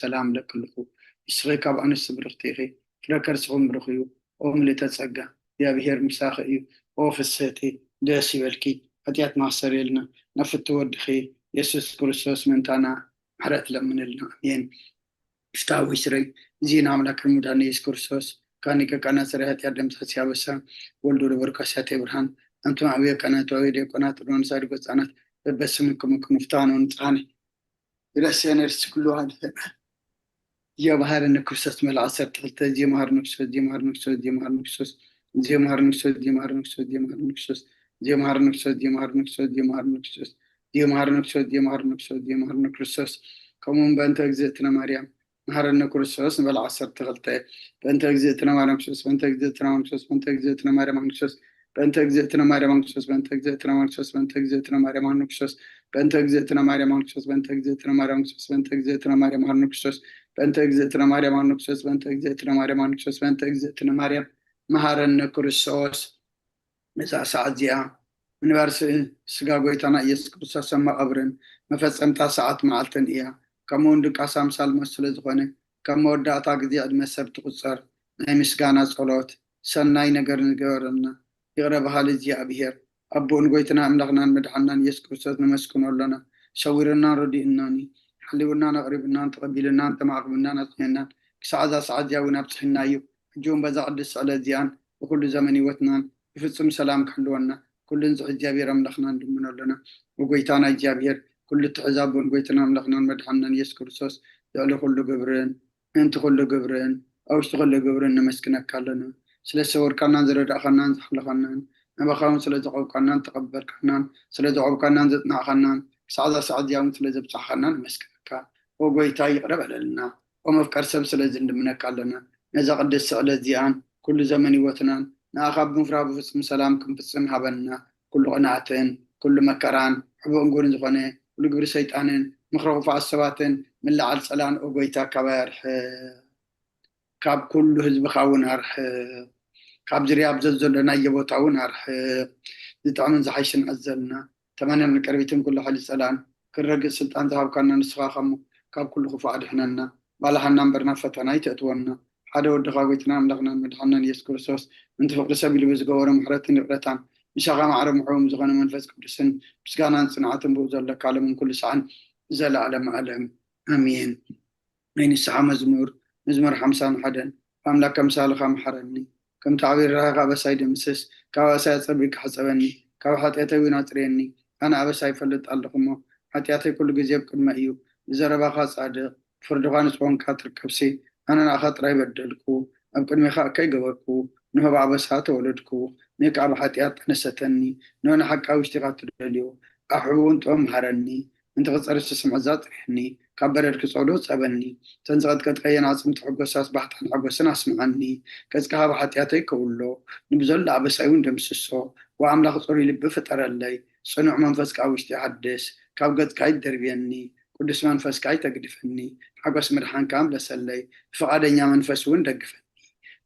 ሰላም ለክልኹ። ንስኺ ካብ ኣንስቲ ብርኽቲ ኢኺ፣ ፍረ ከርስኹም ብሩኽ እዩ። ኦ ምልእተ ጸጋ፣ እግዚኣብሄር ምሳኺ እዩ። ኦ ፍስህቲ፣ ደስ ይበልኪ። ሓጢኣትና ኣስተሰርየልና፣ ናብ ፍትው ወድኺ የሱስ ክርስቶስ ምእንታና ምሕረት ለምንልና። ኣሜን። ፍትሐዊ ስረይ፣ እዚ ንኣምላክ መድሓኒ የሱስ ክርስቶስ፣ ካኒ ከቃና ስረይ ሓጢኣት ደምሳሲ ኣበሳ፣ ወልዱ ለበርካስያተ ብርሃን፣ ኣንቱም ኣብየ ካህናት ወአብየ ዲያቆናት፣ ሮን ሳድጎ ህጻናት፣ በበስምኩም ክኑ ፍትሐኑ ንጽሓኒ። ይረስየነ ርስ ኩሉ ሃድፈና። ዮ መሃረነ ክርስቶስ መልኣ ዓሰርተ ክልተ፣ ዮ መሃረነ ክርስቶስ፣ ዮ መሃረነ ክርስቶስ፣ ዮ መሃረነ ክርስቶስ፣ ዮ መሃረነ ክርስቶስ፣ ዮ መሃረነ ክርስቶስ፣ ዮ መሃረነ ክርስቶስ፣ ዮ መሃረነ ክርስቶስ፣ ዮ መሃረነ ክርስቶስ፣ ዮ መሃረነ ክርስቶስ፣ ዮ መሃረነ ክርስቶስ፣ ዮ መሃረነ ክርስቶስ። ከምኡውን በእንተ እግዝእትነ ማርያም መሃረነ ክርስቶስ ንበል ዓሰርተ ክልተ። በእንተ እግዝእትነ ማርያም ክርስቶስ፣ በእንተ እግዝእትነ ማርያም ክርስቶስ፣ በእንተ እግዝእትነ ማርያም ክርስቶስ፣ በእንተ እግዝእትነ ማርያም ክርስቶስ፣ በእንተ እግዝእትነ ማርያም ክርስቶስ፣ በእንተ እግዝእትነ ማርያም ክርስቶስ፣ በእንተ እግዝእትነ ማርያም ክርስቶስ፣ በእንተ እግዝእትነ ማርያም ክርስቶስ፣ በእንተ እግዝእትነ ማርያም ክርስቶስ፣ በእንተ እግዝእትነ ማርያም ክርስቶስ፣ በእንተ እግዝእትነ ማርያም ክርስቶስ፣ በእንተ እግዝእትነ ማርያም መሃረነ ክርስቶስ። ነዛ ሰዓት እዚኣ ምንባር ስ-፣ ስጋ ጎይታና ኢየሱስ ክርስቶስ ኣብ መቓብርን መፈጸምታ ሰዓት መዓልትን እያ። ከምኡ እውን ድቃስ ኣምሳል ሞት ስለ ዝኾነ፣ ከም መወዳእታ ግዜ ዕድመ ሰብ ትቑጸር ናይ ምስጋና ጸሎት፣ ሰናይ ነገር ንገበረልና። ይቕረ በሃሊ እግዚኣብሔር፣ ኣቦኡን ጎይትና ኣምላኽናን መድሓንናን ኢየሱስ ክርስቶስ ነመስግኖ ኣለና። ሰዊርናን ረዲእናን እዩ። ሓሊውናን ኣቕሪብናን ተቐቢልናን ተማዕቕብናን ኣጽኒዕናን ክሳዕ እዛ ሰዓት እዚኣ እውን ኣብጽሒና እዩ። ሕጂ እውን በዛ ቅድስቲ ዕለት እዚኣን ብኩሉ ዘመን ህይወትናን ብፍጹም ሰላም ክሕልወና ኩሉ ንዝሕ እግዚኣብሔር ኣምላኽና ንልምኖ ኣለና። ወጎይታና እግዚኣብሔር፣ ኩሉ እትሕዝ ኣቦን ጎይታና ኣምላኽናን መድሓንናን ኢየሱስ ክርስቶስ፣ ልዕሊ ኩሉ ግብርን ምእንቲ ኩሉ ግብርን ኣብ ውሽጢ ኩሉ ግብርን ነመስግነካ ኣለና። ስለ ዝሰወርካናን ዝረዳእኻናን ዝሓለኻናን፣ ናባኻ እውን ስለ ዘቐብካናን ተቐበልካናን፣ ስለ ዘቐብካናን ዘጽናዕኻናን፣ ክሳዕ እዛ ሰዓት እዚኣ እውን ስለ ዘብጻሕኻና ነመስግነካ። ኦ ጎይታ፣ ይቕረ በለልና። ኦ መፍቀር ሰብ፣ ስለዚ ንልምነካ ኣለና። ነዛ ቅድስቲ ዕለት እዚኣን ኩሉ ዘመን ህይወትናን ንኣኻ ብምፍራህ ብፍጹም ሰላም ክንፍጽም ሃበና። ኩሉ ቅንኣትን፣ ኩሉ መከራን፣ ሕቡእን ግብርን ዝኾነ ኩሉ ግብሪ ሰይጣንን፣ ምኽሪ ክፉኣት ሰባትን፣ ምልዓል ጸላን፣ ኦ ጎይታ፣ ካባይ ኣርሕቕ። ካብ ኩሉ ህዝብኻ እውን ኣርሕቕ። ካብ ዝርያ ኣብ ዘዘሎናዮ ቦታ እውን ኣርሕቕ። ዝጥዕምን ዝሓይሽን ኣዘልና። ተመነን ቅርቢትን ኩሉ ሓይሊ ጸላን ክረግጽ ስልጣን ዝሃብካና ንስኻ ኸሞ ካብ ኩሉ ክፉእ ኣድሕነና። ባልሃና እምበር ናብ ፈተና ኣይተእትወና። ሓደ ወድኻ ጎይታና ኣምላኽናን መድሓንናን ኢየሱስ ክርስቶስ ምእንቲ ፍቕሪ ሰብ ኢሉ ብዝገበሮ ምሕረትን ይቕረታን ምሳኻ ማዕረ ምሕውም ዝኾነ መንፈስ ቅዱስን ምስጋናን ጽንዓትን ብኡ ዘለካ ዓለምን ኩሉ ሰዓን ዘለዓለም ዓለም። ኣሜን። ናይ ንስሓ መዝሙር፣ መዝሙር ሓምሳን ሓደን። ኣምላክ፣ ከምሳልኻ ምሓረኒ፣ ከምቲ ዓብዪ ርህራሄኻ ኣበሳይ ደምስስ፣ ካብ ኣበሳይ ኣጸቢቕካ ሕጸበኒ፣ ካብ ሓጢኣተይ እውን ኣጽርየኒ። ኣነ ኣበሳይ ይፈልጥ ኣለኹ እሞ፣ ሓጢኣተይ ኩሉ ግዜ ኣብ ቅድመይ እዩ። ብዘረባኻ ጻድቕ፣ ብፍርድኻ ንጹህ ኮንካ ትርከብሲ፣ ኣነ ንኣኻ ጥራይ በደልኩ፣ ኣብ ቅድሜኻ እከይ ገበርኩ፣ ንሆ ብኣበሳ ተወለድኩ፣ ንእካ ኣብ ሓጢኣት ጠነሰተኒ፣ ንሆ ንሓቂ ኣብ ውሽጢኻ ትደልዮ፣ ኣብ ሕቡእን ጥዑም ምሃረኒ፣ ምእንቲ ክጸሪ ዝትስምዕ ዛጽርየኒ፣ ካብ በረድ ክጸዶ ጸበኒ፣ እተን ዝቐጥቀጥካየን ኣዕጽምቲ ሕጎሳስ ባህታን ሓጎስን ኣስምዓኒ፣ ገጽካ ካብ ሓጢኣተይ ከውሎ፣ ንብዘሎ ኣበሳይ እውን ደምስሶ፣ ወኣምላኽ ጽሩይ ልቢ ፍጠረለይ፣ ጽኑዕ መንፈስ ካብ ውሽጢ ሓድስ፣ ካብ ገጽካ ኣይትደርብየኒ፣ ቅዱስ መንፈስካ ኣይተግድፈኒ፣ ሓጎስ ምድሓንካ ምለሰለይ፣ ብፍቓደኛ መንፈስ እውን ደግፈኒ።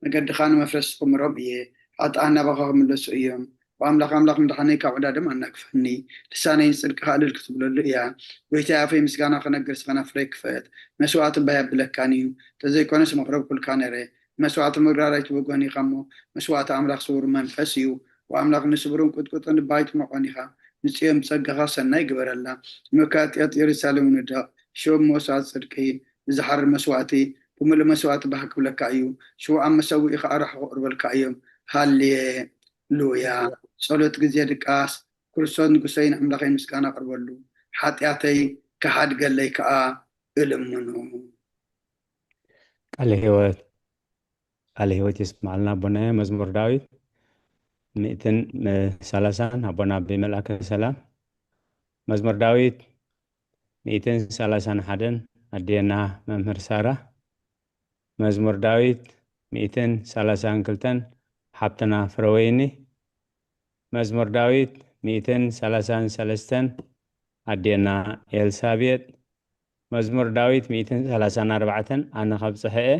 መገድኻ ንመፍረስቲ ክምሮም እየ፣ ኃጥኣን ናባኻ ክምለሱ እዮም። ወኣምላኽ ኣምላኽ ምድሓነይ ካብ ዕዳ ደም ኣናግፈኒ፣ ልሳነይ ንጽድቅኻ እልል ክትብለሉ እያ። ጐይታይ ኣፈይ ምስጋና ክነግር ስኸና ፍረይ ክፈት፣ መስዋዕቲ እባ የብለካን እዩ። እንተዘይኮነስ መቕረብኩልካ ነይረ። መስዋዕቲ ምግራር ኣይትበጎን ኢኻ እሞ፣ መስዋዕቲ ኣምላኽ ስውር መንፈስ እዩ። ወኣምላኽ ንስቡርን ቁጥቁጥን እባ ኣይትንቆን ኢኻ። ንጽዮን ብጸጋኻ ሰናይ ግበረላ። መካጥያት ኢየሩሳሌም ንደቕ፣ ሽወ መስዋዕቲ ጽድቂ ብዝሓርር መስዋዕቲ፣ ብምሉእ መስዋዕቲ ባህ ክብለካ እዩ። ሽወ ኣብ መሰውኢ ኸኣ ራሕኹ ክቕርበልካ እዮም። ሃሌ ሉያ። ጸሎት ግዜ ድቃስ። ክርስቶስ ንጉሰይን ኣምላኸይ ምስጋና ኣቕርበሉ፣ ሓጢኣተይ ክሓድገለይ ከኣ እልምኖ። ቃለ ህይወት፣ ቃለ ህይወት የስምዓልና ኣቦናየ። መዝሙር ዳዊት ሚእትን ሰላሳን ኣቦና ኣቢ መልኣከ ሰላም። መዝሙር ዳዊት ሚእትን ሰላሳን ሓደን ኣዴና መምህር ሳራ። መዝሙር ዳዊት ሚእትን ሰላሳን ክልተን ሓብትና ፍረወይኒ። መዝሙር ዳዊት ሚእትን ሰላሳን ሰለስተን ኣዴና ኤልሳቤጥ። መዝሙር ዳዊት ሚእትን ሰላሳን ኣርባዕተን ኣነ ከብጽሐ እየ።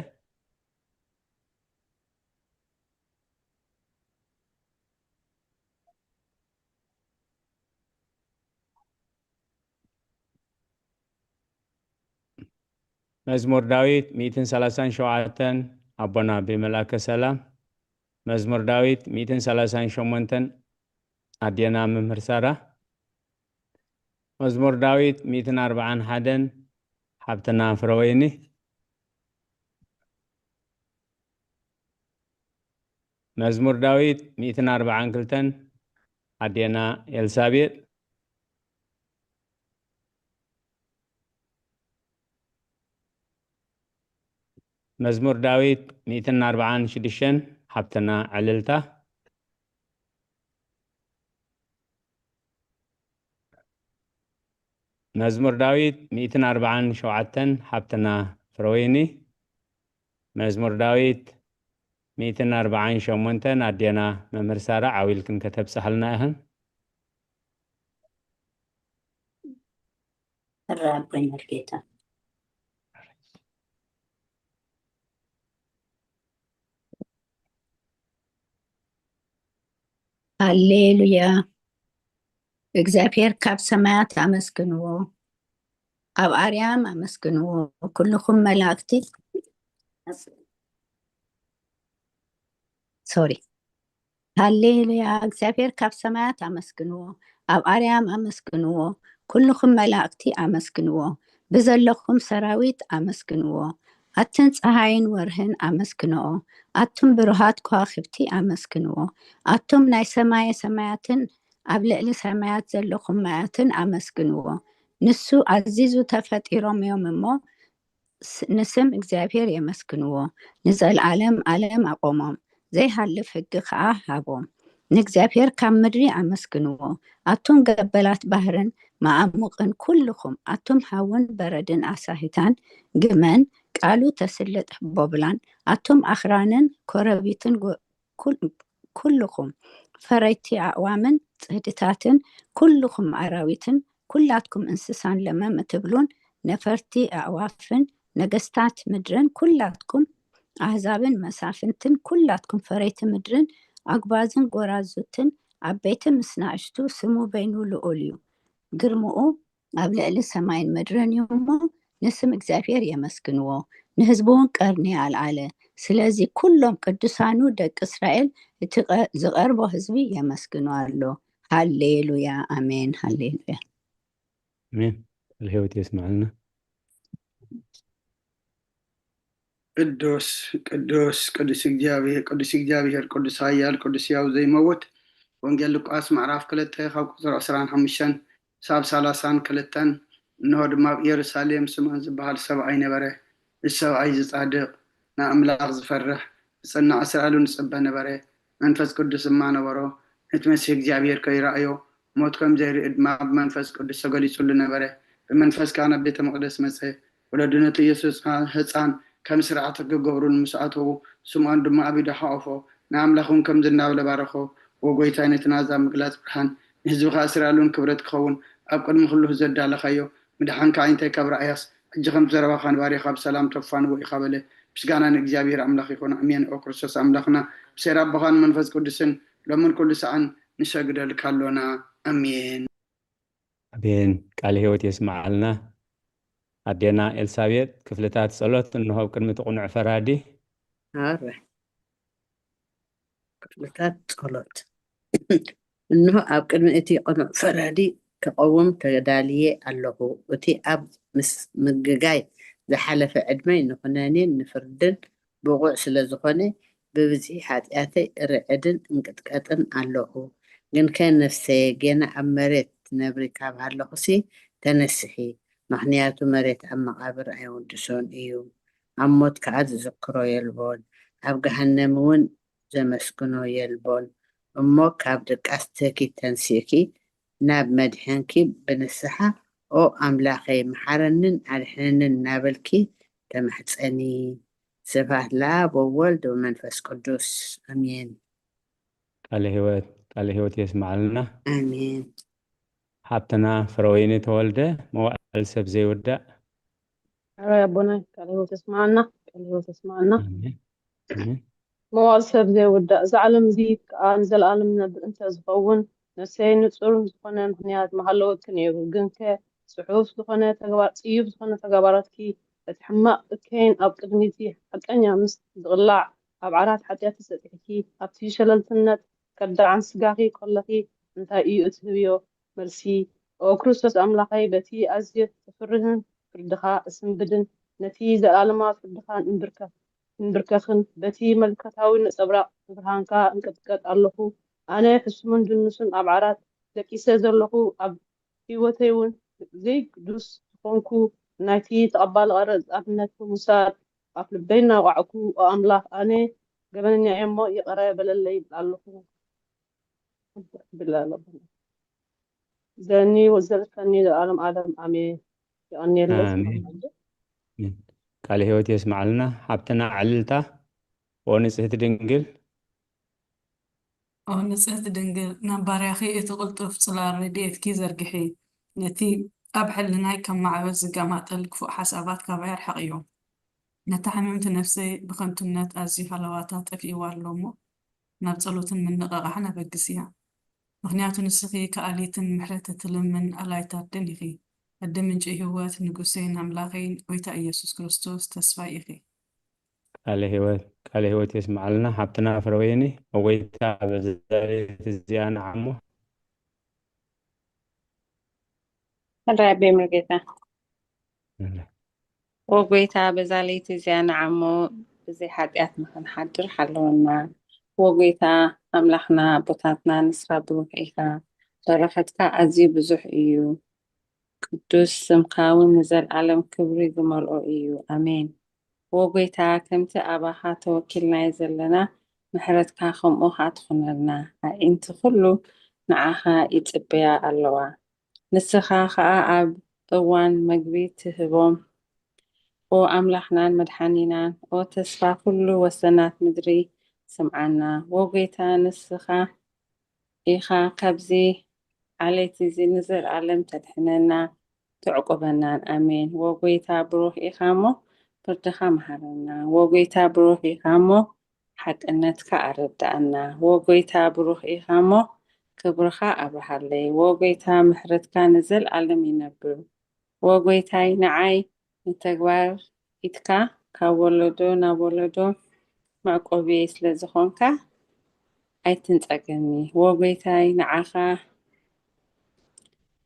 መዝሙር ዳዊት ሚእትን ሰላሳን ሸውዓተን ኣቦና ኣቢ መልኣከ ሰላም። መዝሙር ዳዊት ሚእትን ሰላሳን ሸሞንተን ኣዴና መምህር ሳራ። መዝሙር ዳዊት ሚእትን ኣርብዓን ሓደን ሓብትና ፍረወይኒ። መዝሙር ዳዊት ሚእትን ኣርብዓን ክልተን ኣዴና ኤልሳቤጥ። መዝሙር ዳዊት ሚእትን ኣርብዓን ሽዱሽተን ሓብትና ዕልልታ። መዝሙር ዳዊት ሚእትን ኣርብዓን ሸውዓተን ሓብትና ፍረወይኒ። መዝሙር ዳዊት ሚእትን ኣርብዓን ሸሞንተን ኣዴና መምህር ሳራ ዓው ኢልክን ከተብጽሓልና ኢኽን። ራቦይ መርጌታ። ሃሌሉያ። እግዚኣብሔር ካብ ሰማያት ኣመስግንዎ፣ ኣብ ኣርያም ኣመስግንዎ፣ ኩልኹም መላእክቲ። ሶሪ። ሃሌሉያ። እግዚኣብሔር ካብ ሰማያት ኣመስግንዎ፣ ኣብ ኣርያም ኣመስግንዎ፣ ኩልኹም መላእክቲ ኣመስግንዎ፣ ብዘለኹም ሰራዊት ኣመስግንዎ። ኣትን ፀሃይን ወርህን ኣመስግንኦ፣ ኣቱም ብሩሃት ከዋኽብቲ ኣመስግንዎ፣ ኣቱም ናይ ሰማየ ሰማያትን ኣብ ልዕሊ ሰማያት ዘለኹም ማያትን ኣመስግንዎ። ንሱ ኣዚዙ ተፈጢሮም እዮም እሞ፣ ስ-፣ ንስም እግዚኣብሔር የመስግንዎ። ንዘለዓለም ዓለም ኣቆሞም፣ ዘይሃልፍ ሕጊ ኸዓ ሃቦም። ንእግዚኣብሔር ካብ ምድሪ ኣመስግንዎ። ኣቱም ገበላት ባህርን መዓሙቕን ኩልኹም፣ ኣቱም ሃውን በረድን ኣሳሂታን ግመን፣ ቃሉ ተስልጥ ቦብላን፣ ኣቱም ኣኽራንን ኮረቢትን ጎ-፣ ኩል-፣ ኩልኹም ፈረይቲ ኣእዋምን ጽህድታትን፣ ኩልኹም ኣራዊትን፣ ኩላትኩም እንስሳን ለመም እትብሉን ነፈርቲ ኣእዋፍን፣ ነገስታት ምድርን፣ ኩላትኩም ኣህዛብን መሳፍንትን፣ ኩላትኩም ፈረይቲ ምድርን፣ ኣጉባዝን ጎራዙትን፣ ዓበይቲ ምስ ናእሽቱ፣ ስሙ በይኑ ልዑል እዩ። ግርምኡ ኣብ ልዕሊ ሰማይን ምድርን እዩ እሞ፣ ንስም እግዚኣብሔር የመስግንዎ፣ ንህዝቡ እውን ቀርኒ ኣልዓለ። ስለዚ ኩሎም ቅዱሳኑ ደቂ እስራኤል፣ እቲ ቀ-፣ ዝቐርቦ ህዝቢ የመስግኖ ኣሎ። ሃሌሉያ፣ ኣሜን፣ ሃሌሉያ። ኣሜን። ቃል ህይወት የስምዐልና። ቅዱስ ቅዱስ ቅዱስ እግዚኣብሔር ቅዱስ እግዚኣብሔር ቅዱስ ኃያል ቅዱስ ሕያው ዘይመውት። ወንጌል ሉቃስ ምዕራፍ ክልተ ካብ ቁፅሪ ዕስራን ሓሙሽተን ሳብ ሰላሳን ክልተን። እንሆ ድማ ኣብ ኢየሩሳሌም ስምዖን ዝበሃል ሰብኣይ ነበረ። እዚ ሰብኣይ እዚ ጻድቕ፣ ንኣምላኽ ዝፈርሕ፣ ዝጽናዕ እስራኤሉ ንጽበ ነበረ። መንፈስ ቅዱስ ድማ ነበሮ። ነቲ መሲሕ እግዚኣብሔር ከይረኣዮ ሞት ከም ዘይርኢ ድማ ብመንፈስ ቅዱስ ተገሊጹሉ ነበረ። ብመንፈስ ከኣ ናብ ቤተ መቕደስ መጸ። ወለዱ ነቲ ኢየሱስ ህጻን ከም ስርዓት ክገብሩሉ ምስ ኣተዉ፣ ስምዖን ድማ ኣብ ኢዱ ሓቖፎ፣ ንኣምላኽ እውን ከምዚ እናበለ ባረኾ። ዎ ጐይታይ፣ ነቲ ናዛ ምግላጽ ብርሃን፣ ንህዝብኻ እስራኤል እውን ክብረት ክኸውን ኣብ ቅድሚ ኩሉ ዘዳለኻዮ ምድሓንካ ኣዒንተይ ካብ ረኣያስ፣ ሕጂ ከም ዘረባኻ ንባሪኻ ብሰላም ተፋንዎ ኢኻ በለ። ምስጋና ንእግዚኣብሔር ኣምላኽ ይኹን። ኣሜን። ኦ ክርስቶስ ኣምላኽና፣ ብሴር ኣቦኻን መንፈስ ቅዱስን ሎምን ኩሉ ሰዓን ንሰግደልካ ኣሎና። ኣሜን። ኣሜን። ቃል ህይወት የስምዓልና። ኣዴና ኤልሳቤጥ፣ ክፍልታት ጸሎት እንሆ ኣብ ቅድሚ እቲ ቅኑዕ ፈራዲ። ኣረ ክፍልታት ጸሎት። እንሆ ኣብ ቅድሚ እቲ ቅኑዕ ፈራዲ ክቐውም ተዳልየ ኣለኹ። እቲ ኣብ ምስ ምግጋይ ዝሓለፈ ዕድመይ ንኹነኔን ንፍርድን ብቑዕ ስለ ዝኾነ፣ ብብዝሒ ሓጢኣተይ እርዕድን እንቅጥቀጥን ኣለኹ። ግንከ ነፍሰየ፣ ጌና ኣብ መሬት ትነብሪ ካብ ሃለኹሲ ተነስሒ፣ ምኽንያቱ መሬት ኣብ መቓብር ኣይውድሶን እዩ፣ ኣብ ሞት ከኣ ዝዝክሮ የልቦን፣ ኣብ ገሃነም እውን ዘመስግኖ የልቦን። እሞ ካብ ድቃስ ተኪ ተንሲእኪ ናብ መድሕንኪ ብንስሓ፣ ኦ ኣምላኸይ፣ መሓረንን ኣድሕነንን እናበልኪ ተማሕጸኒ። ስብሐት ለኣብ ወወልድ ወመንፈስ ቅዱስ፣ ኣሜን። ቃለ ህይወት፣ ቃለ ህይወት የስምዓልና። ኣሜን። ሓብትና ፍረወይኒ ተወልደ፣ መዋዕል ሰብ ዘይውዳእ። ኣረ ኣቦናይ፣ ቃለ ህይወት የስምዓልና፣ ቃለ ህይወት የስምዓልና። ኣሜን። ኣሜን። መዋዕል ሰብ ዘይውዳእ፣ እዛ ዓለም እዚ ከኣ ንዘለኣለም ነብር እንተ ዝኸውን፣ ነፍሰይ ንጹር ዝኾነ ምኽንያት ምሃለወኪ ነይሩ፣ ግንከ ጽሑፍ ዝኾነ ተግባር፣ ጽዩፍ ዝኾነ ተግባራትኪ እቲ ሕማቕ እከይን ኣብ ቅድሚ እቲ ሓቀኛ ምስ ዝቕላዕ፣ ኣብ ዓራት ሓጢኣት ተሰጢሕኪ፣ ኣብቲ ሸለልትነት ከዳዓን ስጋኺ ከለኺ፣ እንታይ እዩ እትህብዮ መልሲ? ኦ ክርስቶስ ኣምላኸይ፣ በቲ ኣዝየ ዘፍርህን ፍርድኻ እስንብድን፣ ነቲ ዘለኣለማዊ ፍርድኻ እንብርከኽ፣ እንብርከኽን፣ በቲ መለኮታዊ ነጸብራቕ ብርሃንካ እንቅጥቀጥ ኣለኹ። ኣነ ሕሱምን ድኑስን ኣብ ዓራት ደቂሰ ዘለኹ፣ ኣብ ህይወተይ እውን ዘይግዱስ ዝኾንኩ፣ ናይቲ ተቐባሊ ቐረጽ ኣብነት ብምውሳድ ኣብ ልበይ እናወቃዕኩ፣ ኦ ኣምላኽ፣ ኣነ ገበነኛ እየ እሞ ይቕረ በለለይ ይብል ኣለኹ። ይብል ኣለኹ። ዘኒ ወዘልፈኒ ዘኣለም ኣለም ኣሜን። የቐንየለይ። ኣሜን። ቃለ ህይወት የስማዓልና። ሓብትና ዕልልታ፣ ኦ ንጽህቲ ድንግል። ኦ ንጽህቲ ድንግል፣ ናብ ባርያኺ እቲ ቅልጡፍ ጽላል ረድኤትኪ ዘርግሒ። ነቲ ኣብ ሕልናይ ከም ማዕበል ዝገማጠል ክፉእ ሓሳባት ካባይ ኣርሕቕዮ። ነታ ሕምምቲ ነፍሰይ ብኸንቱነት ኣዝዩ ሃለዋታ ጠፊእዋ ኣሎ እሞ፣ ናብ ጸሎትን ምንቕቓሕን ኣበግስያ። ምኽንያቱ ንስኺ ከኣሊትን ምሕረት እትልምን ኣላይት ኣደን ኢኺ። ኣደ ምንጪ ህይወት፣ ንጉሰይን ኣምላኸይን፣ ጐይታ ኢየሱስ ክርስቶስ ተስፋይ ኢኺ። ቃለ ህይወት፣ ቃለ ህይወት የስምዓልና ሓብትና ፍረወይኒ። ኦ ጐይታ፣ በዛ ሌሊት እዚኣ ንዓሞ። ሕራይ ኣቤ ሙሉጌታ። እለ። ኦ ጐይታ፣ በዛ ለይቲ እዚኣ ንዓሞ ብዘይ ሓጢኣት ንኽንሓድር ሓለወና። ኦ ጐይታ ኣምላኽና፣ ኣቦታትና፣ ንስኻ ብሩኽ ኢኻ። በረኸትካ ኣዝዩ ብዙሕ እዩ። ቅዱስ ስምካ እውን ንዘለኣለም ክብሪ ዝመልኦ እዩ። ኣሜን። ኦ ጐይታ፣ ከምቲ ኣባኻ ተወኪልናዮ ዘለና፣ ምሕረትካ ከምኡ ኸኣ ትኹነልና። ኣዒንቲ ኹሉ ንዓኻ ይጽበያ ኣለዋ። ንስኻ ኸኣ ኣብ እዋን መግቢ ትህቦም። ኦ ኣምላኽናን መድሓኒናን፣ ኦ ተስፋ ኩሉ ወሰናት ምድሪ፣ ስምዓና። ኦ ጐይታ፣ ንስኻ ኢኻ ካብዚ ዓሌት እዚ ንዘለኣለም ተድሕነና፣ ተዕቁበናን። ኣሜን። ኦ ጐይታ፣ ብሩኽ ኢኻ እሞ ፍርድኻ መሃረና። ኦ ጐይታ፣ ብሩኽ ኢኻ እሞ ሓቅነትካ ኣረድኣና። ኦ ጐይታ፣ ብሩኽ ኢኻ እሞ ክብርኻ ኣብርሃለይ። ኦ ጐይታ፣ ምሕረትካ ንዘለኣለም ይነብር። ኦ ጐይታይ፣ ንዓይ ንተግባር ኢድካ ካብ ወለዶ ናብ ወለዶ መዕቆቢየይ ስለ ዝኾንካ ኣይትንጸገኒ። ኦ ጐይታይ፣ ንዓኻ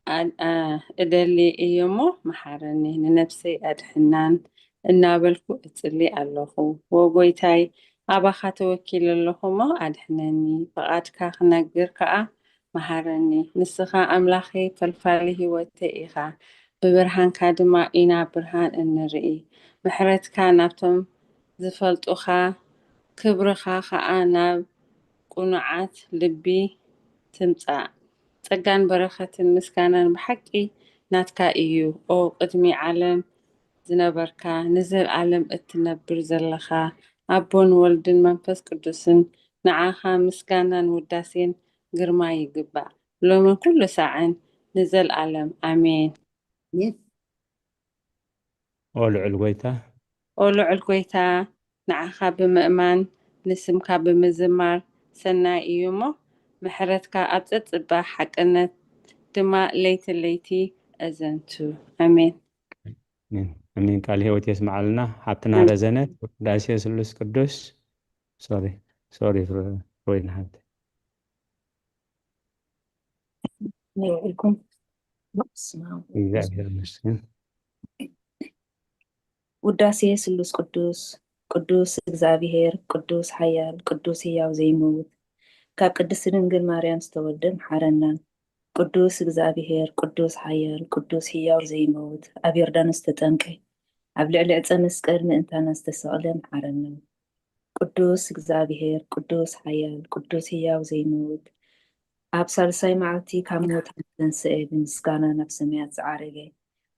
ኣ-፣ ኣ-፣ እደሊ እየ እሞ መሓረኒ፣ ንነፍሰይ ኣድሕናን እናበልኩ እጽሊ ኣለኹ። ኦ ጐይታይ፣ ኣባኻ ተወኪለ ኣለኹ እሞ ኣድሕነኒ፣ ፍቓድካ ክነግር ከኣ መሃረኒ። ንስኻ ኣምላኸይ ፈልፋሊ ህይወተይ ኢኻ፣ ብብርሃንካ ድማ ኢና ብርሃን እንርኢ። ምሕረትካ ናብቶም ዝፈልጡኻ፣ ክብርኻ ኸኣ ናብ ቅኑዓት ልቢ ትምጻእ። ጸጋን በረኸትን ምስጋናን ብሓቂ ናትካ እዩ። ኦ ቅድሚ ዓለም ዝነበርካ፣ ንዘለኣለም እትነብር ዘለኻ፣ ኣቦን ወልድን መንፈስ ቅዱስን፣ ንዓኻ ምስጋናን ውዳሴን ግርማ ይግባእ፣ ሎምን ኩሉ ሳዕን ንዘለኣለም። ኣሜን። ኣሜን። ኦ ልዑል ጐይታ። ኦ ልዑል ጐይታ፣ ንዓኻ ብምእማን ንስምካ ብምዝማር ሰናይ እዩ እሞ፣ ምሕረትካ ኣብ ጸጽባሕ ሓቅነት ድማ ለይቲ ለይቲ ኣዘንቱ። ኣሜን። ኣሜን። ኣሜን። ቃል ህይወት የስምዓልና። ሓብትና ኣሜን። ረዘነ፣ ውዳሴ ስሉስ ቅዱስ። ሶሪ፣ ሶሪ፣ ፍረ-፣ ፍረወይኒ ሓብቲ። ይውዕልኩም። በስመ ኣብ። እግዚኣብሔር ይመስገን። ውዳሴ ስሉስ ቅዱስ። ቅዱስ እግዚኣብሔር፣ ቅዱስ ሓያል፣ ቅዱስ ህያው ዘይመውት፣ ካብ ቅድስቲ ድንግል ማርያም ዝተወልደ መሓረና። ቅዱስ እግዚኣብሔር፣ ቅዱስ ሓያል፣ ቅዱስ ህያው ዘይመውት፣ ኣብ ዮርዳኖስ ዝተጠምቀ፣ ኣብ ልዕሊ ዕፀ መስቀል ምእንታና ዝተሰቕለ መሓረና። ቅዱስ እግዚኣብሔር፣ ቅዱስ ሓያል፣ ቅዱስ ህያው ዘይመውት፣ ኣብ ሳልሳይ መዓልቲ ካብ ሙታን ዝተንስአ፣ ብምስጋና ናብ ሰማያት ዝዓረገ፣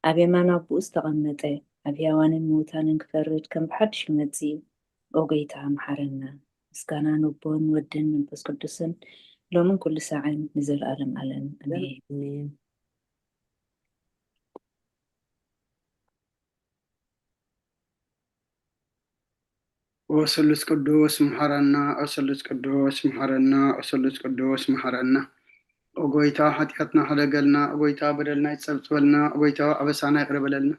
ኣብ የማን ኣቦኡ ዝተቐመጠ፣ ኣብ ሕያዋንን ምዉታንን ክፈርድ ከም ብሓድሽ ይመጽእ እዩ። ኦ ጐይታ፣ መሓረና። ምስጋና ንኣቦን ወድን መንፈስ ቅዱስን ሎምን ኩሉ ሳዕን ንዘለኣለም ዓለም። ኣሜን። ኣሜን። ኦ ስሉስ ቅዱስ መሓረና፣ ኦ ስሉስ ቅዱስ መሓረና፣ ኦ ስሉስ ቅዱስ መሓረና። ኦ ጐይታ፣ ሓጢኣትና ሕደገልና፣ ኦ ጐይታ፣ በደልና ይጸብጽበልና፣ ኦ ጐይታ፣ ኣበሳና ይቕረ በለልና።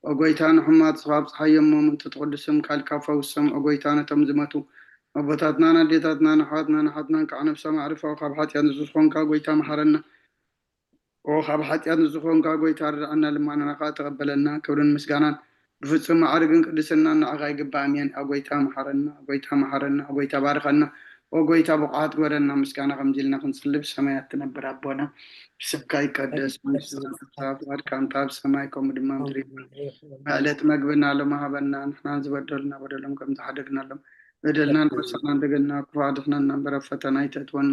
ኦ ጎይታ፣ ንሕሙማት ስኻ ኣብጽሓዮም፣ እሞ ምእንቲ ትቕድስም ቃልካ ፈውሶም። ኦ ጎይታ፣ ነቶም ዝመቱ ኣቦታትናን ኣዴታትናን ኣሕዋትናን ኣሓትናን ከዓ ነብሶም ኣዕርፎ። ካብ ሓጢኣት ንጹህ ዝኾንካ ጎይታ መሓረና። ኦ ካብ ሓጢኣት ንጹህ ዝኾንካ ጎይታ፣ ርድኣና፣ ልማናና ከዓ ተቐበለልና። ክብርን ምስጋናን ብፍጹም ማዕርግን ቅድስናን ንዓኻ ይግባእ። ኣሜን። ኣ ጎይታ መሓረና፣ ኣ ጎይታ መሓረና፣ ኣ ጎይታ ባርኸና። ኦ ጎይታ ብቑዓት ግበረና፣ ምስጋና ከምዚ ኢልና ክንጽሊ። ብሰማያት ትነብር ኣቦና፣ ስምካ ይቀደስ፣ መንግስትኻ ትምጻእ፣ ፍቓድካ እንተ ኣብ ሰማይ ከምኡ ድማ ምድሪ። ዕለት መግብና ሎሚ ሃበና፣ ንሕና ዝበደሉና በደሎም ከም ዝሓደግናሎም በደልናን ሓሳናን ደገልና፣ ክፉእ ኣድሕነና እምበር፣ ኣብ ፈተና ኣይተእትወና፣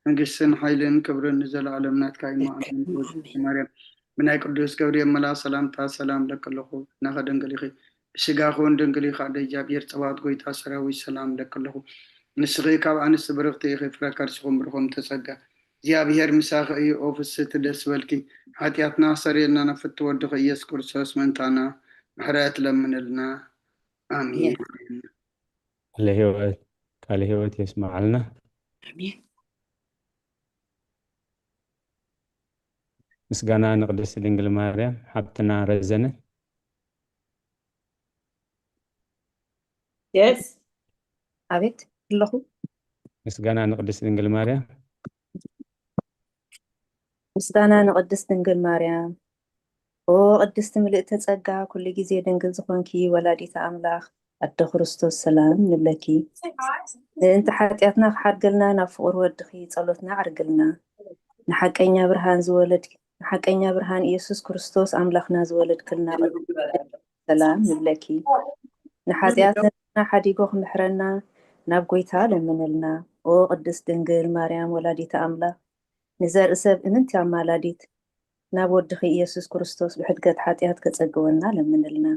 መንግስትን ሓይልን ክብርን ንዘለኣለም ናትካ እዩ። እሞ ኣሜን። ኣሜን። ማርያም፣ ብናይ ቅዱስ ገብርኤል መልኣኽ ሰላምታ ሰላም እለኪ ኣለኹ፣ ፍናኸ ድንግል ኢኺ፣ ብስጋኺ እውን ድንግል ኢኺ፣ ኣደ እግዚኣብሔር ጸባኦት፣ ጎይታ ሰራዊት፣ ሰላም እለኪ ኣለኹ። ንስኺ ካብ ኣንስቲ ብርኽቲ ኢኺ፣ ፍረ ከርሲኹም ብሩኽ እምተ ጸጋ፣ እግዚኣብሔር ምሳኺ እዩ። ኦ ፍስሕቲ ደስ በልኪ፣ ሓጢኣትና ኣስተሰርየልና፣ ናብ ፍትው ወድኺ ኢየሱስ ክርስቶስ ምእንታና ምሕረት ለምንልና። ኣሜን። ቃለ ህይወት፣ ቃለ ህይወት የስምዓልና። ኣሜን። ምስጋና ንቅድስቲ ድንግል ማርያም። ሓብትና ረዘነ። የስ። ኣቤት ኣለኹ። ምስጋና ንቅድስቲ ድንግል ማርያም። ምስጋና ንቅድስቲ ድንግል ማርያም። ኦ ቅድስቲ ምልእተ ጸጋ፣ ኩሉ ግዜ ድንግል ዝኾንኪ ወላዲተ ኣምላኽ ኣደ ክርስቶስ፣ ሰላም ንብለኪ። ምእንቲ ሓጢኣትና ክሓድገልና ናብ ፍቑር ወድኺ ጸሎትና ኣዕርግልና። ንሓቀኛ ብርሃን ዝወለድ-፣ ንሓቀኛ ብርሃን ኢየሱስ ክርስቶስ ኣምላኽና ዝወለድክልና ቅድስቲ ሰላም ንብለኪ። ንሓጢኣትና ሓዲጎ ክምሕረና ናብ ጎይታ ለምንልና። ኦ ቅድስት ድንግል ማርያም ወላዲተ ኣምላኽ፣ ንዘርኢ ሰብ እምንቲ ኣማላዲት፣ ናብ ወድኺ ኢየሱስ ክርስቶስ ብሕድገት ሓጢኣት ከጸግወና ለምንልና።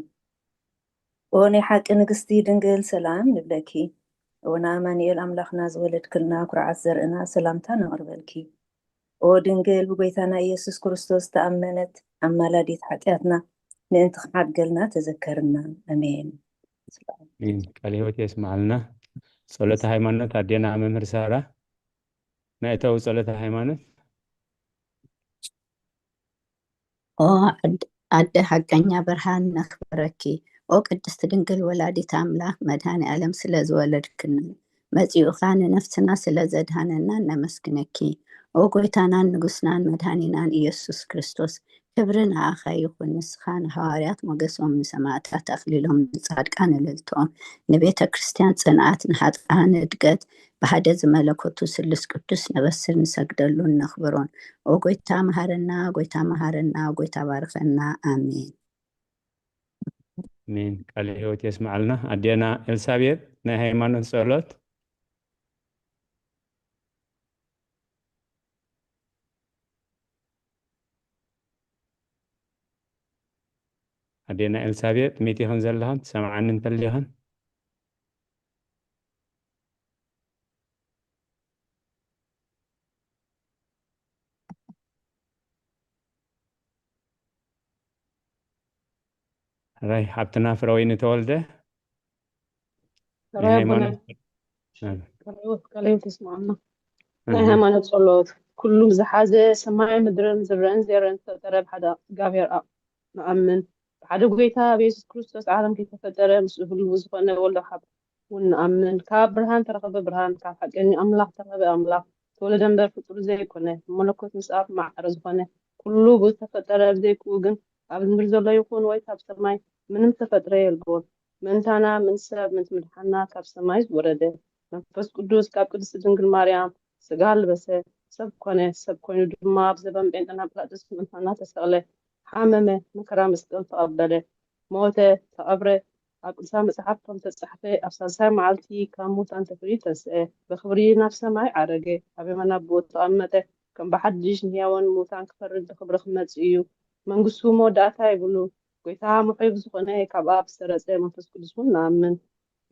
ኦ ናይ ሓቂ ንግስቲ ድንግል ሰላም ንብለኪ። ኦ ንኣማኑኤል ኣምላኽና ዝወለድክልና ኩርዓት ዘርእና ሰላምታ ነቕርበልኪ። ኦ ድንግል ብጎይታና ኢየሱስ ክርስቶስ ተኣመነት ኣማላዲት ሓጢኣትና ምእንቲ ክሓድገልና ተዘከርና። ኣሜን። ኣሜን። ቃለ ህይወት የስምዓልና። ጸሎተ ሃይማኖት ኣዴና መምህር ሳራ፣ መእተዊ ጸሎተ ሃይማኖት። ኦ ኣድ-፣ ኣደ ሓቀኛ ብርሃን ነኽብረኪ። ኦ ቅድስቲ ድንግል ወላዲት ኣምላኽ መድኃኔ ዓለም ስለ ዝወለድክና፣ መጺኡ ኸኣ ንነፍስና ስለ ዘድኃነና ነመስግነኪ። ኦ ጎይታናን ንጉስናን መድኃኒናን ኢየሱስ ክርስቶስ፣ ክብሪ ንኣኻ ይኹን። ንስኻ ንሃዋርያት ሞገሶም፣ ንሰማዕታት ኣኽሊሎም፣ ንጻድቃን እልልትኦም፣ ንቤተ ክርስቲያን ጽንዓት፣ ንኃጥኣን እድገት፣ ብሓደ ዝመለኮቱ ስሉስ ቅዱስ ነበስር ንሰግደሉን ነኽብሮን። ኦ ጎይታ መሃረና፣ ጎይታ መሃረና፣ ጎይታ ባርኸና። ኣሜን። ኣሜን። ቃለ ህይወት የስምዓልና። ኣዴና ኤልሳቤጥ ናይ ሃይማኖት ጸሎት። ኣዴና ኤልሳቤጥ፣ ሚእቲ ኢኽን ዘለኽን፣ ትሰምዓኒ እንተሊኽን? ሕራይ ሓብትና ፍረወይኒ ተወልደ። ሕራይ ናይ ኣቦና። ሃይማኖት፣ እ። ቃለ ህይወት፣ ቃለ ህይወት ይስምዓልና። እህ። ናይ ሃይማኖት ጸሎት፣ ኩሉ ዝሓዘ ሰማይን ምድርን ዝረአን ዘይረአን ዝፈጠረ ብሓደ እግዚኣብሔር ኣብ ንኣምን። ብሓደ ጎይታ ኣብ የሱስ ክርስቶስ ዓለም ከይተፈጠረ ምስኡ ህልው ዝኾነ ወልዶ ካብ እውን ንኣምን። ካብ ብርሃን ተረኸበ ብርሃን፣ ካብ ሓቀኛ ኣምላኽ ተረኸበ ኣምላኽ። ተወለደ እምበር ፍጡር ዘይኮነ፣ ብመለኮት ምስ ኣብ ማዕረ ዝኾነ፣ ኩሉ ብዝተፈጠረ ብዘይክኡ ግን ኣብ ምድሪ ዘሎ ይኹን ወይ ካብ ሰማይ ምንም ተፈጥረ የልቦን። ምእንታና፣ ምእንቲ ሰብ፣ ምእንቲ ምድሓንና ካብ ሰማይ ዝወረደ። መንፈስ ቅዱስ ካብ ቅድስቲ ድንግል ማርያም ስጋ ልበሰ፣ ሰብ ኮነ፣ ሰብ ኮይኑ ድማ ኣብ ዘበን ጴንጠና ጲላጦስ ምእንታና ተሰቕለ፣ ሓመመ፣ መከራ መስቀል ተቐበለ፣ ሞተ፣ ተቐብረ፣ ኣብ ቅዱሳት መጽሓፍ ከም ተጻሕፈ ኣብ ሳልሳይ መዓልቲ ካብ ሙታን ተፈልዩ ተንስአ፣ ብኽብሪ ናብ ሰማይ ዓረገ፣ ኣብ የማን ኣቦኡ ተቐመጠ፣ ከም ብሓድሽ ንህያውን ሙታን ክፈርድ ብኽብሪ ክመጽእ እዩ። መንግስቱ መወዳእታ የብሉን። ጎይታ ምሕረት ዝኾነ ካብ ኣብ ዝተረጸ መንፈስ ቅዱስ እውን ንኣምን።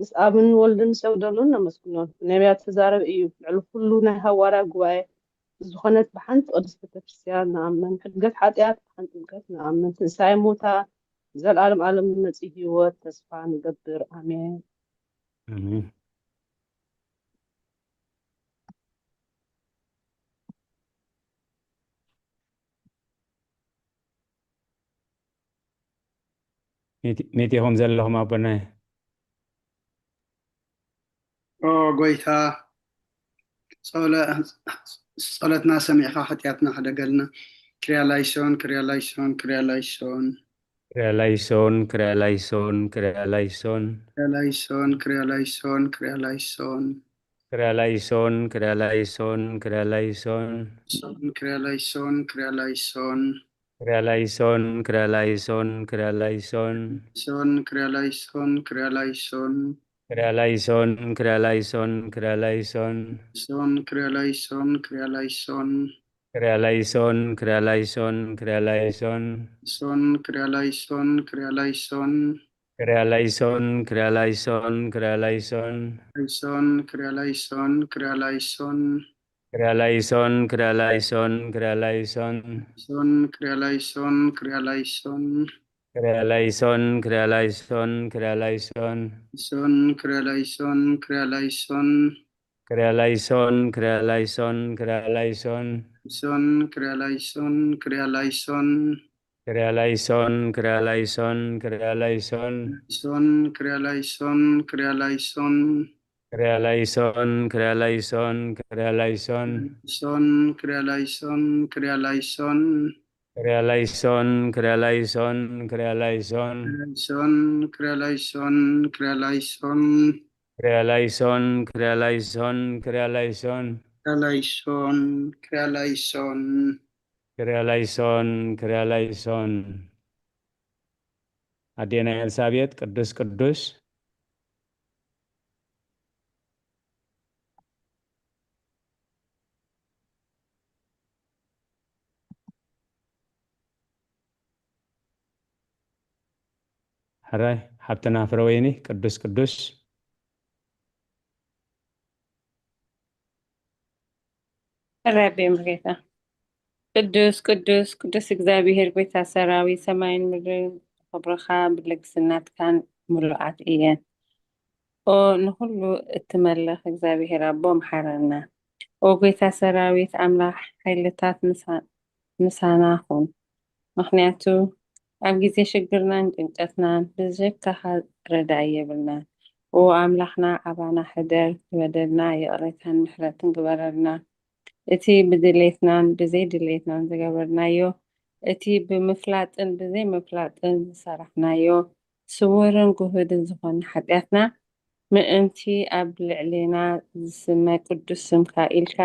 ምስ ኣብን ወልድን ንሰግደሉን ነመስግኖን። ብነቢያት ተዛረበ እዩ። ልዕሊ ኩሉ ናይ ሃዋርያ ጉባኤ ዝኾነት ብሓንቲ ቅድስት ቤተክርስትያን ንኣምን። ሕድገት ሓጢኣት ብሓንቲ ጥምቀት ንኣምን። ትንሳኤ ሙታን፣ ዘለኣለም ዓለም ንመጺእ ህይወት ተስፋ ንገብር። ኣሜን። ኣሜን። ሚእቲ- ሚእቲ ኢኹም ዘለኹም ኣቦናይ። ኦ ጎይታ፣ ጸሎ- ጸሎትና ሰሚዕካ ሓጢኣትና ሕደገልና። ክርያ ላይሶን፣ ክርያ ላይሶን፣ ክርያ ላይሶን። ክርያ ላይሶን፣ ክርያ ላይሶን፣ ክርያ ላይሶን። ክርያ ላይሶን፣ ክርያ ላይሶን፣ ክርያ ላይሶን። ክርያ ላይሶን፣ ክርያ ላይሶን፣ ክርያ ላይሶን። ሶን፣ ክርያ ላይሶን፣ ክርያ ላይሶን። ክርያ ላይሶን፣ ክርያ ላይሶን፣ ክርያ ላይሶን። ሶን፣ ክርያ ላይሶን፣ ክርያ ላይሶን። ክርያ ላይሶን፣ ክርያ ላይሶን፣ ክርያ ላይሶን። ሶን፣ ክርያ ላይሶን፣ ክርያ ላይሶን። ክርያ ላይሶን፣ ክርያ ላይሶን፣ ክርያ ላይሶን። ሶን፣ ክርያ ላይሶን፣ ክርያ ላይሶን። ክርያ ላይሶን፣ ክርያ ላይሶን፣ ክርያ ላይሶን። ላይሶን፣ ክርያ ላይሶን፣ ክርያ ላይሶን። ክርያ ላይሶን፣ ክርያ ላይሶን፣ ክርያ ላይሶን። ሶን፣ ክርያ ላይሶን፣ ክርያ ላይሶን። ክርያ ላይሶን፣ ክርያ ላይሶን፣ ክርያ ላይሶን። ሶን፣ ክርያ ላይሶን፣ ክርያ ላይሶን። ክርያ ላይሶን፣ ክርያ ላይሶን፣ ክርያ ላይሶን። ሶን፣ ክርያ ላይሶን፣ ክርያ ላይሶን። ክርያ ላይሶን፣ ክርያ ላይሶን፣ ክርያ ላይሶን። ሶን፣ ክርያ ላይሶን፣ ክርያ ላይሶን። ክርያ ላይሶን፣ ክርያ ላይሶን፣ ክርያ ላይሶን። ሶን፣ ክርያ ላይሶን፣ ክርያ ላይሶን። ክርያ ላይሶን፣ ክርያ ላይሶን፣ ክርያ ላይሶን። ሶን፣ ክርያ ላይሶን፣ ክርያ ላይሶን። ክርያ ላይሶን፣ ክርያ ላይሶን፣ ክርያ ላይሶን። ክርያ ላይሶን፣ ክርያ ላይሶን። ክርያ ላይሶን፣ ክርያ ላይሶን። ኣዴና ኤልሳቤጥ ቅዱስ ቅዱስ። ሕራይ ሓብትና ፍረወይኒ ቅዱስ ቅዱስ። ሕራይ ኣቤ ምርጌታ። ቅዱስ ቅዱስ ቅዱስ እግዚኣብሔር ጎይታ ሰራዊት፣ ሰማይን ምድርን ብኽብርኻ ብልግስናትካን ምሉኣት እየን። ኦ ንኹሉ እትመልኽ እግዚኣብሔር ኣቦ፣ መሓረና። ኦ ጎይታ ሰራዊት ኣምላኽ ሓይልታት ምሳ- ምሳና ኩን። ምኽንያቱ ኣብ ግዜ ሽግርናን ጭንቀትናን ብጀካኻ ረዳኢ የብልናን። ኦ ኣምላኽና ኣባና ሕደር፣ ዝበደልና ይቕሬታን ምሕረትን ግበረልና። እቲ ብድሌትናን ብዘይድሌትናን ዝገበርናዮ፣ እቲ ብምፍላጥን ብዘይምፍላጥን ዝሰራሕናዮ ስውርን ግሁድን ዝኾነ ሓጢኣትና ምእንቲ ኣብ ልዕሌና ዝስመ ቅዱስ ስምካ ኢልካ፣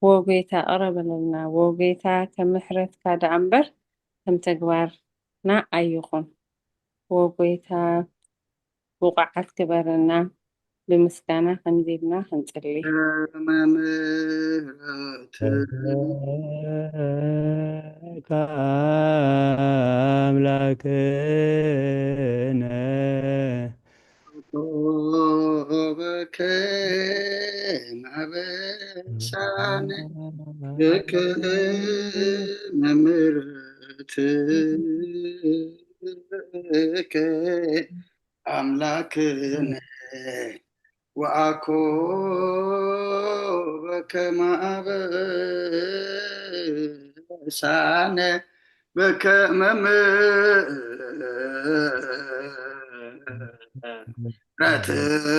ዎ ጎይታ፣ እቕረ በለልና። ዎ ጎይታ፣ ከም ምሕረትካ ደኣ እምበር ከም ተግባርና ኣይኹን። ዎ ጎይታ፣ ብቑዓት ግበረና። ብምስጋና ከምዚ ኢልና ክንጽሊ። ምሕረትካ ኣምላክነ በከ ናበሳነ በከ ምሕረትከ ኣምላክነ ወኣኮ በከመ ኣበሳነ በከመ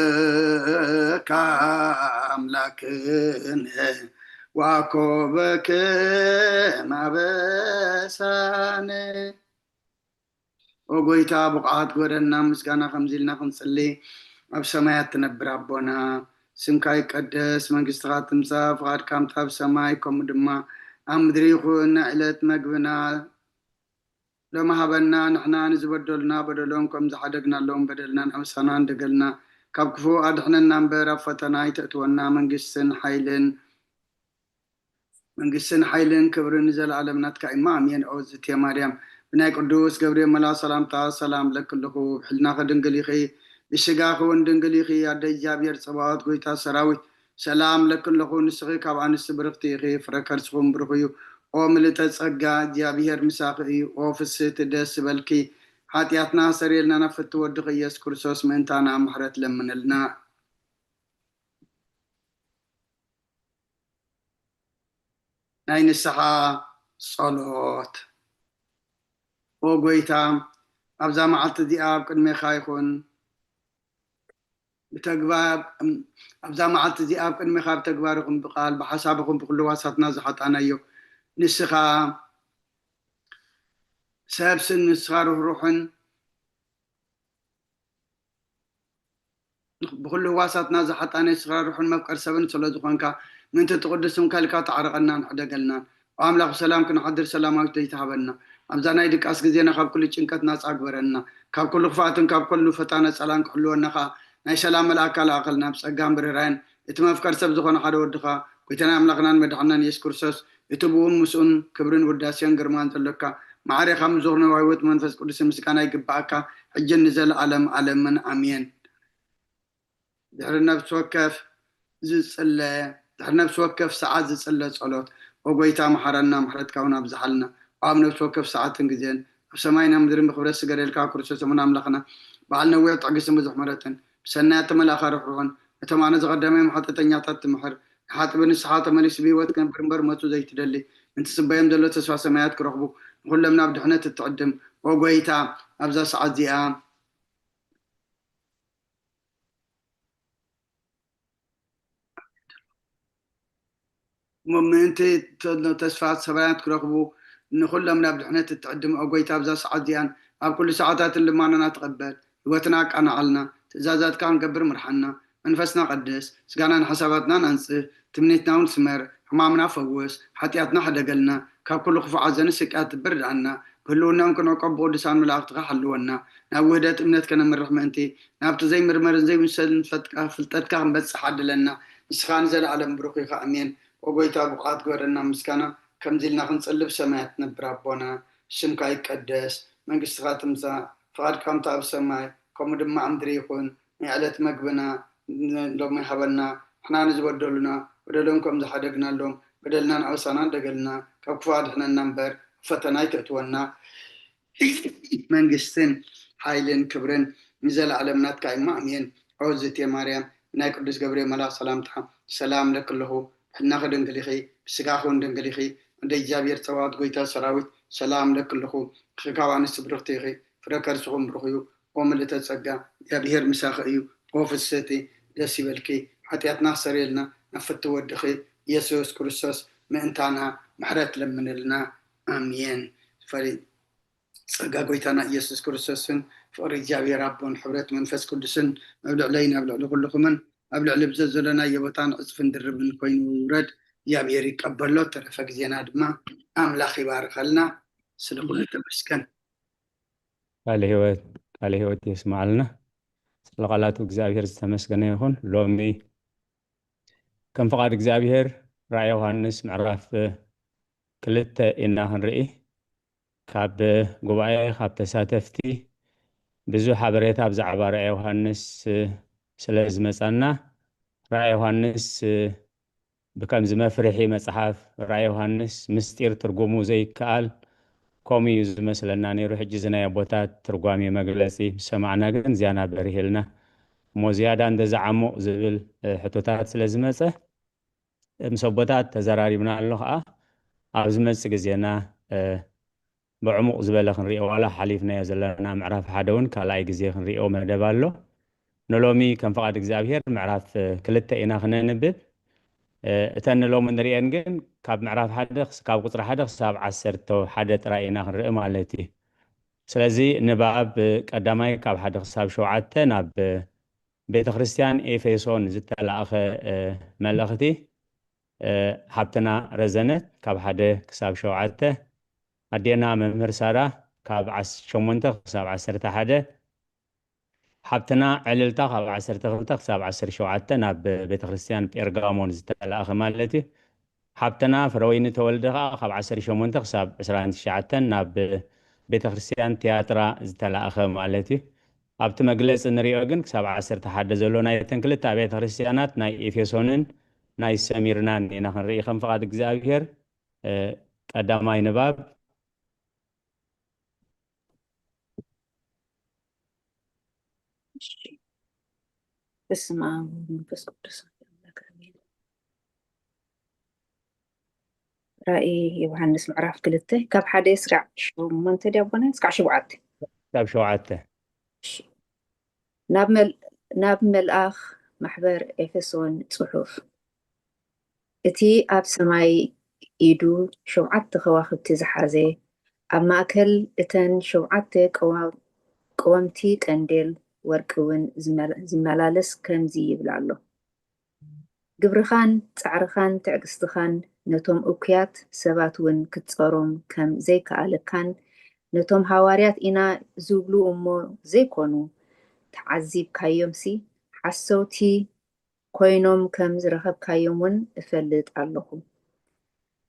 ምሕረትከ ኣምላክነ ወኣኮ በከመ ኣበሳነ። ኦ ጎይታ፣ ብቕዓት ግበረና። ምስጋና ከምዚ ኢልና ክንጽሊ፣ ኣብ ሰማያት ትነብር ኣቦና፣ ስምካ ይቀደስ፣ መንግስትኻ ትምጻእ፣ ፍቓድካ ከምቲ ኣብ ሰማይ ከምኡ ድማ ኣብ ምድሪ ይኹን። ናይ ዕለት መግብና ሎሚ ሃበና፣ ንሕና ንዝበደሉና በደሎም ከም ዝሓደግናሎም በደልና ንኣበሳና እንደገልና፣ ካብ ክፉእ ኣድሕነና እምበር ኣብ ፈተና ኣይተእትወና፣ መንግስትን ሓይልን መንግስትን ሓይልን ክብርን ንዘለኣለም ናትካ እማ፣ ኣሜን። ኦ ዝቴ ማርያም፣ ብናይ ቅዱስ ገብርኤል መልኣኽ ሰላምታ ሰላም እለኪ ኣለኹ። ብሕልናኺ ድንግል ኢኺ፣ ብስጋኺ እውን ድንግል ኢኺ። ኣደ እግዚኣብሔር ጸባኦት፣ ጎይታ ሰራዊት፣ ሰላም እለኪ ኣለኹ። ንስኺ ካብ ኣንስቲ ብርኽቲ ኢኺ፣ ፍረ ከርስኹም ብሩኽ እዩ። ኦ ምልእተ ጸጋ፣ እግዚኣብሔር ምሳኺ እዩ። ኦ ፍስህቲ፣ ደስ ይበልኪ። ሓጢኣትና ኣስተሰርየልና፣ ናብ ፍትው ወድኺ ኢየሱስ ክርስቶስ ምእንታና ምሕረት ለምንልና። ናይ ንስሓ ጸሎት። ኦ ጎይታ፣ ኣብዛ መዓልቲ እዚኣ ኣብ ቅድሜኻ ይኹን። ብተግባር ኣብዛ መዓልቲ እዚኣ ኣብ ቅድሜኻ ብተግባር ይኹን ብቃል ብሓሳብ ይኹን ብኩሉ ዋሳትና ዝሓጣናዮ ንስኻ ሰብ ስን ንስኻ ርህሩሕን ብኩሉ ህዋሳትና ዝሓጣነ ስራርሑን መፍቀር ሰብን ስለ ዝኾንካ ምእንቲ ትቕዱስ ስምካ ኢልካ ተዓረቐናን ሕደገልናን። ኣምላኽ ብሰላም ክንሓድር ሰላማዊት ዘይትሃበና ኣብዛ ናይ ድቃስ ግዜና ካብ ኩሉ ጭንቀት ናጻ ግበረና። ካብ ኩሉ ክፍኣትን ካብ ኩሉ ፈታነ ጸላን ክሕልወና ከኣ ናይ ሰላም መልኣካ ለኣኸልና ብጸጋን ብርህራይን እቲ መፍቀር ሰብ ዝኾነ ሓደ ወድኻ ጎይታና ኣምላኽናን መድሓናን የሱስ ክርስቶስ እቲ ብእውን ምስኡን ክብርን ውዳሴን ግርማን ዘሎካ ማዕሬኻ ምዞር ነዋይወት መንፈስ ቅዱስ ምስጋና ይግባኣካ ሕጅን ንዘለኣለም ኣለምን ኣሜን። ድሕሪ ነፍሲ ወከፍ ዝጽለ ድሕሪ ነፍሲ ወከፍ ሰዓት ዝጽለ ጸሎት፣ ኦ ጎይታ መሓረና፣ ምሕረትካ እውን ኣብዝሓልና። ኣብ ነፍሲ ወከፍ ሰዓትን ግዜን ኣብ ሰማይና ምድርን ብክብረት ስገደልካ ክርስቶስ እሙን ኣምላኽና፣ በዓል ነዊሕ ትዕግስትን ብዙሕ ምሕረትን፣ ብሰናያት ተመላእካ ርሕሩሕን፣ ነቶም ኣነ ዝቐደመዮም ሓጢኣተኛታት ትምሕር፣ ንሓጥቢ ንስሓ ተመሊሱ ብህይወት ክነብር እምበር መቱ ዘይትደሊ፣ ምእንቲ ዝጽበዮም ዘሎ ተስፋ ሰማያት ክረኽቡ፣ ንኹሎም ናብ ድሕነት እትዕድም። ኦ ጎይታ፣ ኣብዛ ሰዓት እዚኣ እሞ ምእንቲ ተስፋ ሰማያት ክረኽቡ ንኹሎም ናብ ድሕነት እትዕድም ኦ ጎይታ ኣብዛ ሰዓት እዚኣን ኣብ ኩሉ ሰዓታትን ልማናና ተቐበል። ህይወትና ኣቃናዓልና። ትእዛዛትካ ክንገብር ምርሓና። መንፈስና ቀድስ። ስጋናን ሓሳባትናን ኣንጽህ። ትምኒትና እውን ስመር። ሕማምና ፈውስ። ሓጢኣትና ሕደገልና። ካብ ኩሉ ክፉእ ሓዘንን ስቅያት ትብር ድኣና። ብህልውናን ክንዕቆብ ብቅዱሳን መላእኽትኻ ሓልወና። ናብ ውህደት እምነት ከነምርሕ ምእንቲ ናብቲ ዘይምርመርን ዘይምሰልን ፈጥካ ፍልጠትካ ክንበጽሕ ዓድለና። ንስኻ ንዘለኣለም ብሩኽ ኢኻ። ኣሜን። ኦ ጎይታ ብቑዓት ግበረና ምስጋና ከምዚ ኢልና ክንጽልብ ሰማያት ትነብር ኣቦና ስምካ ይቀደስ መንግስትኻ ትምጻእ ፍቓድካ ከምታ ኣብ ሰማይ ከምኡ ድማ ኣብ ምድሪ ይኹን ናይ ዕለት መግብና ሎሚ ሃበና ንሕና ንዝበደሉና በደሎም ከም ዝሓደግናሎም በደልናን ኣበሳናን ደገልና ካብ ክፉ ኣድሕነና እምበር ኣብ ፈተና ኣይተእትወና መንግስትን ሓይልን ክብርን ንዘለኣለም ናትካ እዩ። ኣሜን። ኦ ዝእቲ ማርያም ናይ ቅዱስ ገብርኤል መልኣኽ ሰላምታ ሰላም ለኪ ኣለኹ። ብሕልናኺ ድንግል ኢኺ፣ ብስጋኺ እውን ድንግል ኢኺ። እንደ እግዚኣብሔር ጸባኦት ጎይታ ሰራዊት ሰላም ለኪ ኣለኹ። ኢኺ ካብ ኣንስቲ ብርኽቲ ኢኺ፣ ፍረ ከርስኹም ብሩኽ እዩ። ኦ ምልእተ ጸጋ እግዚኣብሔር ምሳኺ እዩ። ኦ ፍስህቲ ደስ ይበልኪ። ሓጢኣትና ክሰርየልና ናብ ፍቲ ወድኺ ኢየሱስ ክርስቶስ ምእንታና ምሕረት ለምንልና። ኣሜን። ፈሪ ጸጋ ጎይታና ኢየሱስ ክርስቶስን ፍቕሪ እግዚኣብሔር ኣቦን ሕብረት መንፈስ ቅዱስን ኣብ ልዕለይን ኣብ ልዕሊ ኩልኹምን ኣብ ልዕሊ ብዘዘለናዮ ቦታን ዕጽፍን ድርብን ኮይኑ ይውረድ። እግዚኣብሔር ይቀበሎ። ተረፈ ግዜና ድማ ኣምላኽ ይባርከልና። ስለ ኩሉ ተመስገን። ቃለ ህይወት ቃለ ህይወት የስማዓልና። ስለ ቃላቱ እግዚኣብሔር ዝተመስገነ ይኹን። ሎሚ ከም ፍቓድ እግዚኣብሔር ራእይ ዮሃንስ ምዕራፍ ክልተ ኢና ክንርኢ። ካብ ጉባኤ ካብ ተሳተፍቲ ብዙሕ ሓበሬታ ብዛዕባ ራእይ ዮሃንስ ስለ ዝመጻና ራእይ ዮሃንስ ብከምዚ መፍርሒ መጽሓፍ ራእይ ዮሃንስ ምስጢር ትርጉሙ ዘይከኣል ከምኡ እዩ ዝመስለና ነይሩ። ሕጂ እዚ ናይ ኣቦታት ትርጓሜ መግለጺ ምስ ሰማዕና ግን ዝያና በሪህልና እሞ ዝያዳ እንደዚ ዓሙቕ ዝብል ሕቶታት ስለ ዝመጸ ምስ ኣቦታት ተዘራሪብና ኣሎ ከዓ ኣብ ዝመጽእ ግዜና ብዕሙቕ ዝበለ ክንሪኦ ዋላ ሓሊፍናዮ ዘለና ምዕራፍ ሓደ እውን ካልኣይ ግዜ ክንሪኦ መደብ ኣሎ። ንሎሚ ከም ፍቓድ እግዚኣብሔር ምዕራፍ ክልተ ኢና ክነንብብ። እተን ንሎሚ ንሪኤን ግን ካብ ምዕራፍ ሓደ ካብ ቁፅሪ ሓደ ክሳብ ዓሰርተ ሓደ ጥራይ ኢና ክንርኢ ማለት እዩ። ስለዚ ንባብ ቀዳማይ ካብ ሓደ ክሳብ ሸውዓተ ናብ ቤተ ክርስቲያን ኤፌሶን ዝተላእኸ መልእኽቲ ሓብትና ረዘነት ካብ ሓደ ክሳብ ሸውዓተ ኣዴና መምህር ሳራ ካብ ሸሞንተ ክሳብ ዓሰርተ ሓደ ሓብትና ዕልልታ ካብ ዓሰርተ ክልተ ክሳብ ዓሰርተ ሸውዓተ ናብ ቤተ ክርስቲያን ጴርጋሞን ዝተላእኸ ማለት እዩ። ሓብትና ፍረወይኒ ተወልደ ከዓ ካብ ዓሰርተ ሸሞንተ ክሳብ ዕስራን ትሽዓተን ናብ ቤተ ክርስቲያን ትያትራ ዝተላእኸ ማለት እዩ። ኣብቲ መግለፂ ንሪኦ ግን ክሳብ ዓሰርተ ሓደ ዘሎ ናይተን ክልተ ኣብያተ ክርስቲያናት ናይ ኤፌሶንን ናይ ሰሚርናን ኢና ክንርኢ ከም ፍቓድ እግዚኣብሔር። ቀዳማይ ንባብ በስመ ኣብ ወወልድ ወመንፈስ ቅዱስ ኣሐዱ ኣምላክ ኣሜን። ራእይ ዮሃንስ ምዕራፍ ክልተ ካብ ሓደ ስጋዕ ሸሞንተ ድያ ኣቦና ስጋዕ ሸውዓተ ካብ ሸውዓተ። እሺ። ናብ መል-፣ ናብ መልኣኽ ማሕበር ኤፌሶን ጽሑፍ። እቲ ኣብ ሰማይ ኢዱ ሸውዓተ ከዋኽብቲ ዝሓዘ፣ ኣብ ማእከል እተን ሸውዓተ ቀዋ-፣ ቀወምቲ ቀንዴል ወርቂ እውን ዝመላ-፣ ዝመላለስ ከምዚ ይብል ኣሎ። ግብርኻን ጻዕርኻን ትዕግስትኻን ነቶም እኩያት ሰባት እውን ክትጸሮም ከም ዘይከኣለካን፣ ነቶም ሃዋርያት ኢና ዝብሉ እሞ ዘይኮኑ ተዓዚብካዮምሲ፣ ሓሰውቲ ኮይኖም ከም ዝረኸብካዮም እውን እፈልጥ ኣለኹ።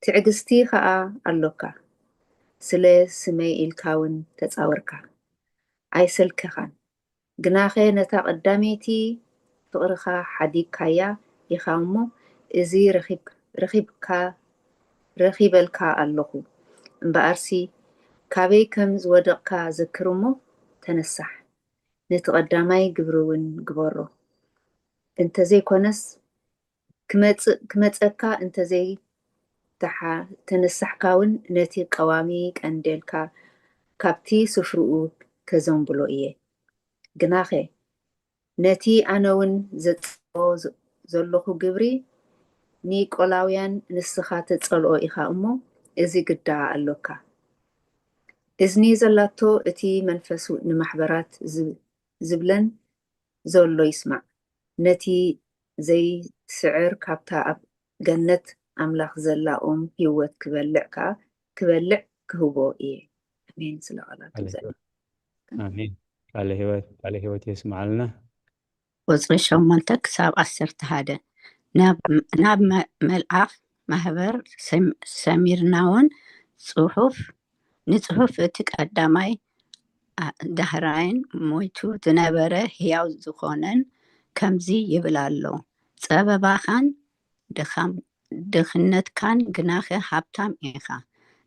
ትዕግስቲ ኸኣ ኣሎካ፣ ስለ ስመይ ኢልካ እውን ተጻወርካ፣ ኣይሰልከኻን። ግናኸ ነታ ቀዳመይቲ ፍቕርኻ ሓዲግካያ ኢኻ እሞ፣ እዚ ረኺብ-፣ ረኺብካ፣ ረኺበልካ ኣለኹ። እምበኣርሲ፣ ካበይ ከም ዝወደቕካ ዘክር እሞ፣ ተነሳሕ። ነቲ ቀዳማይ ግብሪ እውን ግበሮ። እንተዘይኮነስ፣ ክመጽእ-፣ ክመጸካ እንተዘይ ተሓ-፣ ተነሳሕካ እውን፣ ነቲ ቀዋሚ ቀንዴልካ ካብቲ ስፍርኡ ከዘንብሎ እየ። ግናኸ፣ ነቲ ኣነ እውን ዘጽልኦ ዘ-፣ ዘለኹ ግብሪ ኒቆላውያን ንስኻ ተጸልኦ ኢኻ እሞ፣ እዚ ግዳ ኣሎካ። እዝኒ ዘላቶ እቲ መንፈስ ንማሕበራት ዝ-፣ ዝብለን ዘሎ ይስማዕ። ነቲ ዘይስዕር ካብታ ኣብ ገነት ኣምላኽ ዘላ ኦም ህይወት ክበልዕ ከኣ፣ ክበልዕ ክህቦ እየ። ኣሜን። ስለ ቃላት እግዚኣብሔር። ኣሜን። ቃለ ህይወት፣ ቃለ ህይወት የስምዓልና። ቁጽሪ ሸሞንተ ክሳብ ዓሰርተ ሓደ። ናብ፣ ናብ መ-፣ መልኣኽ ማህበር ሰም-፣ ሰሚርናውን ጽሑፍ፣ ንጽሑፍ እቲ ቀዳማይ ኣ-፣ ዳህራይን ሞይቱ ዝነበረ ህያው ዝኾነን ከምዚ ይብል ኣሎ፣ ጸበባኻን ድኻም-፣ ድኽነትካን ግናኸ ሃብታም ኢኻ።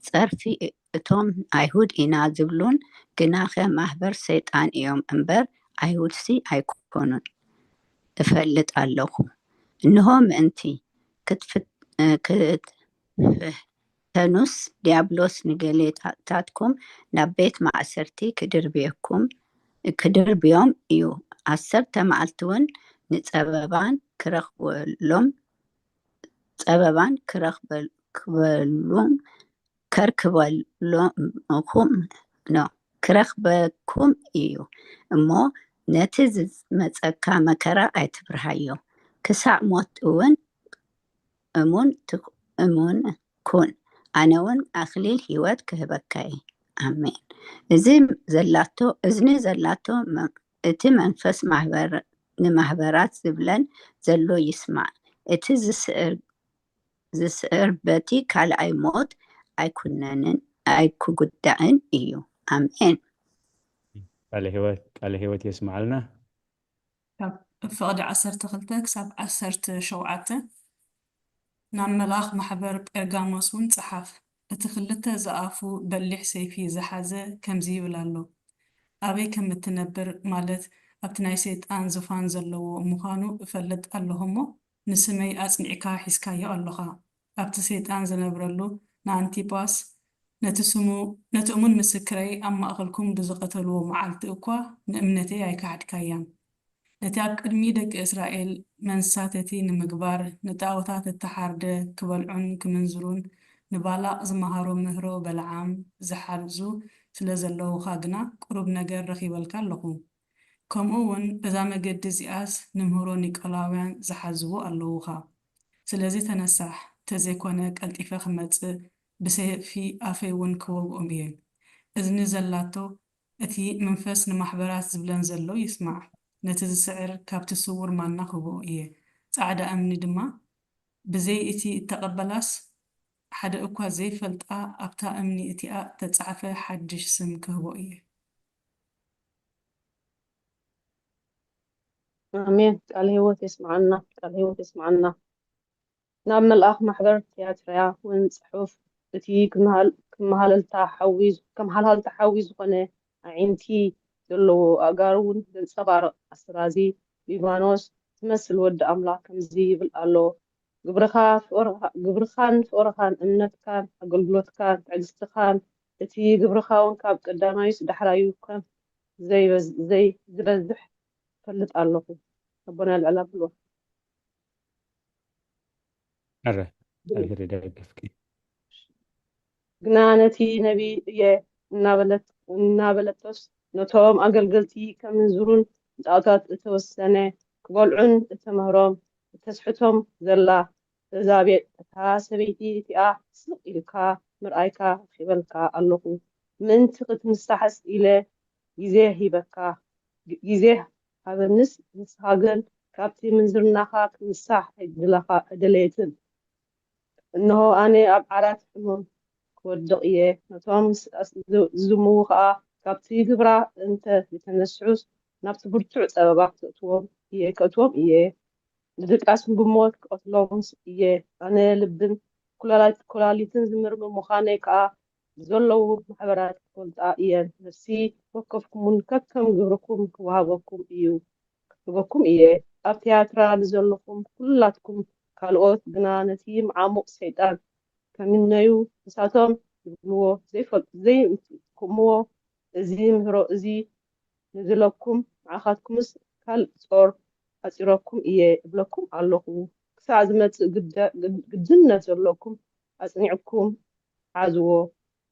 ጸርፊ እ-፣ እቶም ኣይሁድ ኢና ዝብሉን ግናኸ ማህበር ሰይጣን እዮም እምበር ኣይሁድሲ ኣይኮኑን። እፈልጥ ኣለኹ። እንሆ ምእንቲ ክትፍት-፣ እ፣ ክትፍተኑስ ዲያብሎስ ንገሌታትኩም ናብ ቤት ማእሰርቲ ክድርብየኩም፣ ክድርብዮም እዩ። ዓሰርተ መዓልቲ እውን ንጸበባን ክረኽበሎም፣ ጸበባን ክረኽበል-፣ ክበሉም፣ ከርክበሎምኹም፣ ኖ፣ ክረኽበኩም እዩ። እሞ ነቲ ዝመጸካ መከራ ኣይትፍርሃዮ። ክሳዕ ሞት እውን እሙን ትኹ-፣ እሙን ኩን። ኣነ እውን ኣኽሊል ህይወት ክህበካ እየ። ኣሜን። እዚ ዘላቶ፣ እዝኒ ዘላቶ መ-፣ እቲ መንፈስ ማህበር-፣ ንማህበራት ዝብለን ዘሎ ይስማዕ። እቲ ዝስዕር፣ ዝስዕር በቲ ካልኣይ ሞት ኣይኩነንን፣ ኣይክጉዳእን እዩ። ኣሜን። ቃለ ህይወት፣ ቃለ ህይወት የስምዓልና። ካብ ፍቕዲ ዓሰርተ ክልተ ክሳብ ዓሰርተ ሸውዓተ። ናብ መልኣኽ ማሕበር ጴርጋሞስ እውን ጸሓፍ። እቲ ክልተ ዝኣፉ በሊሕ ሰይፊ ዝሓዘ ከምዚ ይብል ኣሎ፣ ኣበይ ከም እትነብር፣ ማለት ኣብቲ ናይ ሰይጣን ዙፋን ዘለዎ ምዃኑ እፈልጥ ኣለኹ እሞ፣ ንስመይ ኣጽኒዕካ ሒዝካዮ ኣሎኻ። ኣብቲ ሰይጣን ዝነብረሉ ንኣንቲጳስ፣ ነቲ ስሙ፣ ነቲ እሙን ምስክረይ ኣብ ማእከልኩም ብዝቐተልዎ መዓልቲ እኳ ንእምነተይ ኣይከሓድካያን። ነቲ ኣብ ቅድሚ ደቂ እስራኤል መንሳተቲ ንምግባር ንጣኦታት እተሓርደ ክበልዑን ክምንዝሩን ንባላቕ ዝመሃሮ ምህሮ በለዓም ዝሓዙ ስለ ዘለዉኻ ግና ቁሩብ ነገር ረኺበልካ ኣለኹ። ከምኡ እውን እዛ መገዲ እዚኣስ ንምህሮ ኒቆላውያን ዝሓዝዎ ኣለዉኻ። ስለዚ ተነሳሕ፣ ተዘይኮነ ቀልጢፈ ክመጽእ ብሰይፊ ኣፈይ እውን ክወግኦም እየ። እዝኒ ዘላቶ እቲ መንፈስ ንማሕበራት ዝብለን ዘሎ ይስማዕ። ነቲ ዝስዕር ካብቲ ስዉር ማና ክህቦ እየ። ጻዕዳ እምኒ ድማ ብዘይ እቲ እተቐበላስ ሓደ እኳ ዘይፈልጣ ኣብታ እምኒ እቲኣ እተጻሕፈ ሓድሽ ስም ክህቦ እየ። ኣሜን። ቃል ህይወት የስምዓና፣ ቃል ህይወት የስምዓና። ናብ መልኣኽ ማሕበር ትያትርያ እውን ጽሑፍ፣ እቲ ክመሃል-፣ ክመሃለልታ ሓዊ፣ ከም ሃልሃልታ ሓዊ ዝኾነ ኣዒንቲ ዘለዎ ኣእጋሩ እውን ዘንጸባርቕ ኣስራዚ ሊባኖስ ትመስል ወዲ ኣምላኽ ከምዚ ይብል ኣሎ፣ ግብርኻ፣ ፍቕርኻ-፣ ግብርኻን ፍቕርኻን፣ እምነትካን ኣገልግሎትካን ትዕግስትኻን፣ እቲ ግብርኻ እውን ካብ ቀዳማዩስ ዳሕራዩ ከም ዘይበዝ- ዘይ ዝበዝሕ ፈልጥ ኣለኹ። ኣቦና ልዕል ኣብልዎ። ኣረ እግዚኣብሔር ይደግፍኪ። ግና ነቲ ነቢ እየ እናበለት እናበለቶስ ነቶም ኣገልገልቲ ከምንዝሩን ንጣዖታት እተወሰነ ክበልዑን እተምህሮም እተስሕቶም ዘላ እዛ ቤት እታ ሰበይቲ እቲኣ ስቕ ኢልካ ምርኣይካ ረኺበልካ ኣለኹ። ምእንቲ ክትንሳሕስ ኢለ ግዜ ሂበካ፣ ግ- ግዜ ሃበንስ ንስኻ ግን ካብቲ ምንዝርናኻ ክንሳሕ ኣይደለኻ- ኣይደለየትን። እንሆ ኣነ ኣብ ዓራት ሕሙም ክወድቕ እየ። ነቶም ስ- ስ- ዝ- ዝዝምዉ ኸኣ ካብቲ ግብራ እንተ ዝተነስሑስ ናብቲ ብርቱዕ ጸበባ ክእትዎም እየ ከእትዎም እየ። ንድቃስን ብሞት ክቐትሎምስ እየ። ኣነ ልብን ኩላሊት- ኩላሊትን ዝምርምር ምዃነይ ከኣ ብዘለዉ ማሕበራት ክፈልጣ እየን። ነፍሲ ወከፍኩምን ከከም ግብርኩም ክወሃበኩም እዩ ክህበኩም እየ። ኣብ ትያትራ ንዘለኹም ኩላትኩም ካልኦት ግና ነቲ መዓሙቕ ሰይጣን ከሚነዩ ንሳቶም ዝብልዎ ዘይፈል- ዘይምትኩምዎ እዚ ምህሮ እዚ ንዝለኩም ንዓኻትኩምስ ካልእ ጾር ኣጺረኩም እየ እብለኩም ኣለኹ። ክሳዕ ዝመጽእ ግደ- ግድነት ዘለኩም ኣጽኒዕኩም ሓዝዎ።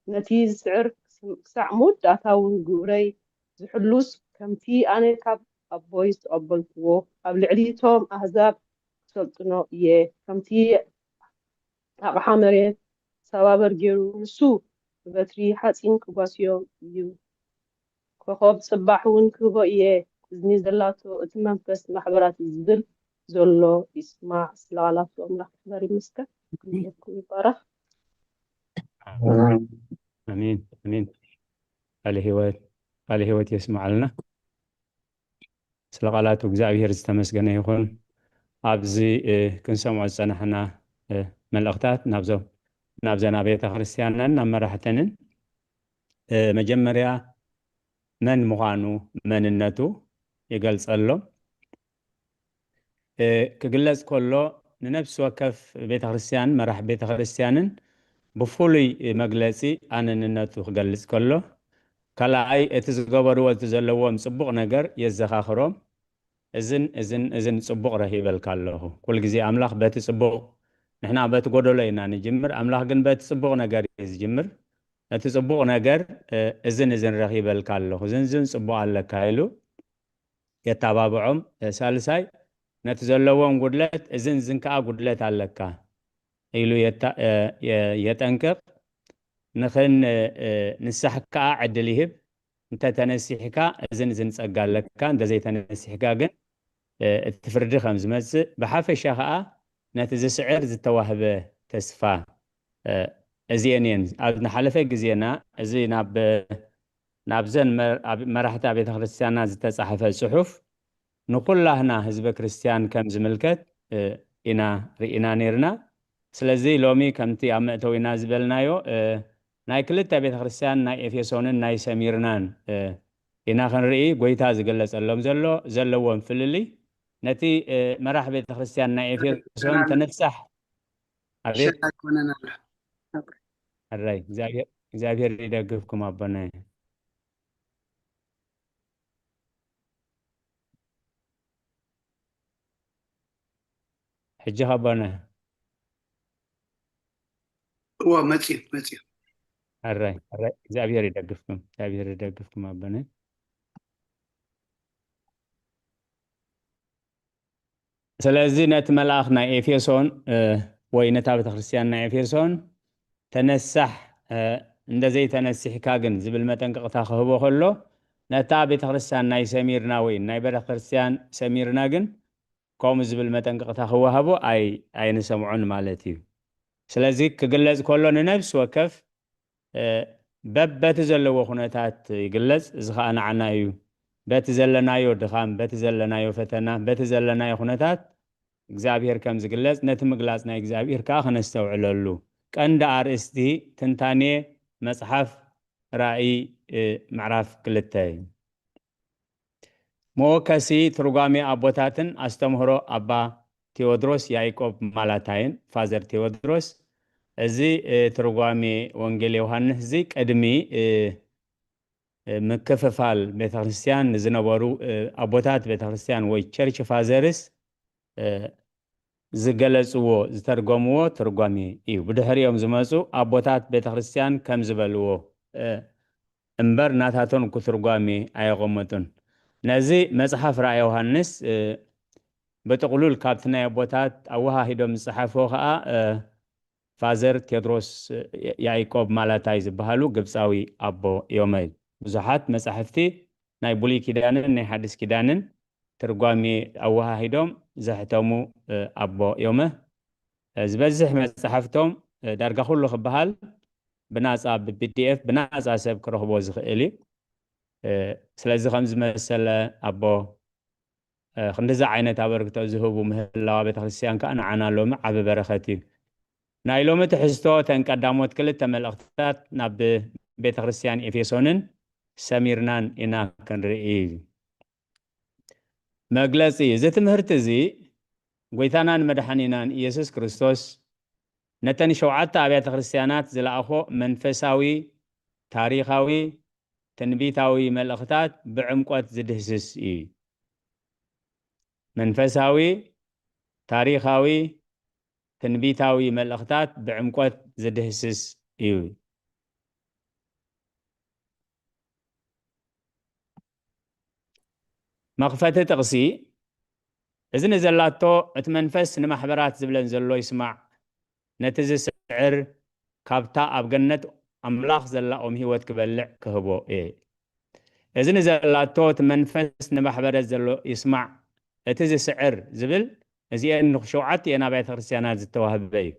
ነቲ ዝስዕር ክሳዕ መወዳእታ እውን ግብረይ ዝሕሉስ ከምቲ ኣነ ካብ ኣቦይ ዝተቐበልክዎ ኣብ ልዕሊ እቶም ኣህዛብ ክሰልጥኖ እየ። ከምቲ ኣቕሓ መሬት ሰባበር ገይሩ ንሱ ብበትሪ ሓጺን ክጓስዮም እዩ። ኮኾብ ጽባሕ እውን ክህቦ እየ። እዝኒ ዘላቶ እቲ መንፈስ ማሕበራት ዝብል ዘሎ ይስማዕ። ስለ ቃላቱ ኣምላኽ ክበር ይመስገን። ክብርኩም ይባረኽ። ኣሜን ኣሜን። ቃለ ህይወት ቃለ ህይወት የስምዓልና። ስለ ቃላቱ እግዚኣብሔር ዝተመስገነ ይኹን። ኣብዚ እ፣ ክንሰምዖ ዝጸናሕና እ፣ መልእኽታት ናብዞም ናብዘና ቤተ ክርስቲያንን ናብ መራሕተንን እ፣ መጀመርያ መን ምዃኑ መንነቱ ይገልጸሎም። እ፣ ክግለጽ ከሎ ንነፍሲ ወከፍ ቤተ ክርስቲያን መራሕ ቤተ ክርስቲያንን ብፍሉይ መግለጺ ኣነንነቱ ክገልጽ ከሎ ካልኣይ እቲ ዝገበርዎ እቲ ዘለዎም ጽቡቕ ነገር የዘኻኽሮም። እዝን እዝን እዝን ጽቡቕ ረኺበልካ ኣለኹ። ኩል ግዜ ኣምላኽ በቲ ጽቡቕ ንሕና በቲ ጎደሎ ኢና ንጅምር፣ ኣምላኽ ግን በቲ ጽቡቕ ነገር እዩ ዝጅምር። ነቲ ጽቡቕ ነገር እ፣ እዝን እዝን ረኺበልካ ኣለኹ፣ እዝን እዝን ጽቡቕ ኣለካ ኢሉ የተባብዖም። እ፣ ሳልሳይ ነቲ ዘለዎም ጉድለት እዝን እዝን ከኣ ጉድለት ኣለካ ኢሉ የታ- እ፣ የ- የጠንቅቕ። ንኽን እ፣ ንሳሕ ከኣ ዕድል ይህብ። እንተ ተነሲሕካ እዝን እዝን ጸጋ ኣለካ፣ እንተ ዘይተነሲሕካ ግን እ፣ እቲ ፍርዲ ከም ዝመጽእ ብሓፈሻ ከኣ ነቲ ዝስዕር ዝተዋህበ ተስፋ እ፣ እዚኤን እየን። ኣብ ዝሓለፈ ግዜና እዚ ናብ ናብዘን መ- ኣብ መራሕቲ ቤተ ክርስቲያና ዝተጻሕፈ ጽሑፍ ንኩላህና ህዝበ ክርስቲያን ከም ዝምልከት እ፣ ኢና ርኢና ነይርና። ስለዚ ሎሚ ከምቲ ኣብ መእተዊና ዝበልናዮ እ፣ ናይ ክልተ ቤተ ክርስቲያን ናይ ኤፌሶንን ናይ ሰሚርናን እ፣ ኢና ክንርኢ። ጎይታ ዝግለጸሎም ዘሎ ዘለዎም ፍልልይ ነቲ እ፣ መራሕ ቤተ ክርስቲያን ናይ ኤፌሶን ተነሳሕ ኣቤት ሸራ ይኮነን ኣሎ። ሕራይ እግዚኣብሔር ይደግፍኩም ኣቦናይ። ሕጂ ኣቦና እዎ መፅዩ መፅዩ። ሕራይ ሕራይ እግዚኣብሔር ይደግፍኩም፣ እግዚኣብሔር ይደግፍኩም ኣቦናይ። ስለዚ ነቲ መልኣኽ ናይ ኤፌሶን እ፣ ወይ ነታ ቤተክርስትያን ናይ ኤፌሶን ተነሳሕ እ፣ እንደዘይተነሲሕካ ግን ዝብል መጠንቀቕታ ክህቦ ከሎ ነታ ቤተክርስትያን ናይ ሰሚርና ወይ ናይ ቤተክርስትያን ሰሚርና ግን ከምኡ ዝብል መጠንቀቕታ ክወሃቦ ኣይ ኣይንሰምዖን ማለት እዩ። ስለዚ ክግለጽ ከሎ ንነፍሲ ወከፍ እ፣ በበቲ ዘለዎ ኩነታት ይግለጽ። እዚ ኸኣ ንዓና እዩ። በቲ ዘለናዮ ድኻም፣ በቲ ዘለናዮ ፈተና፣ በቲ ዘለናዮ ኩነታት እግዚኣብሔር ከም ዝግለጽ ነቲ ምግላጽ ናይ እግዚኣብሔር ከኣ ክነስተውዕለሉ። ቀንዲ ኣርእስቲ ትንታኔ መጽሓፍ ራእይ እ፣ ምዕራፍ ክልተ እዩ። መወከሲ ትርጓሜ ኣቦታትን ኣስተምህሮ ኣባ ቴዎድሮስ ያዕቆብ ማላታይን ፋዘር ቴዎድሮስ። እዚ እ፣ ትርጓሜ ወንጌል ዮሃንስ እዚ ቅድሚ እ፣ እ፣ ምክፍፋል ቤተክርስትያን ንዝነበሩ፣ እ፣ ኣቦታት ቤተክርስትያን ወይ ቸርች ፋዘርስ፣ እ፣ ዝገለጽዎ፣ ዝተርጎምዎ ትርጓሜ እዩ። ብድሕሪኦም ዝመጹ ኣቦታት ቤተክርስትያን ከም ዝበልዎ፣ እ፣ እምበር ናታቶም ክትርጓሜ ኣየቐመጡን። ነዚ መጽሓፍ ራእየ ዮሃንስ፣ እ፣ ብጥቕሉል ካብቲ ናይ ኣቦታት ኣወሃሂዶም ዝጸሓፍዎ ኸኣ፣ እ፣ ፋዘር ቴድሮስ፣ እ፣ ያዕቆብ ማላታይ ዝበሃሉ ግብጻዊ ኣቦ እዮም። ብዙሓት መጻሕፍቲ ናይ ብሉይ ኪዳንን ናይ ሓድስ ኪዳንን ትርጓሜ ኣወሃሂዶም ዘሕተሙ፣ እ፣ ኣቦ እዮም። እ፣ ዝበዝሕ መጻሕፍቶም፣ እ፣ ዳርጋ ኩሉ ክበሃል ብናጻ ብ-፣ ቢ ዲ ኤፍ ብናጻ ሰብ ክረኽቦ ዝኽእል እዩ። እ፣ ስለዚ ከም ዝመሰለ ኣቦ፣ እ፣ ክንድዚ ዓይነት ኣበርክቶ ዝህቡ ምህላዋ ቤተክርስትያን ከኣ ንዓና ሎሚ ዓቢ በረኸት እዩ። ናይ ሎሚ ትሕዝቶ እተን ቀዳሞት ክልተ መልእኽትታት ናብ ቤተክርስትያን ኤፌሶንን ሰሚርናን ኢና ክንርኢ። መግለጺ፣ እዚ ትምህርቲ እዚ ጎይታናን መድሓኒናን ኢየሱስ ክርስቶስ ነተን ሸውዓተ ኣብያተ ክርስትያናት ዝለኣኾ መንፈሳዊ፣ ታሪኻዊ፣ ትንቢታዊ መልእኽታት ብዕምቆት ዝድህስስ እዩ። መንፈሳዊ፣ ታሪኻዊ፣ ትንቢታዊ መልእኽታት ብዕምቆት ዝድህስስ እዩ። መኽፈቲ ጥቕሲ፣ እዚ ንዘላቶ እቲ መንፈስ ንማሕበራት ዝብለን ዘሎ ይስማዕ፣ ነቲ ዝስዕር ካብታ ኣብ ገነት ኣምላኽ ዘላ ኦም ህይወት ክበልዕ ክህቦ እየ። እዚ ንዘላቶ እቲ መንፈስ ንማሕበረት ዘሎ ይስማዕ፣ እቲ ዝስዕር ዝብል እዚኤን ንሸውዓቲኤን ኣብያተ ክርስትያናት ዝተዋህበ እዩ።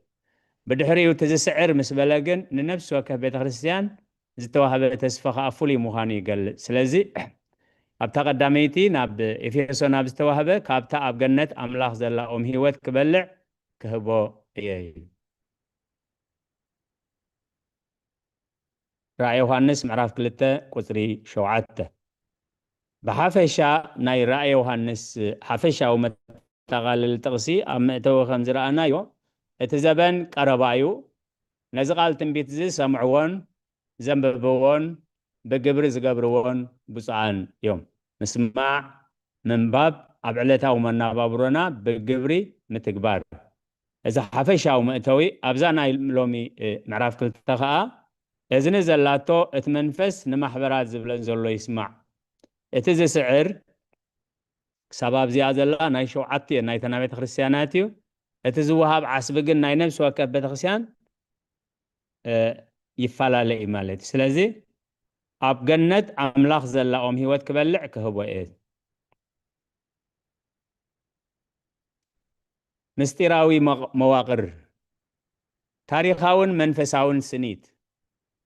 ብድሕሪኡ እቲ ዝስዕር ምስ በለ ግን ንነፍሲ ወከፍ ቤተ ክርስትያን ዝተዋህበ ተስፋ ኸኣ ፍሉይ ምዃኑ ይገልጽ። ስለዚ ኣብታ ቀዳመይቲ ናብ ኤፌሶን ኣብ ዝተዋህበ ካብታ ኣብ ገነት ኣምላኽ ዘላ ኦም ህይወት ክበልዕ ክህቦ እየ። ራእይ ዮሃንስ ምዕራፍ ክልተ ቁጽሪ ሸውዓተ። ብሓፈሻ ናይ ራእይ ዮሃንስ ሓፈሻዊ መጠቓልል ጥቕሲ ኣብ መእተዊ ከም ዝረኣናዮ፣ እቲ ዘበን ቀረባ እዩ። ነዚ ቃል ትንቢት እዚ ዝሰምዕዎን ዘንብብዎን ብግብሪ ዝገብርዎን ብፁዓን እዮም። ምስማዕ፣ ምንባብ፣ ኣብ ዕለታዊ መነባብሮና ብግብሪ ምትግባር። እዚ ሓፈሻዊ መእተዊ ኣብዛ ናይ ሎሚ፣ እ፣ ምዕራፍ ክልተ ኸኣ፣ እዝኒ ዘላቶ እቲ መንፈስ ንማሕበራት ዝብለን ዘሎ ይስማዕ። እቲ ዝስዕር ክሳብ ኣብዚኣ ዘላ ናይ ሸውዓተ እየን ናይተን ቤተ ክርስትያናት እዩ። እቲ ዝወሃብ ዓስቢ ግን ናይ ነፍሲ ወከፍ ቤተ ክርስትያን፣ እ፣ ይፈላለ እዩ ማለት እዩ። ስለዚ ኣብ ገነት ኣምላኽ ዘላ ኦም ህይወት ክበልዕ ክህቦ እየ። ምስጢራዊ መቕ-፣ መዋቕር፣ ታሪኻውን መንፈሳውን ስኒት።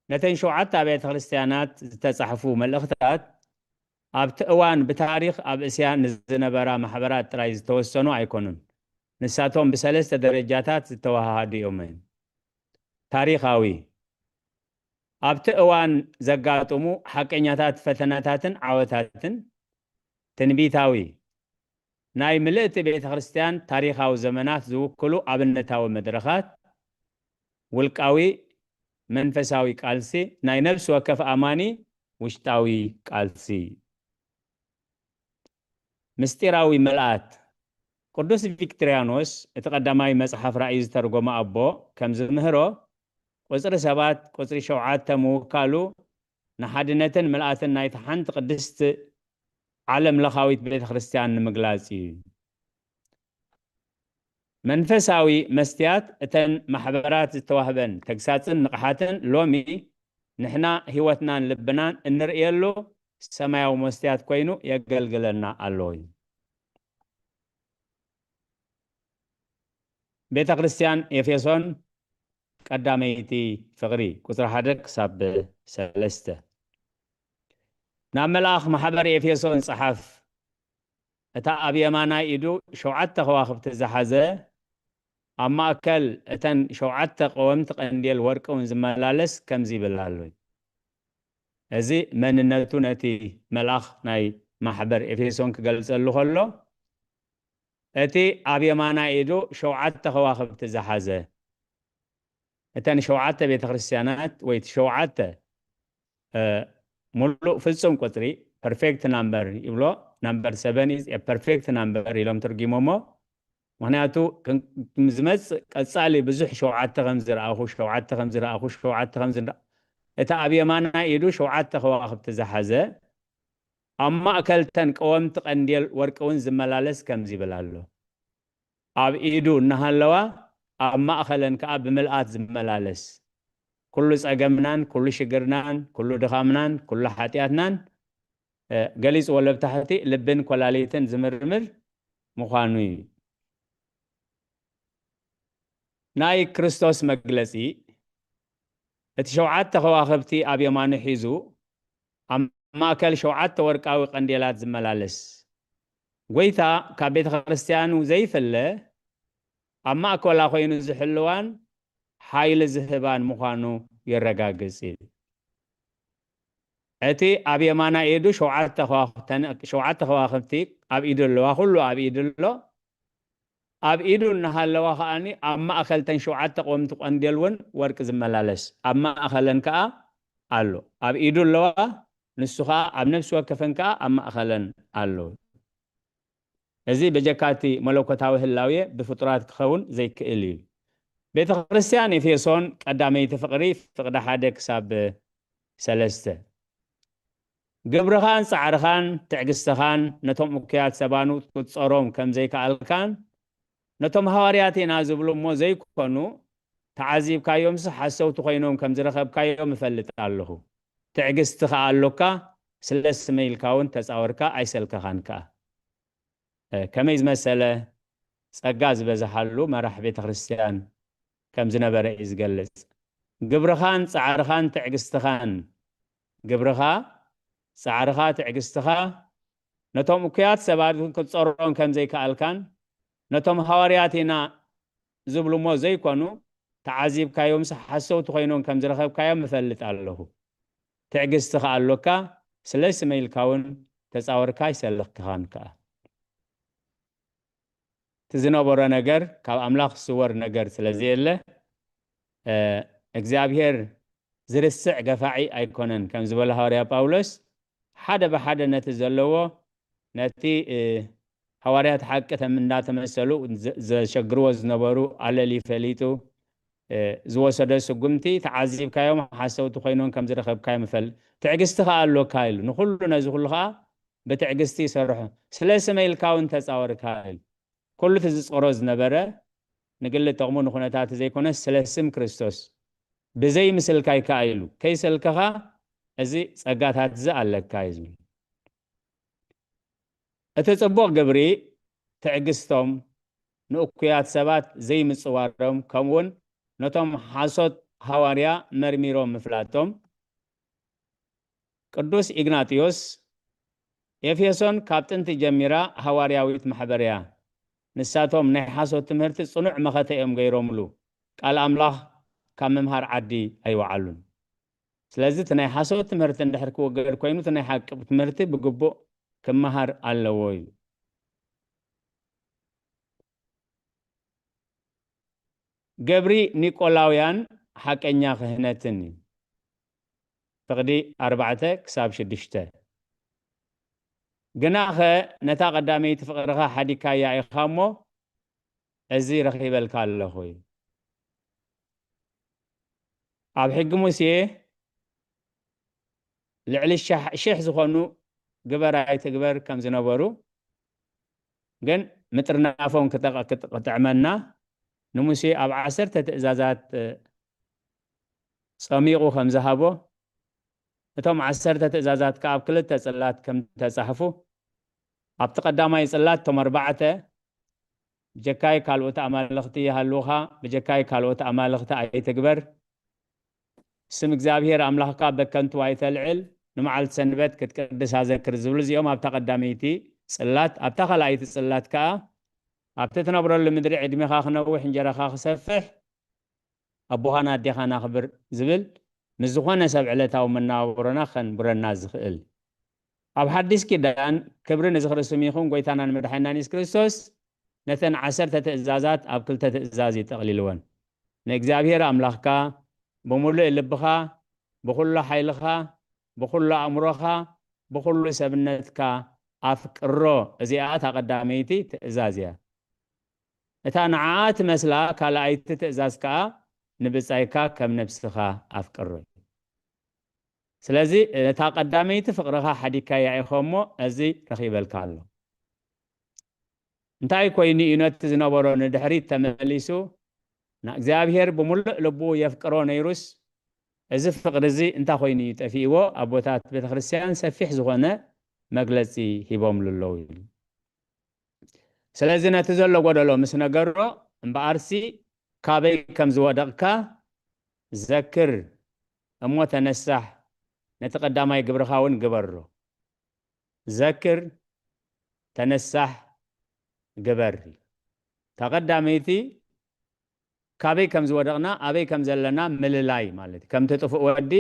ነተን ሸውዓተ ኣብያተ ክርስትያናት ዝተጻሕፉ መልእኽታት ኣብቲ እዋን ብታሪኽ ኣብ እስያ ንዝነበራ ማሕበራት ጥራይ ዝተወሰኑ ኣይኮኑን። ንሳቶም ብሰለስተ ደረጃታት ዝተወሃሃዱ እዮም። ታሪኻዊ፣ ኣብቲ እዋን ዘጋጥሙ ሓቀኛታት ፈተናታትን ዓወታትን። ትንቢታዊ፣ ናይ ምልእቲ ቤተ ክርስትያን ታሪኻዊ ዘመናት ዝውክሉ ኣብነታዊ መድረኻት። ውልቃዊ፣ መንፈሳዊ ቃልሲ፣ ናይ ነፍሲ ወከፍ ኣማኒ ውሽጣዊ ቃልሲ። ምስጢራዊ ምልኣት፣ ቅዱስ ቪክትርያኖስ እቲ ቀዳማይ መጽሓፍ ራእይ ዝተርጎመ ኣቦ ከም ዝምህሮ፣ ቁጽሪ ሰባት ቁጽሪ ሸውዓተ ምውካሉ ንሓድነትን ምልኣትን ናይቲ ሓንቲ ቅድስቲ ዓለም ለኻዊት ቤተ ክርስትያን ንምግላጽ እዩ። መንፈሳዊ መስትያት፣ እተን ማሕበራት ዝተዋህበን ተግሳጽን ንቕሓትን ሎሚ ንሕና ህይወትናን ልብናን እንርእየሉ ሰማያዊ መስትያት ኮይኑ የገልግለና ኣሎ እዩ። ቤተ ክርስትያን ኤፌሶን ቀዳመይቲ ፍቕሪ፣ ቁጽሪ ሓደ ክሳብ ሰለስተ። ናብ መልኣኽ ማሕበር ኤፌሶን ጸሓፍ። እታ ኣብ የማናይ ኢዱ ሸውዓተ ከዋኽብቲ ዝሓዘ፣ ኣብ ማእከል እተን ሸውዓተ ቀወምቲ ቀንዴል ወርቂ እውን ዝመላለስ ከምዚ ይብል ኣሎ። እዚ መንነቱ ነቲ መልኣኽ ናይ ማሕበር ኤፌሶን ክገልጸሉ ከሎ፣ እቲ ኣብ የማናይ ኢዱ ሸውዓተ ከዋኽብቲ ዝሓዘ፣ እተን ሸውዓተ ቤተ ክርስትያናት ወይ እቲ ሸውዓተ፣ እ፣ ሙሉእ ፍጹም ቁጽሪ፣ perfect number ይብሎ። Number seven is a perfect number ኢሎም ትርጊሞሞ። ምክንያቱ ዝመፅእ ቀፃሊ ብዙሕ ሸውዓተ ከም ዝረኣኹ፣ ሸውዓተ ከም ዝረኣኹ፣ ሸውዓተ ከም ዝረኣ፣ እቲ ኣብ የማናይ ኢዱ ሸውዓተ ከዋኽብቲ ዝሓዘ፣ ኣብ ማእከል ተን ቀወምቲ ቀንዴል ወርቂ እውን ዝመላለስ ከምዚ ይብል ኣሎ። ኣብ ኢዱ እናሃለዋ ኣብ ማእኸለን ከዓ ብምልኣት ዝመላለስ፣ ኩሉ ፀገምናን ኩሉ ሽግርናን ኩሉ ድኻምናን ኩሉ ሓጢኣትናን ገሊፅዎ ኣሎ። ብታሕቲ ልብን ኮላሊትን ዝምርምር ምዃኑ እዩ። ናይ ክርስቶስ መግለፂ፣ እቲ ሸውዓተ ከዋኽብቲ ኣብ የማኑ ሒዙ ኣብ ማእከል ሸውዓተ ወርቃዊ ቀንዴላት ዝመላለስ ጎይታ፣ ካብ ቤተ ክርስትያኑ ዘይፍለ፣ ኣብ ማእከላ ኮይኑ ዝሕልዋን ሓይሊ ዝህባን ምዃኑ የረጋግጽ እዩ። እቲ ኣብ የማናይ ኢዱ ሸውዓተ ከዋኽብቲ ኣብ ኢዱ ኣለዋ፣ ኩሉ ኣብ ኢዱ ኣሎ። ኣብ ኢዱ እናሃለዋ ከኣኒ ኣብ ማእከል ተን ሸውዓተ ቀወምቲ ቀንዴል እውን ወርቂ ዝመላለስ ኣብ ማእከለን ከኣ ኣሎ። ኣብ ኢዱ ኣለዋ፣ ንሱ ከኣ ኣብ ነፍሲ ወከፈን ከኣ ኣብ ማእከለን ኣሎ። እዚ በጀካቲ መለኮታዊ ህላዌ ብፍጡራት ክኸውን ዘይክእል እዩ። ቤተ ክርስትያን ኤፌሶን ቀዳመይቲ ፍቕሪ ፍቕዲ ሓደ ክሳብ ሰለስተ። ግብርኻን ጻዕርኻን ትዕግስትኻን ነቶም እኩያት ሰባኑ ክትጸሮም ከም ዘይከኣልካን ነቶም ሃዋርያት ኢና ዝብሉ እሞ ዘይኮኑ ተዓዚብካዮምስ ሓሰውቲ ኮይኖም ከም ዝረኸብካዮም እፈልጥ ኣለኹ። ትዕግስቲ ከኣ ኣሎካ፣ ስለ ስመይ ኢልካ እውን ተጻወርካ ኣይሰልከኻን ከኣ። ከመይ ዝመሰለ ጸጋ ዝበዝሓሉ መራሕ ቤተ ክርስትያን ከም ዝነበረ እዩ ዝገልጽ። ግብርኻን ጻዕርኻን ትዕግስትኻን፣ ግብርኻ፣ ጻዕርኻ፣ ትዕግስትኻ ነቶም እኩያት ሰባት ክትጸሮም ከም ዘይከኣልካን ነቶም ሃዋርያት ኢና ዝብሉ እሞ ዘይኮኑ ተዓዚብካዮምስ ሓሰውቲ ኮይኖም ከም ዝረኸብካዮም እፈልጥ ኣለኹ። ትዕግስቲ ከኣ ኣሎካ፣ ስለ ስመይ ኢልካ እውን ተጻወርካ ኣይሰልክኻን ከኣ። እቲ ዝነበሮ ነገር ካብ ኣምላኽ ዝስወር ነገር ስለ ዘየለ፣ እግዚኣብሔር ዝርስዕ ገፋዒ ኣይኮነን። ከም ዝበለ ሃዋርያ ጳውሎስ፣ ሓደ ብሓደ ነቲ ዘለዎ፣ ነቲ ሃዋርያት ሓቂ ተም-፣ እንዳተመሰሉ ዘ-፣ ዘሸግርዎ ዝነበሩ ኣለሊ ፈሊጡ፣ ዝወሰዶ ስጉምቲ ተዓዚብካዮም ሓሰውቲ ኮይኖም ከም ዝረኸብካዮም እፈል-፣ ትዕግስቲ ከኣ ኣሎካ ኢሉ። ንኹሉ ነዚ ኩሉ ከኣ ብትዕግስቲ ይሰርሖ። ስለ ስመይ ኢልካ እውን ተጻወርካ ኢሉ። ኩሉ እቲ ዝጸሮ ዝነበረ ንግሊ ጥቕሙ ንኹነታት ዘይኮነስ ስለ ስም ክርስቶስ። ብዘይ ምስልካይ ከኣ ኢሉ። ከይሰልከኻ እዚ ጸጋታት እዚ ኣለካ እዩ ዝብል። እቲ ጽቡቕ ግብሪ ትዕግስቶም፣ ንእኩያት ሰባት ዘይምጽዋሮም፣ ከምኡውን ነቶም ሓሶት ሃዋርያ መርሚሮም ምፍላጦም፣ ቅዱስ ኢግናጢዮስ፣ ኤፌሶን ካብ ጥንቲ ጀሚራ ሃዋርያዊት ማሕበር እያ። ንሳቶም ናይ ሓሶት ትምህርቲ ጽኑዕ መኸተ እዮም ገይሮምሉ። ቃል ኣምላኽ ካብ ምምሃር ዓዲ ኣይወዓሉን። ስለዚ እቲ ናይ ሓሶት ትምህርቲ እንድሕር ክወገድ ኮይኑ፣ እቲ ናይ ሓቂ ትምህርቲ ብግቡእ ክመሃር ኣለዎ እዩ። ገብሪ ኒቆላውያን ሓቀኛ ክህነትን እዩ። ፍቕዲ ኣርባዕተ ክሳብ ሽዱሽተ። ግናኸ ነታ ቀዳመይቲ ፍቕርኻ ሓዲግካያ ኢኻ እሞ፣ እዚ ረኺበልካ ኣለኹ እዩ። ኣብ ሕጊ ሙሴ ልዕሊ ሻሕ-፣ ሽሕ ዝኾኑ ግበር ኣይትግበር ከም ዝነበሩ፣ ግን ምጥርናፎም ክጠቕ-፣ ክጥ-፣ ክጥዕመና ንሙሴ ኣብ ዓሰርተ ትእዛዛት፣ እ፣ ጸሚቑ ከም ዝሃቦ፣ እቶም ዓሰርተ ትእዛዛት ከኣ ኣብ ክልተ ጽላት ከም ተጻሕፉ፣ ኣብቲ ቀዳማይ ጽላት እቶም ኣርባዕተ፣ ብጀካይ ካልኦት ኣማልኽቲ ይሃልዉኻ፣ ብጀካይ ካልኦት ኣማልኽቲ ኣይትግበር፣ ስም እግዚኣብሔር ኣምላኽካ በከንቱ ኣይተልዕል፣ ንመዓልቲ ሰንበት ክትቅድሳ ዘክር ዝብሉ እዚኦም ኣብታ ቀዳመይቲ ጽላት። ኣብታ ካልኣይቲ ጽላት ከኣ፣ ኣብቲ ትነብረሉ ምድሪ ዕድሜኻ ክነውሕ፣ እንጀራኻ ክሰፍሕ፣ ኣቦኻን ኣዴኻን ኣኽብር ዝብል፣ ምስ ዝኾነ ሰብ ዕለታዊ መነባብሮና ከንብረና ዝኽእል። ኣብ ሓዲስ ኪዳን፣ ክብሪ ንዝኽሪ ስም ይኹን፣ ጎይታናን መድሓኒናን የሱስ ክርስቶስ ነተን ዓሰርተ ትእዛዛት ኣብ ክልተ ትእዛዝ እዩ ጠቕሊልወን። ንእግዚኣብሔር ኣምላኽካ ብምሉእ ልብኻ፣ ብኹሉ ሓይልኻ፣ ብኹሉ ኣእምሮኻ፣ ብኹሉ ሰብነትካ ኣፍቅሮ። እዚኣ እታ ቀዳመይቲ ትእዛዝ እያ። እታ ንዓኣ ትመስላ ካልኣይቲ ትእዛዝ ከኣ ንብጻይካ ከም ነብስኻ ኣፍቅሮ። ስለዚ እታ ቀዳመይቲ ፍቕርኻ ሓዲግካያ ኢኻ እሞ እዚ ረኺበልካ ኣሎ። እንታይ ኮይኑ እዩ ነቲ ዝነበሮ ንድሕሪት ተመሊሱ ንእግዚኣብሔር ብምሉእ ልቡ የፍቅሮ ነይሩስ፣ እዚ ፍቕሪ እዚ እንታይ ኮይኑ እዩ ጠፊእዎ? ኣቦታት ቤተክርስትያን ሰፊሕ ዝኾነ መግለጺ ሂቦምሉ ኣለዉ ኢሉ። ስለዚ ነቲ ዘሎ ጎደሎ ምስ ነገሮ፣ እምበኣርሲ ካበይ ከም ዝወደቕካ ዘክር እሞ ተነሳሕ፣ ነቲ ቀዳማይ ግብርኻ እውን ግበሮ። ዘክር፣ ተነሳሕ፣ ግበር። እታ ቀዳመይቲ ካበይ ከም ዝወደቕና፣ ኣበይ ከም ዘለና ምልላይ ማለት እዩ። ከምቲ ጥፉእ ወዲ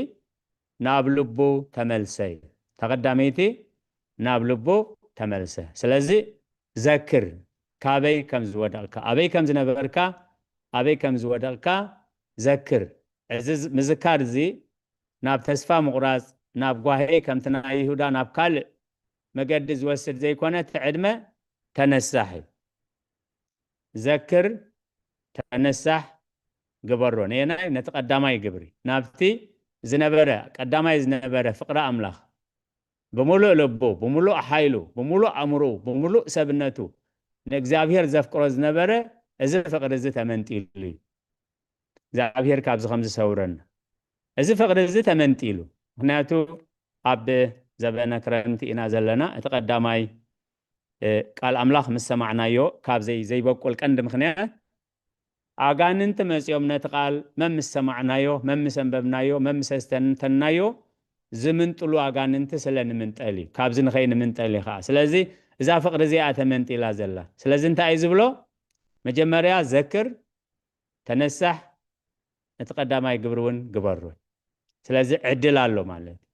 ናብ ልቡ ተመልሰ እዩ። እታ ቀዳመይቲ ናብ ልቡ ተመልሰ። ስለዚ ዘክር፣ ካበይ ከም ዝወደቕካ፣ ኣበይ ከም ዝነበርካ፣ ኣበይ ከም ዝወደቕካ ዘክር። እዚ ዝ-፣ ምዝካር እዚ ናብ ተስፋ ምቑራጽ፣ ናብ ጓሄ፣ ከምቲ ናይ ይሁዳ ናብ ካልእ መገዲ ዝወስድ ዘይኮነ፣ እቲ ዕድመ ተነሳሕ እዩ። ዘክር፣ ተነሳሕ፣ ግበሮ። ነየናይ? ነቲ ቀዳማይ ግብሪ፣ ናብቲ ዝነበረ፣ ቀዳማይ ዝነበረ ፍቕሪ ኣምላኽ ብምሉእ ልቡ፣ ብምሉእ ሓይሉ፣ ብምሉእ ኣእምሮኡ፣ ብምሉእ ሰብነቱ ንእግዚኣብሔር ዘፍቅሮ ዝነበረ፣ እዚ ፍቕሪ እዚ ተመንጢሉ እዩ። እግዚኣብሔር ካብዚ ከም ዝሰውረና። እዚ ፍቕሪ እዚ ተመንጢሉ። ምኽንያቱ ኣብ ዘበነ ክረምቲ ኢና ዘለና። እቲ ቀዳማይ፣ እ፣ ቃል ኣምላኽ ምስ ሰማዕናዮ ካብ ዘይ-፣ ዘይበቁል ቀንዲ ምኽንያት፣ ኣጋንንቲ መጺኦም ነቲ ቃል መም ምስ ሰማዕናዮ፣ መም ምስ ኣንበብናዮ፣ መም ምስ ኣስተንተንናዮ ዝምንጥሉ ኣጋንንቲ ስለ ንምንጠል እዩ። ካብዚ ንኸይንምንጠል እዩ ኸዓ። ስለዚ እዛ ፍቕሪ እዚኣ ተመንጢላ ዘላ። ስለዚ እንታይ እዩ ዝብሎ? መጀመርያ ዘክር፣ ተነሳሕ፣ ነቲ ቀዳማይ ግብሪ እውን ግበሮ። ስለዚ ዕድል ኣሎ ማለት እዩ።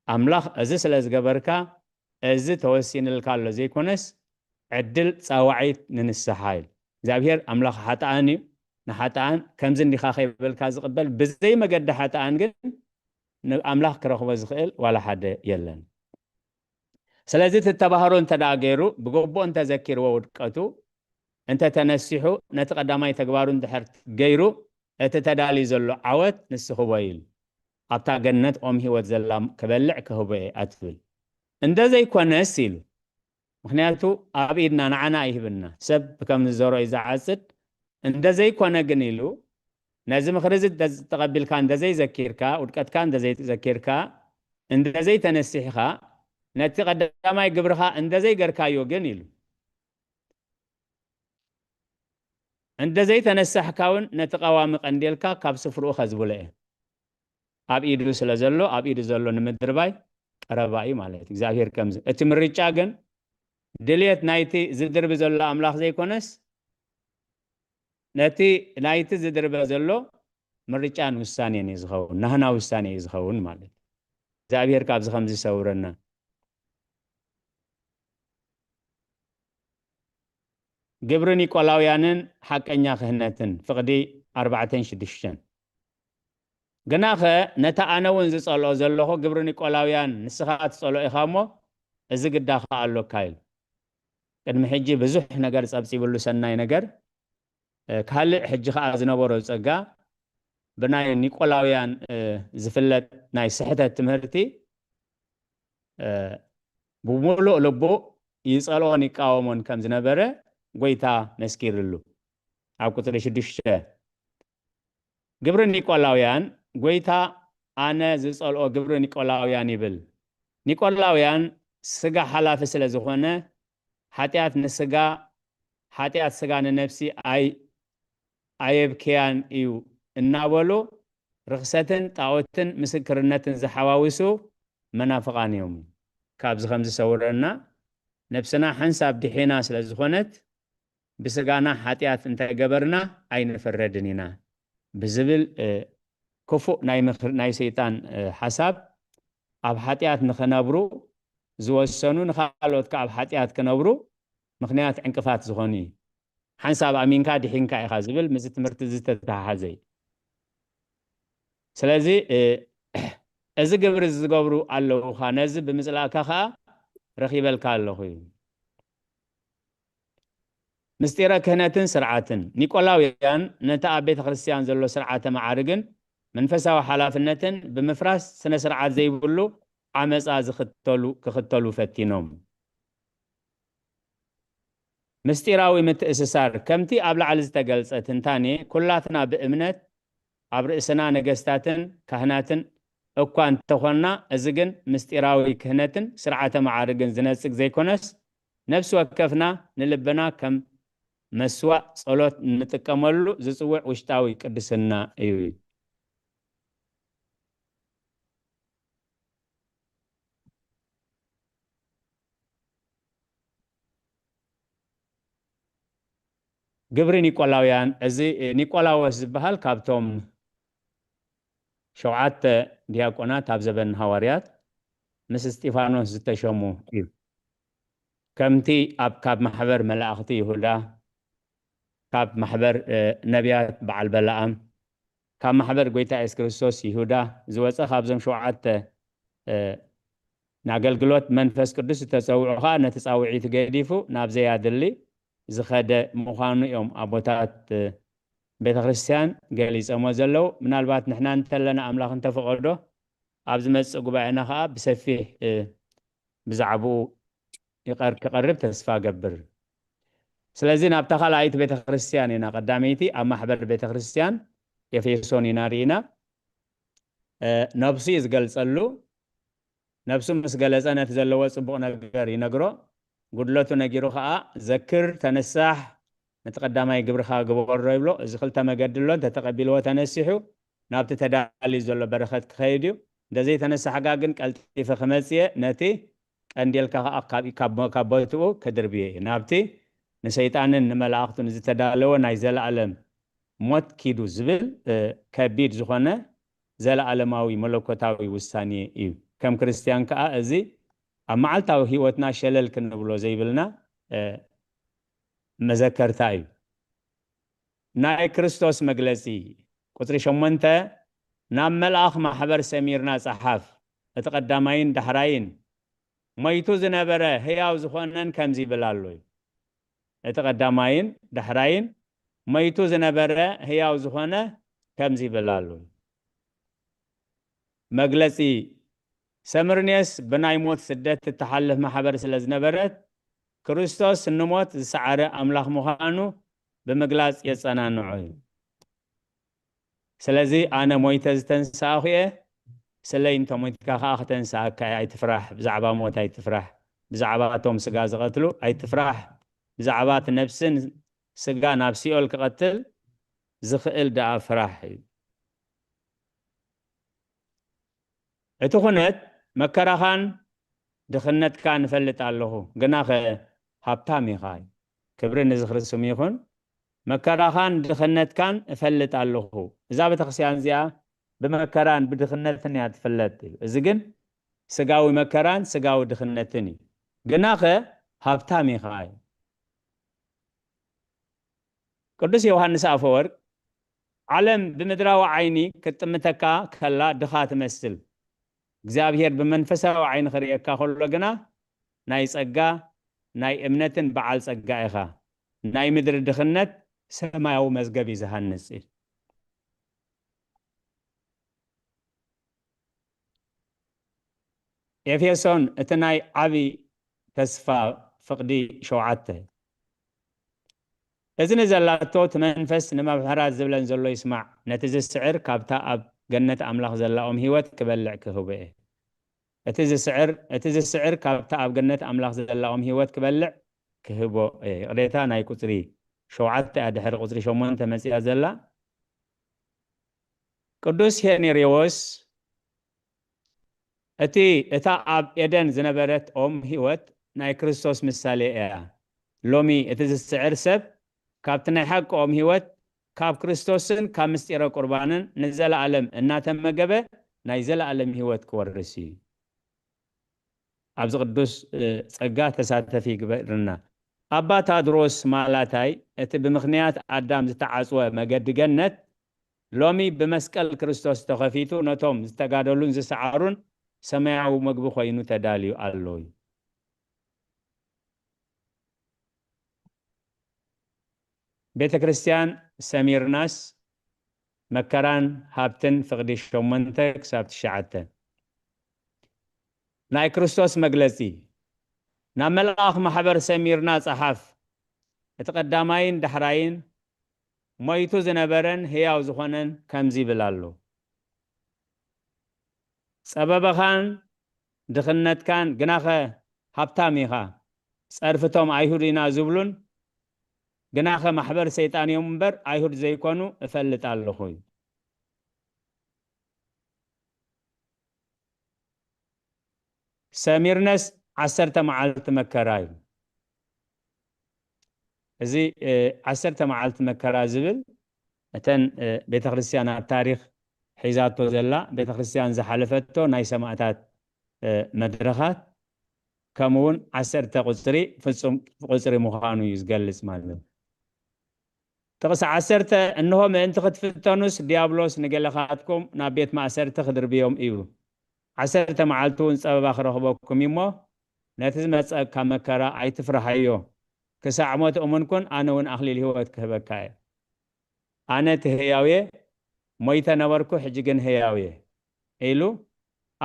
ኣምላኽ እዚ ስለ ዝገበርካ፣ እዚ ተወሲንልካ ኣሎ ዘይኮነስ፣ ዕድል ጻዋዒት ንንስሓ እዩ። እግዚኣብሔር ኣምላኽ ሓጥኣን እዩ። ንሓጥኣን ከምዚ እንዲኻ ከይበልካ ዝቕበል፣ ብዘይ መገዲ ሓጥኣን ግን ንኣምላኽ ክረኽቦ ዝኽእል ዋላ ሓደ የለን። ስለዚ እቲ ተባህሮ እንተ ደኣ ገይሩ፣ ብግቡእ እንተ ዘኪርዎ ውድቀቱ፣ እንተ ተነሲሑ፣ ነቲ ቀዳማይ ተግባሩ እንድሕር ገይሩ፣ እቲ ተዳልዩ ዘሎ ዓወት ንስኽቦ ኢሉ። ኣብታ ገነት ኦም ህይወት ዘላ ክበልዕ ክህቦ እየ ኣትብል። እንደ ዘይኮነስ ኢሉ። ምኽንያቱ ኣብ ኢድና ንዓና ኣይህብና። ሰብ ከም ዝዘሮ እዩ ዝዓጽድ። እንደ ዘይኮነ ግን ኢሉ፣ ነዚ ምኽሪ እዚ እንተ ተቐቢልካ፣ እንደ ዘይዘኪርካ፣ ውድቀትካ እንደ ዘይዘኪርካ፣ እንደ ዘይተነሲሕኻ፣ ነቲ ቀዳማይ ግብርኻ እንደ ዘይገርካዮ ግን ኢሉ። እንደ ዘይተነሳሕካ እውን ነቲ ቀዋሚ ቀንዴልካ ካብ ስፍርኡ ከዝብሎ እየ። ኣብ ኢዱ ስለ ዘሎ፣ ኣብ ኢዱ ዘሎ ንምድርባይ ቀረባ እዩ ማለት እዩ። እግዚኣብሔር ከምዚ። እቲ ምርጫ ግን ድልየት ናይቲ ዝድርቢ ዘሎ ኣምላኽ ዘይኮነስ፣ ነቲ ናይቲ ዝድርበ ዘሎ ምርጫን ውሳኔን እዩ ዝኸውን። ናህና ውሳኔ እዩ ዝኸውን ማለት እዩ። እግዚኣብሔር ካብዚ ከምዚ ይሰውረና። ግብሪ ኒቆላውያንን ሓቀኛ ክህነትን፣ ፍቕዲ ኣርባዕተን ሽዱሽተን። ግናኸ ነታ ኣነ እውን ዝጸልኦ ዘለኹ ግብሪ ኒቆላውያን ንስኻ ትጸልኦ ኢኻ እሞ፣ እዚ ግዳ ኸኣ ኣሎካ ኢሉ። ቅድሚ ሕጂ ብዙሕ ነገር ጸብጺብሉ፣ ሰናይ ነገር፣ እ፣ ካልእ ሕጂ ኸኣ ዝነበሮ ጸጋ፣ ብናይ ኒቆላውያን፣ እ፣ ዝፍለጥ ናይ ስሕተት ትምህርቲ፣ እ፣ ብምሉእ ልቡ ይጸልኦን ይቃወሞን ከም ዝነበረ ጐይታ መስኪርሉ። ኣብ ቁጽሪ ሽዱሽተ፣ ግብሪ ኒቆላውያን፣ ጐይታ ኣነ ዝጸልኦ ግብሪ ኒቆላውያን ይብል። ኒቆላውያን ስጋ ሓላፊ ስለ ዝኾነ፣ ሓጢኣት ንስጋ፣ ሓጢኣት ስጋ ንነፍሲ ኣይ-፣ ኣየብክያን እዩ እናበሉ፣ ርኽሰትን ጣኦትን ምስክርነትን ዝሓዋውሱ መናፍቓን እዮም። ካብዚ ከም ዝሰውረና፣ ነብስና ሓንሳብ ድሒና ስለ ዝኾነት፣ ብስጋና ሓጢኣት እንተገበርና ኣይንፍረድን ኢና ብዝብል፣ እ፣ ክፉእ ናይ ምኽሪ፣ ናይ ሰይጣን፣ እ፣ ሓሳብ፣ ኣብ ሓጢኣት ንኽነብሩ ዝወሰኑ፣ ንኻልኦት ከኣ ኣብ ሓጢኣት ክነብሩ ምኽንያት ዕንቅፋት ዝኾኑ እዩ። ሓንሳብ ኣሚንካ ድሒንካ ኢኻ ዝብል ምስዚ ትምህርቲ እዚ ዝተተሓሓዘ እዩ። ስለዚ፣ እ፣ እዚ ግብሪ ዝገብሩ ኣለዉኻ፣ ነዚ ብምጽላእካ ኸኣ ረኺበልካ ኣለኹ እዩ። ምስጢረ ክህነትን ስርዓትን። ኒቆላውያን ነቲ ኣብ ቤተ ክርስቲያን ዘሎ ስርዓተ መዓርግን መንፈሳዊ ሓላፍነትን ብምፍራስ ስነ ስርዓት ዘይብሉ ዓመጻ ዝኽተሉ፣ ክኽተሉ ፈቲኖም። ምስጢራዊ ምትእስሳር። ከምቲ ኣብ ላዕሊ ዝተገልጸ ትንታኔ፣ ኩላትና ብእምነት ኣብ ርእስና ነገስታትን ካህናትን እኳ እንተኾንና፣ እዚ ግን ምስጢራዊ ክህነትን ስርዓተ መዓርግን ዝነጽግ ዘይኮነስ፣ ነፍሲ ወከፍና ንልብና ከም መስዋእ ጸሎት እንጥቀመሉ ዝጽውዕ ውሽጣዊ ቅድስና እዩ። ግብሪ ኒቆላውያን። እዚ ኒቆላዎስ ዝበሃል ካብቶም ሸውዓተ ዲያቆናት ኣብ ዘበን ሃዋርያት ምስ እስጢፋኖስ ዝተሸሙ እዩ። ከምቲ ኣብ፣ ካብ ማሕበር መላእኽቲ ይሁዳ፣ ካብ ማሕበር፣ እ፣ ነቢያት በዓል በለዓም፣ ካብ ማሕበር ጎይታ የሱስ ክርስቶስ ይሁዳ ዝወጸ፣ ካብዞም ሸውዓተ፣ እ፣ ንኣገልግሎት መንፈስ ቅዱስ ዝተጸውዑ ኸኣ ነቲ ጻውዒት ገዲፉ ናብ ዘያድሊ ዝኸደ ምዃኑ እዮም ኣቦታት፣ እ፣ ቤተ ክርስቲያን ገሊጸሞ ዘለዉ። ምናልባት ንሕና እንተለና ኣምላኽ እንተፈቐዶ ኣብ ዝመጽእ ጉባኤና ኸኣ ብሰፊሕ፣ እ፣ ብዛዕባኡ ይቐር-፣ ክቐርብ ተስፋ እገብር። ስለዚ ናብታ ካልኣይቲ ቤተ ክርስቲያን ኢና፣ ቀዳመይቲ ኣብ ማሕበር ቤተ ክርስቲያን ኤፌሶን ኢና ርኢና። እ፣ ነብሱ እዩ ዝገልጸሉ። ነብሱ ምስ ገለጸ ነቲ ዘለዎ ጽቡቕ ነገር ይነግሮ። ጉድለቱ ነጊሩ ኸኣ ዘክር፣ ተነሳሕ፣ ነቲ ቀዳማይ ግብርኻ ግበሮ ይብሎ። እዚ ክልተ መገዲ ኣሎ። እንተተቐቢልዎ ተነሲሑ ናብቲ ተዳልዩ ዘሎ በረኸት ክኸይድ እዩ። እንተዘይተነሳሕካ ግን ቀልጢፈ ክመጽእ እየ፣ ነቲ ቀንዴልካ ኸኣ ካብ፣ ካብ፣ ካብ ቦትኡ ክድርብዮ እየ። ናብቲ ንሰይጣንን ንመላእኽቱን ዝተዳለወ ናይ ዘለኣለም ሞት ኪዱ ዝብል፣ እ፣ ከቢድ ዝኾነ ዘለኣለማዊ መለኮታዊ ውሳኔ እዩ። ከም ክርስትያን ከኣ እዚ ኣብ መዓልታዊ ህይወትና ሸለል ክንብሎ ዘይብልና፣ እ፣ መዘከርታ እዩ። ናይ ክርስቶስ መግለጺ። ቁጽሪ ሸሞንተ፣ ናብ መልኣኽ ማሕበር ሰሚርና ጸሓፍ። እቲ ቀዳማይን ዳሕራይን ሞይቱ ዝነበረ ህያው ዝኾነን ከምዚ ይብል ኣሎ እዩ። እቲ ቀዳማይን ዳሕራይን ሞይቱ ዝነበረ ህያው ዝኾነ ከምዚ ይብል ኣሎ እዩ። መግለጺ። ሰምርኔስ ብናይ ሞት ስደት እትሓልፍ ማሕበር ስለ ዝነበረት፣ ክርስቶስ ንሞት ዝሰዓረ ኣምላኽ ምዃኑ ብምግላጽ የጸናንዖ እዩ። ስለዚ ኣነ ሞይተ ዝተንሳእኹ እየ፣ ስለይ እንተ ሞይትካ ከኣ ክተንስኣካ እየ፣ ኣይትፍራሕ፣ ብዛዕባ ሞት ኣይትፍራሕ፣ ብዛዕባ እቶም ስጋ ዝቐትሉ ኣይትፍራሕ፣ ብዛዕባ እቲ ነብስን ስጋ ናብ ሲኦል ክቐትል ዝኽእል ደኣ ፍራሕ እዩ። እቲ ኩነት መከራኻን ድኽነትካን እፈልጥ ኣለኹ፣ ግናኸ ሃብታም ኢኻ። ክብሪ ንዝኽሪ ስሙ ይኹን። መከራኻን ድኽነትካን እፈልጥ ኣለኹ። እዛ ቤተክርስትያን እዚኣ ብመከራን ብድኽነትን እያ ትፍለጥ እዩ። እዚ ግን ስጋዊ መከራን ስጋዊ ድኽነትን እዩ። ግናኸ ሃብታም ኢኻ እዩ። ቅዱስ ዮሃንስ ኣፈወርቅ፣ ዓለም ብምድራዊ ዓይኒ ክትጥምተካ ከላ ድኻ ትመስል፣ እግዚኣብሔር ብመንፈሳዊ ዓይኒ ክርእየካ ከሎ ግና ናይ ጸጋ፣ ናይ እምነትን በዓል ጸጋ ኢኻ። ናይ ምድሪ ድኽነት ሰማያዊ መዝገብ እዩ ዝሃንጽ። ኤፌሶን፣ እቲ ናይ ዓቢ ተስፋ ፍቕዲ ሸውዓተ። እዚ ንዘላቶ እቲ መንፈስ ንመምሕራት ዝብለን ዘሎ ይስማዕ። ነቲ ዝስዕር ካብታ ኣብ ገነት ኣምላኽ ዘላ ኦም ህይወት ክበልዕ ክህቦ እየ። እቲ ዝስዕር፣ እቲ ዝስዕር ካብታ ኣብ ገነት ኣምላኽ ዘላ ኦም ህይወት ክበልዕ ክህቦ እየ። ይቕሬታ፣ ናይ ቁጽሪ ሸውዓተ እያ ድሕሪ ቁጽሪ ሸሞንተ መጺኣ ዘላ። ቅዱስ ሄኔሪዎስ፣ እቲ፣ እታ ኣብ ኤደን ዝነበረት ኦም ህይወት ናይ ክርስቶስ ምሳሌ እያ። ሎሚ እቲ ዝስዕር ሰብ ካብቲ ናይ ሓቂ ኦም ህይወት፣ ካብ ክርስቶስን ካብ ምስጢረ ቁርባንን ንዘለኣለም እናተመገበ ናይ ዘለኣለም ህይወት ክወርስ እዩ። ኣብዚ ቅዱስ፣ እ፣ ጸጋ ተሳተፊ ይግበርና። ኣባ ታድሮስ ማላታይ፣ እቲ ብምኽንያት ኣዳም ዝተዓጽወ መገዲ ገነት ሎሚ ብመስቀል ክርስቶስ ተኸፊቱ ነቶም ዝተጋደሉን ዝሰዓሩን ሰማያዊ መግቢ ኮይኑ ተዳልዩ ኣሎ እዩ። ቤተ ክርስቲያን ሰሚርናስ መከራን ሃብትን ፍቕዲ ሸሞንተ ክሳብ ትሽዓተ። ናይ ክርስቶስ መግለጺ። ናብ መልኣኽ ማሕበር ሰሚርና ጸሓፍ። እቲ ቀዳማይን ዳሕራይን ሞይቱ ዝነበረን ህያው ዝኾነን ከምዚ ይብል ኣሎ። ጸበባኻን ድኽነትካን ግናኸ ሃብታም ኢኻ። ጸርፍቶም ኣይሁድ ኢና ዝብሉን ግናኸ ማሕበር ሰይጣን እዮም እምበር ኣይሁድ ዘይኮኑ እፈልጥ ኣለኹ እዩ። ሰሚርነስ ዓሰርተ መዓልቲ መከራ እዩ። እዚ ዓሰርተ መዓልቲ መከራ ዝብል እተን ቤተክርስትያን ኣብ ታሪኽ ሒዛቶ ዘላ ቤተክርስትያን ዝሓለፈቶ ናይ ሰማእታት መድረኻት ከምኡ እውን ዓሰርተ ቁፅሪ ፍፁም ቁፅሪ ምዃኑ እዩ ዝገልፅ ማለት እዩ። ጥቕሲ ዓሰርተ እንሆ ምእንቲ ክትፍተኑስ ዲያብሎስ ንገለኻትኩም ናብ ቤት ማእሰርቲ ክድርብዮም እዩ። ዓሰርተ መዓልቲ እውን ፀበባ ክረኽበኩም እዩ እሞ ነቲ ዝመፀካ መከራ ኣይትፍርሃዮ። ክሳዕ ሞት እሙን ኩን ኣነ እውን ኣኽሊል ህይወት ክህበካ እየ። ኣነ እቲ ህያው እየ፣ ሞይተ ነበርኩ፣ ሕጂ ግን ህያው እየ ኢሉ፣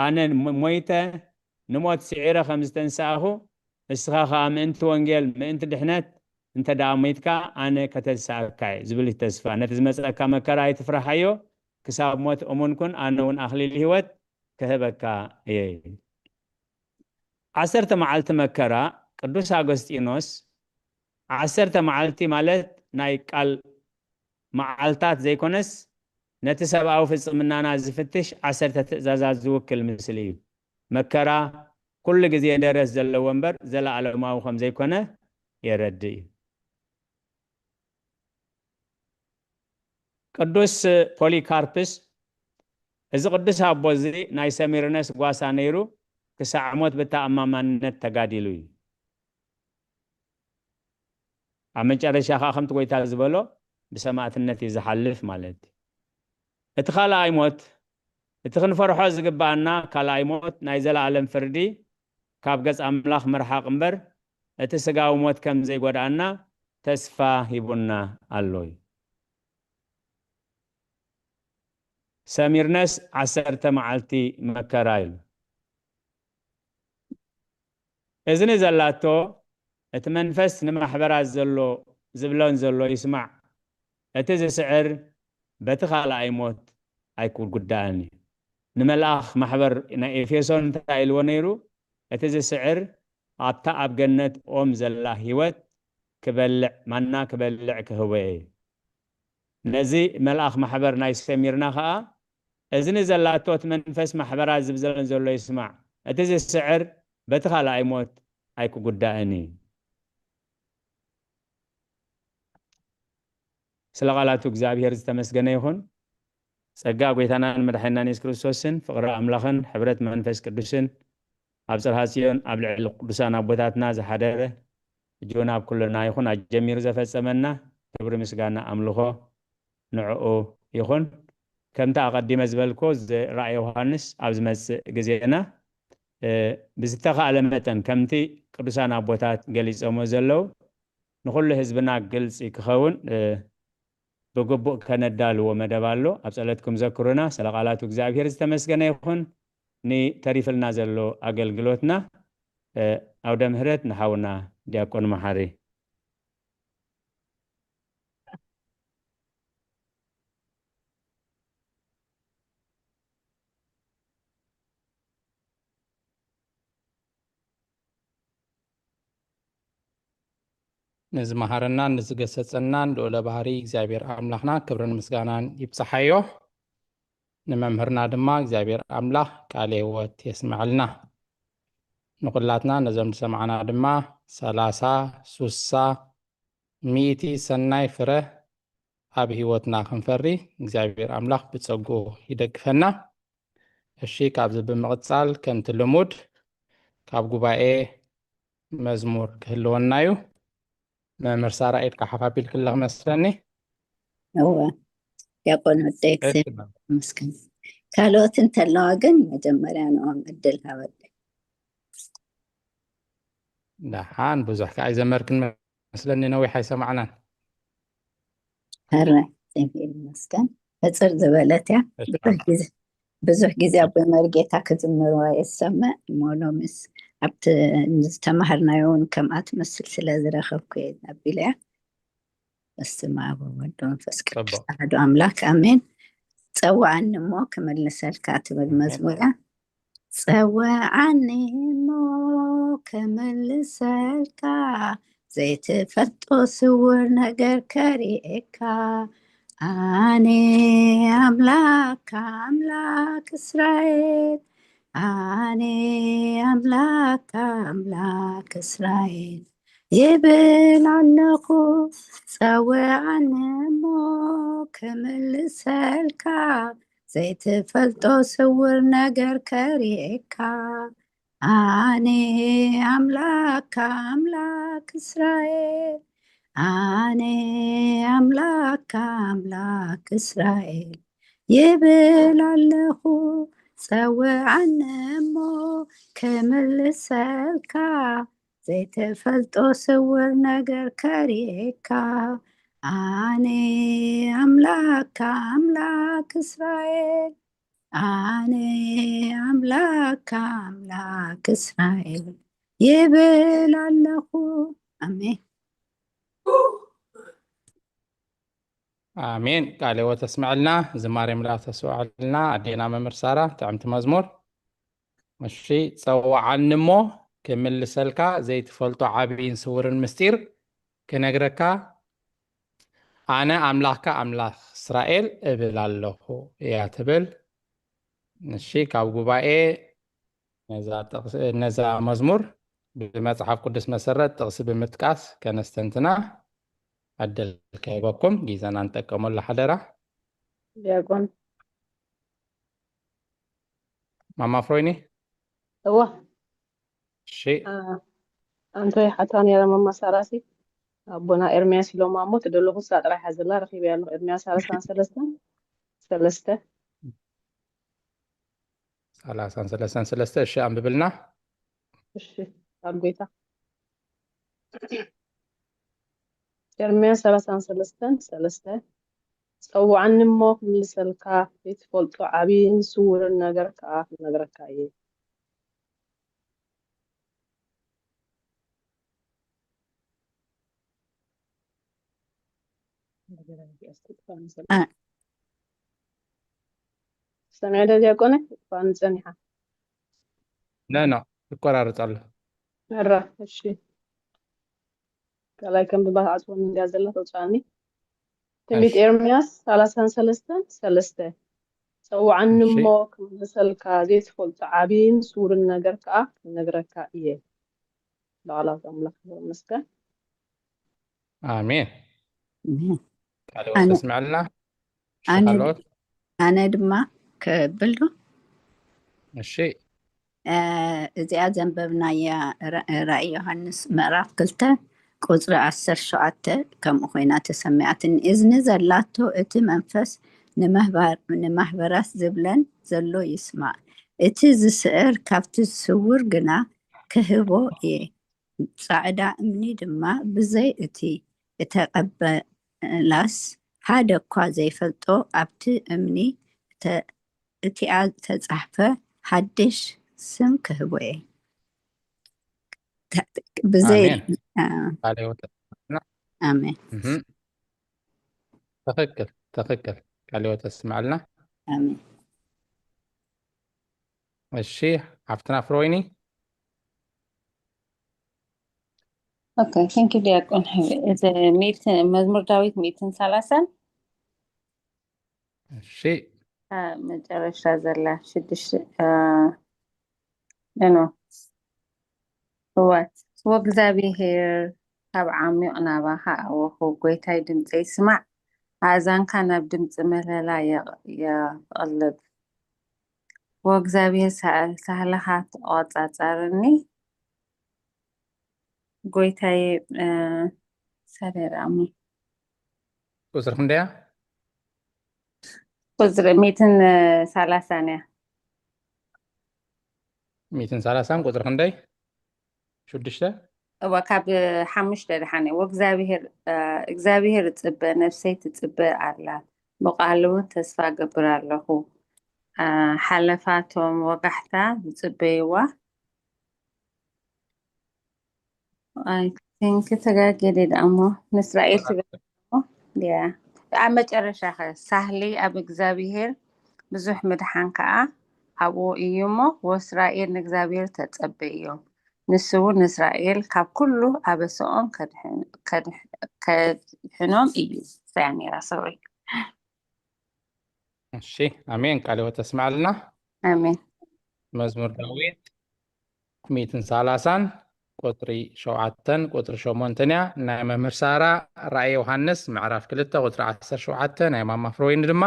ኣነ ሞይተ ንሞት ስዒረ ከም ዝተንሳእኹ፣ እስኻ ኸኣ ምእንቲ ወንጌል፣ ምእንቲ ድሕነት እንተ ደኣ ሞይትካ፣ ኣነ ከተንስኣካ እየ ዝብል እዩ ተስፋ። ነቲ ዝመጸካ መከራ ኣይትፍርሓዮ፣ ክሳብ ሞት እሙን ኩን፣ ኣነ እውን ኣኽሊል ህይወት ክህበካ እየ። ዓሰርተ መዓልቲ መከራ ቅዱስ ኣጎስጢኖስ ዓሰርተ መዓልቲ ማለት ናይ ቃል መዓልታት ዘይኮነስ ነቲ ሰብኣዊ ፍጽምናና ዝፍትሽ ዓሰርተ ትእዛዛት ዝውክል ምስሊ እዩ። መከራ ኩሉ ግዜ ደረት ዘለዎ እምበር ዘለኣለማዊ ከም ዘይኮነ የረድእ እዩ። ቅዱስ ፖሊካርፕስ እዚ ቅዱስ ኣቦ እዚ ናይ ሰሚርነስ ጓሳ ነይሩ ክሳዕ ሞት ብተኣማማንነት ተጋዲሉ እዩ። ኣብ መጨረሻ ከዓ ከምቲ ጎይታ ዝበሎ ብሰማእትነት እዩ ዝሓልፍ ማለት እዩ። እቲ ካልኣይ ሞት እቲ ክንፈርሖ ዝግባኣና ካልኣይ ሞት ናይ ዘለኣለም ፍርዲ ካብ ገጽ ኣምላኽ ምርሓቕ እምበር እቲ ስጋዊ ሞት ከም ዘይጎድኣና ተስፋ ሂቡና ኣሎ እዩ። ሰሚርነስ ዓሰርተ መዓልቲ መከራ ኢሉ እዝኒ ዘላቶ እቲ መንፈስ ንማሕበራት ዘሎ ዝብሎን ዘሎ ይስማዕ። እቲ ዝስዕር በቲ ካልኣይ ሞት ኣይክጉዳእን እዩ። ንመልኣኽ ማሕበር ናይ ኤፌሶን እንታይ ኢልዎ ነይሩ? እቲ ዝስዕር ኣብታ ኣብ ገነት ኦም ዘላ ህይወት ክበልዕ ማና ክበልዕ ክህቦ እየ። ነዚ መልኣኽ ማሕበር ናይ ሰሚርና ኸኣ እዝኒ ዘላቶ እቲ መንፈስ ማሕበራት ዝብዘለን ዘሎ ይስማዕ። እቲ ዝስዕር በቲ ካልኣይ ሞት ኣይክጉዳእን እዩ። ስለ ቃላቱ እግዚኣብሔር ዝተመስገነ ይኹን። ጸጋ ጎይታናን መድሓኒናን የሱስ ክርስቶስን ፍቕሪ ኣምላኽን ሕብረት መንፈስ ቅዱስን ኣብ ጽርሃ ጽዮን ኣብ ልዕሊ ቅዱሳን ኣቦታትና ዝሓደረ ሕጂ እውን ኣብ ኩልና ይኹን ኣጀሚሩ ዘፈጸመና ክብሪ ምስጋና ኣምልኾ ንዕኡ ይኹን። ከምቲ ኣቐዲመ ዝበልኩ እዚ ራእየ ዮሃንስ ኣብ ዝመጽእ ግዜና ብዝተኻእለ መጠን ከምቲ ቅዱሳን ኣቦታት ገሊጾሞ ዘለዉ ንኹሉ ህዝብና ግልጺ ክኸውን ብግቡእ ከነዳልዎ መደብ ኣሎ። ኣብ ጸለትኩም ዘክሩና። ስለ ቃላቱ እግዚኣብሔር ዝተመስገነ ይኹን። ንተሪፍልና ዘሎ ኣገልግሎትና ኣውደ ምህረት ንሓውና ዲያቆን መሓሪ። ንዝመሃረናን ንዝገሰጸናን ልዑለ ባህሪ እግዚኣብሔር ኣምላኽና ክብርን ምስጋናን ይብጽሓዮ። ንመምህርና ድማ እግዚኣብሔር ኣምላኽ ቃለ ህይወት የስምዐልና። ንኹላትና ነዞም ዝሰማዕና ድማ ሰላሳ፣ ሱሳ፣ ሚእቲ ሰናይ ፍረ ኣብ ህይወትና ክንፈሪ እግዚኣብሔር ኣምላኽ ብጸግኡ ይደግፈና። እሺ፣ ካብዚ ብምቕጻል ከምቲ ልሙድ ካብ ጉባኤ መዝሙር ክህልወና እዩ። መምህር ሳራ ኢድካ ሓፍ ኣቢልኪ ኣለኺ መስለኒ። እወ። ዲያቆን ወደይ፣ እግዚኣብሔር ይመስገን። ካልኦት እንተለዋ ግን መጀመርያ ንኦም ዕድል ሃበለይ። ደሓን፣ ብዙሕ ከኣ ኣይዘመርክን መስለኒ፣ ነዊሕ ኣይሰማዕናን። ሕራይ፣ እግዚኣብሔር ይመስገን። ሕጽር ዝበለት እያ። ብዙሕ ግዜ ኣቦይ መርጌታ ክዝምርዋ እየ ዝሰምዕ እሞ፣ ሎምስ ኣብቲ ዝተማሃርናዮ እውን ከምኣ ትመስል ስለ ዝረኸብኩ እየ ኣቢለያ። በስመ ኣብ ወወልድ ወመንፈስ ቅዱስ ኣሐዱ ኣምላክ ኣሜን። ጸውዓኒ እሞ ክምልሰልካ ትብል መዝሙር እያ። ጸውዓኒ እሞ ክምልሰልካ፣ ዘይትፈልጦ ስውር ነገር ከርእየካ። ኣነ ኣምላክ ኣምላክ እስራኤል፣ ኣነ ኣምላክ ኣምላክ እስራኤል ይብል ኣለኹ። ጸውዓኒ እሞ ክምልሰልካ፣ ዘይትፈልጦ ስውር ነገር ከርእየካ። ኣነ ኣምላክ ኣምላክ እስራኤል፣ ኣነ ኣምላክ ኣምላክ እስራኤል ይብል ኣለኹ። ጸውዓኒ እሞ ክምልሰልካ፣ ዘይትፈልጦ ስውር ነገር ከርእየካ። ኣነ ኣምላክ ኣምላክ እስራኤል፣ ኣነ ኣምላክ ኣምላክ እስራኤል ይብል ኣለኹ። ኣሜን። ኣሜን። ቃለ ሕይወት ተስምዐልና፣ ዝማሬ ኣምላኽ ተስውዐልና ኣዴና መምህር ሳራ፣ ጥዕምቲ መዝሙር። እሺ፣ ጸውዓኒ እሞ ክምልሰልካ፣ ዘይትፈልጦ ዓብይን ስውርን ምስጢር ክነግረካ፣ ኣነ ኣምላኽካ ኣምላኽ እስራኤል እብል ኣለኹ እያ ትብል። እሺ፣ ካብ ጉባኤ ነዛ ጥቕሲ፣ ነዛ መዝሙር ብመጽሓፍ ቅዱስ መሰረት ጥቕሲ ብምጥቃስ ከነስተንትና ዕድል ከህበኩም፣ ግዜና ንጠቀመሉ ሓደራ። ዲያቆን ማማ ፍሮይኒ። እዋ እሺ፣ ኣንተ ሓታ ነይራ ማማ ሳራሲ ኣቦና ኤርሚያስ ኢሎም እሞ ትደለኹ እሳ ጥራይ ሓዘላ ረኺበያ ኣለኹ። ኤርሚያስ ሰላሳን ሰለስተን ሰለስተ ሰላሳን ሰለስተን ሰለስተ። እሺ፣ ኣንብብልና። እሺ፣ ኣብ ጌታ ኤርምያስ ሰላሳን ሰለስተን ሰለስተ። ጸውዓኒ እሞ ክምልሰልካ፣ ዘይትፈልጦ ዓብይን ስውርን ነገር ከኣ ክነግረካ እየ። ሰሚዐ ዶ ዲያቆነ? እኳ ንጸኒሓ ኖ ኖ፣ ይቆራረጽ ኣሎ። መራ እሺ፣ ካልኣይ ከም ብባህ ኣጽወኒ እንዲያ ዘላ ተውጽኣኒ። ትንቢት እሺ። ኤርምያስ ሰላሳን ሰለስተን ሰለስተ። ጸውዓኒ እሺ። እሞ ክምልሰልካ፣ ዘይትፈልጦ ዓብይን ስውርን ነገር ከኣ ክነግረካ እየ። ለዓላዊት ኣምላኽ ክብር ይመስገን። ኣሜን። ኣሜን። ቃለ ኣነ- ሕይወት ተስምዐልና። እሺ፣ ኣነ- ካልኦት? ኣነ ድማ ክብል ዶ? እሺ። እ፣ እዚኣ ዘንበብናያ ራ-፣ ራእይ ዮሃንስ ምዕራፍ ክልተ ቁጽሪ ዓሰርተ ሸውዓተ ከምኡ ኮይና ተሰሚዓትኒ። እዝኒ ዘላቶ እቲ መንፈስ ንመህባር-፣ ንማህበራት ዝብለን ዘሎ ይስማዕ። እቲ ዝስዕር ካብቲ ስውር ግና ክህቦ እየ። ጻዕዳ እምኒ ድማ ብዘይ እቲ እተቐበላስ ሓደ እኳ ዘይፈልጦ ኣብቲ እምኒ እተ-፣ እቲኣ ዝተጻሕፈ ሓድሽ ስም ክህቦ እየ። ተ-፣ ብዘይ ኣሜን። አ፣ ቃለ ሕይወት ተስምዐልና። ኣሜን። እህ። ትኽክል፣ ትኽክል። ቃለ ሕይወት ተስምዐልና። ኣሜን። እሺ፣ ሓፍትና ፍሮይኒ። ኦኬ፣ thank you ዲያቆን። እዚ ሚእትን፣ መዝሙር ዳዊት ሚእትን ሰላሳን እሺ። አ፣ መጨረሻ ዘላ ሽዱሽተ፣ አ፣ ኖ፣ ኖ። እዋት ወእግዚኣብሔር ካብ ዓሚቕ ናባኻ ኣወኹ፣ ጐይታይ ድምፀይ ስማዕ፣ ኣእዛንካ ናብ ድምፂ ምህለላ የቕ-፣ የቕልብ። ወእግዚኣብሔር ሳ-፣ ሳህልኻ ተቖጻጸረኒ፣ ጐይታዬ፣ እ፣ ሰሌዳ እሞ። ቁጽሪ ክንደያ? ቁፅሪ ሚእትን ሰላሳን እያ። ሚእትን ሰላሳን ቁፅሪ ክንደይ? ሽዱሽተ። እዋ ካብ ሓሙሽተ ደሓን እየ። ወእግዚኣብሔር እ፣ እግዚኣብሔር እጽበ፣ ነፍሰይ ትጽበ ኣላ፣ ብቓሉ እውን ተስፋ እገብር ኣለኹ። እ፣ ሓለፋቶም ወጋሕታ ዝጽበይዋ። I think ተጋጌደ ደኣሞ ንእስራኤል ትብል እሞ፣ ያ። ኣብ መጨረሻ ኸ ሳህሊ ኣብ እግዚኣብሔር ብዙሕ ምድሓን ከኣ ኣብኡ እዩ እሞ፣ ወእስራኤል ንእግዚኣብሔር ተጸበ እዮም። ንሱ እውን ንእስራኤል ካብ ኩሉ ኣበሰኦም ከድሕን- ከድሕ- ከድሕኖም እዩ። ሳያሚራ ሶሪ። እሺ፣ ኣሜን። ቃለ ሕይወት ተስማዕልና። ኣሜን። መዝሙር ዳዊት ሚእትን ሰላሳን ቁፅሪ ሸውዓተን ቁፅሪ ሸሞንተን እያ። ናይ መምህር ሳራ ራእይ ዮሃንስ ምዕራፍ ክልተ ቁፅሪ ዓሰርተ ሸውዓተ፣ ናይ ማማ ፍሮይን ድማ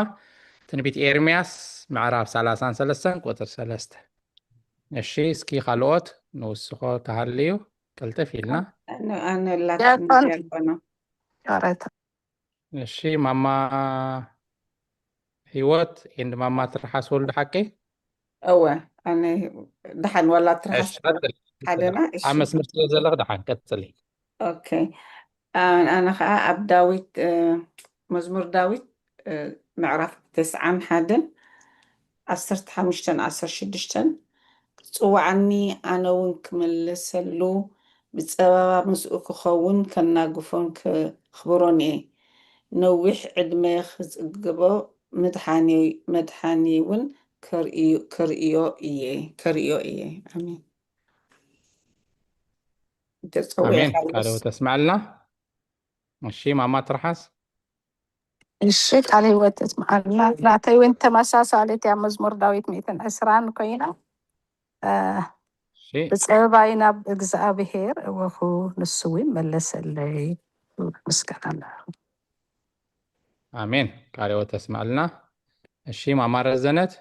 ትንቢት ኤርምያስ ምዕራፍ ሰላሳን ሰለስተን ቁፅሪ ሰለስተ። እሺ፣ እስኪ ካልኦት ንውስኾ ተሃልዩ ቅልጥፍ ኢልና። ኣነ- ኣነ ላትን ዲያቆን። ዲያቆኖ። ይቕሬታ። እሺ፣ ማማ ህይወት ኤንድ ማማ ትርሓስ ወልዱ ሓቂ። እወ ኣነ ደሓን ዋላ ትርሓስ እሺ፣ ቀጥሊ። ሓደና። እሺ። ኣብ መስመር ስለ ዘለኽ ደሓን ቀፅሊ። ኦኬ። ኣን- ኣነ ኸዓ ኣብ ዳዊት እ፣ መዝሙር ዳዊት እ፣ ምዕራፍ ተስዓን ሓደን ዓሰርተ ሓሙሽተን ዓሰርተ ሽዱሽተን፣ ክጽውዓኒ ኣነ እውን ክምልሰሉ፣ ብጸበባ ምስኡ ክኸውን ከናግፎን ከኽብሮን እየ። ነዊሕ ዕድመ ክጽግቦ፣ መድሓኒ እውን ከርእዮ እየ። ኣሜን። ኣሜን። ቃለ ተስማዕልና። እሺ ማማ ትርሓስ። እሺ ቃለ ህይወት ተስማዕልና። ናተይ እውን ተመሳሳሊት እያ፣ መዝሙር ዳዊት ሚእትን ዕስራን ኮይና፣ ብጸበባይ ናብ እግዚኣብሔር እወኹ፣ ንሱ እውን መለሰለይ። ምስጋና ኣለኹ። ኣሜን። ቃለ ህይወት ተስማዕልና። እሺ ማማ ረዘነት።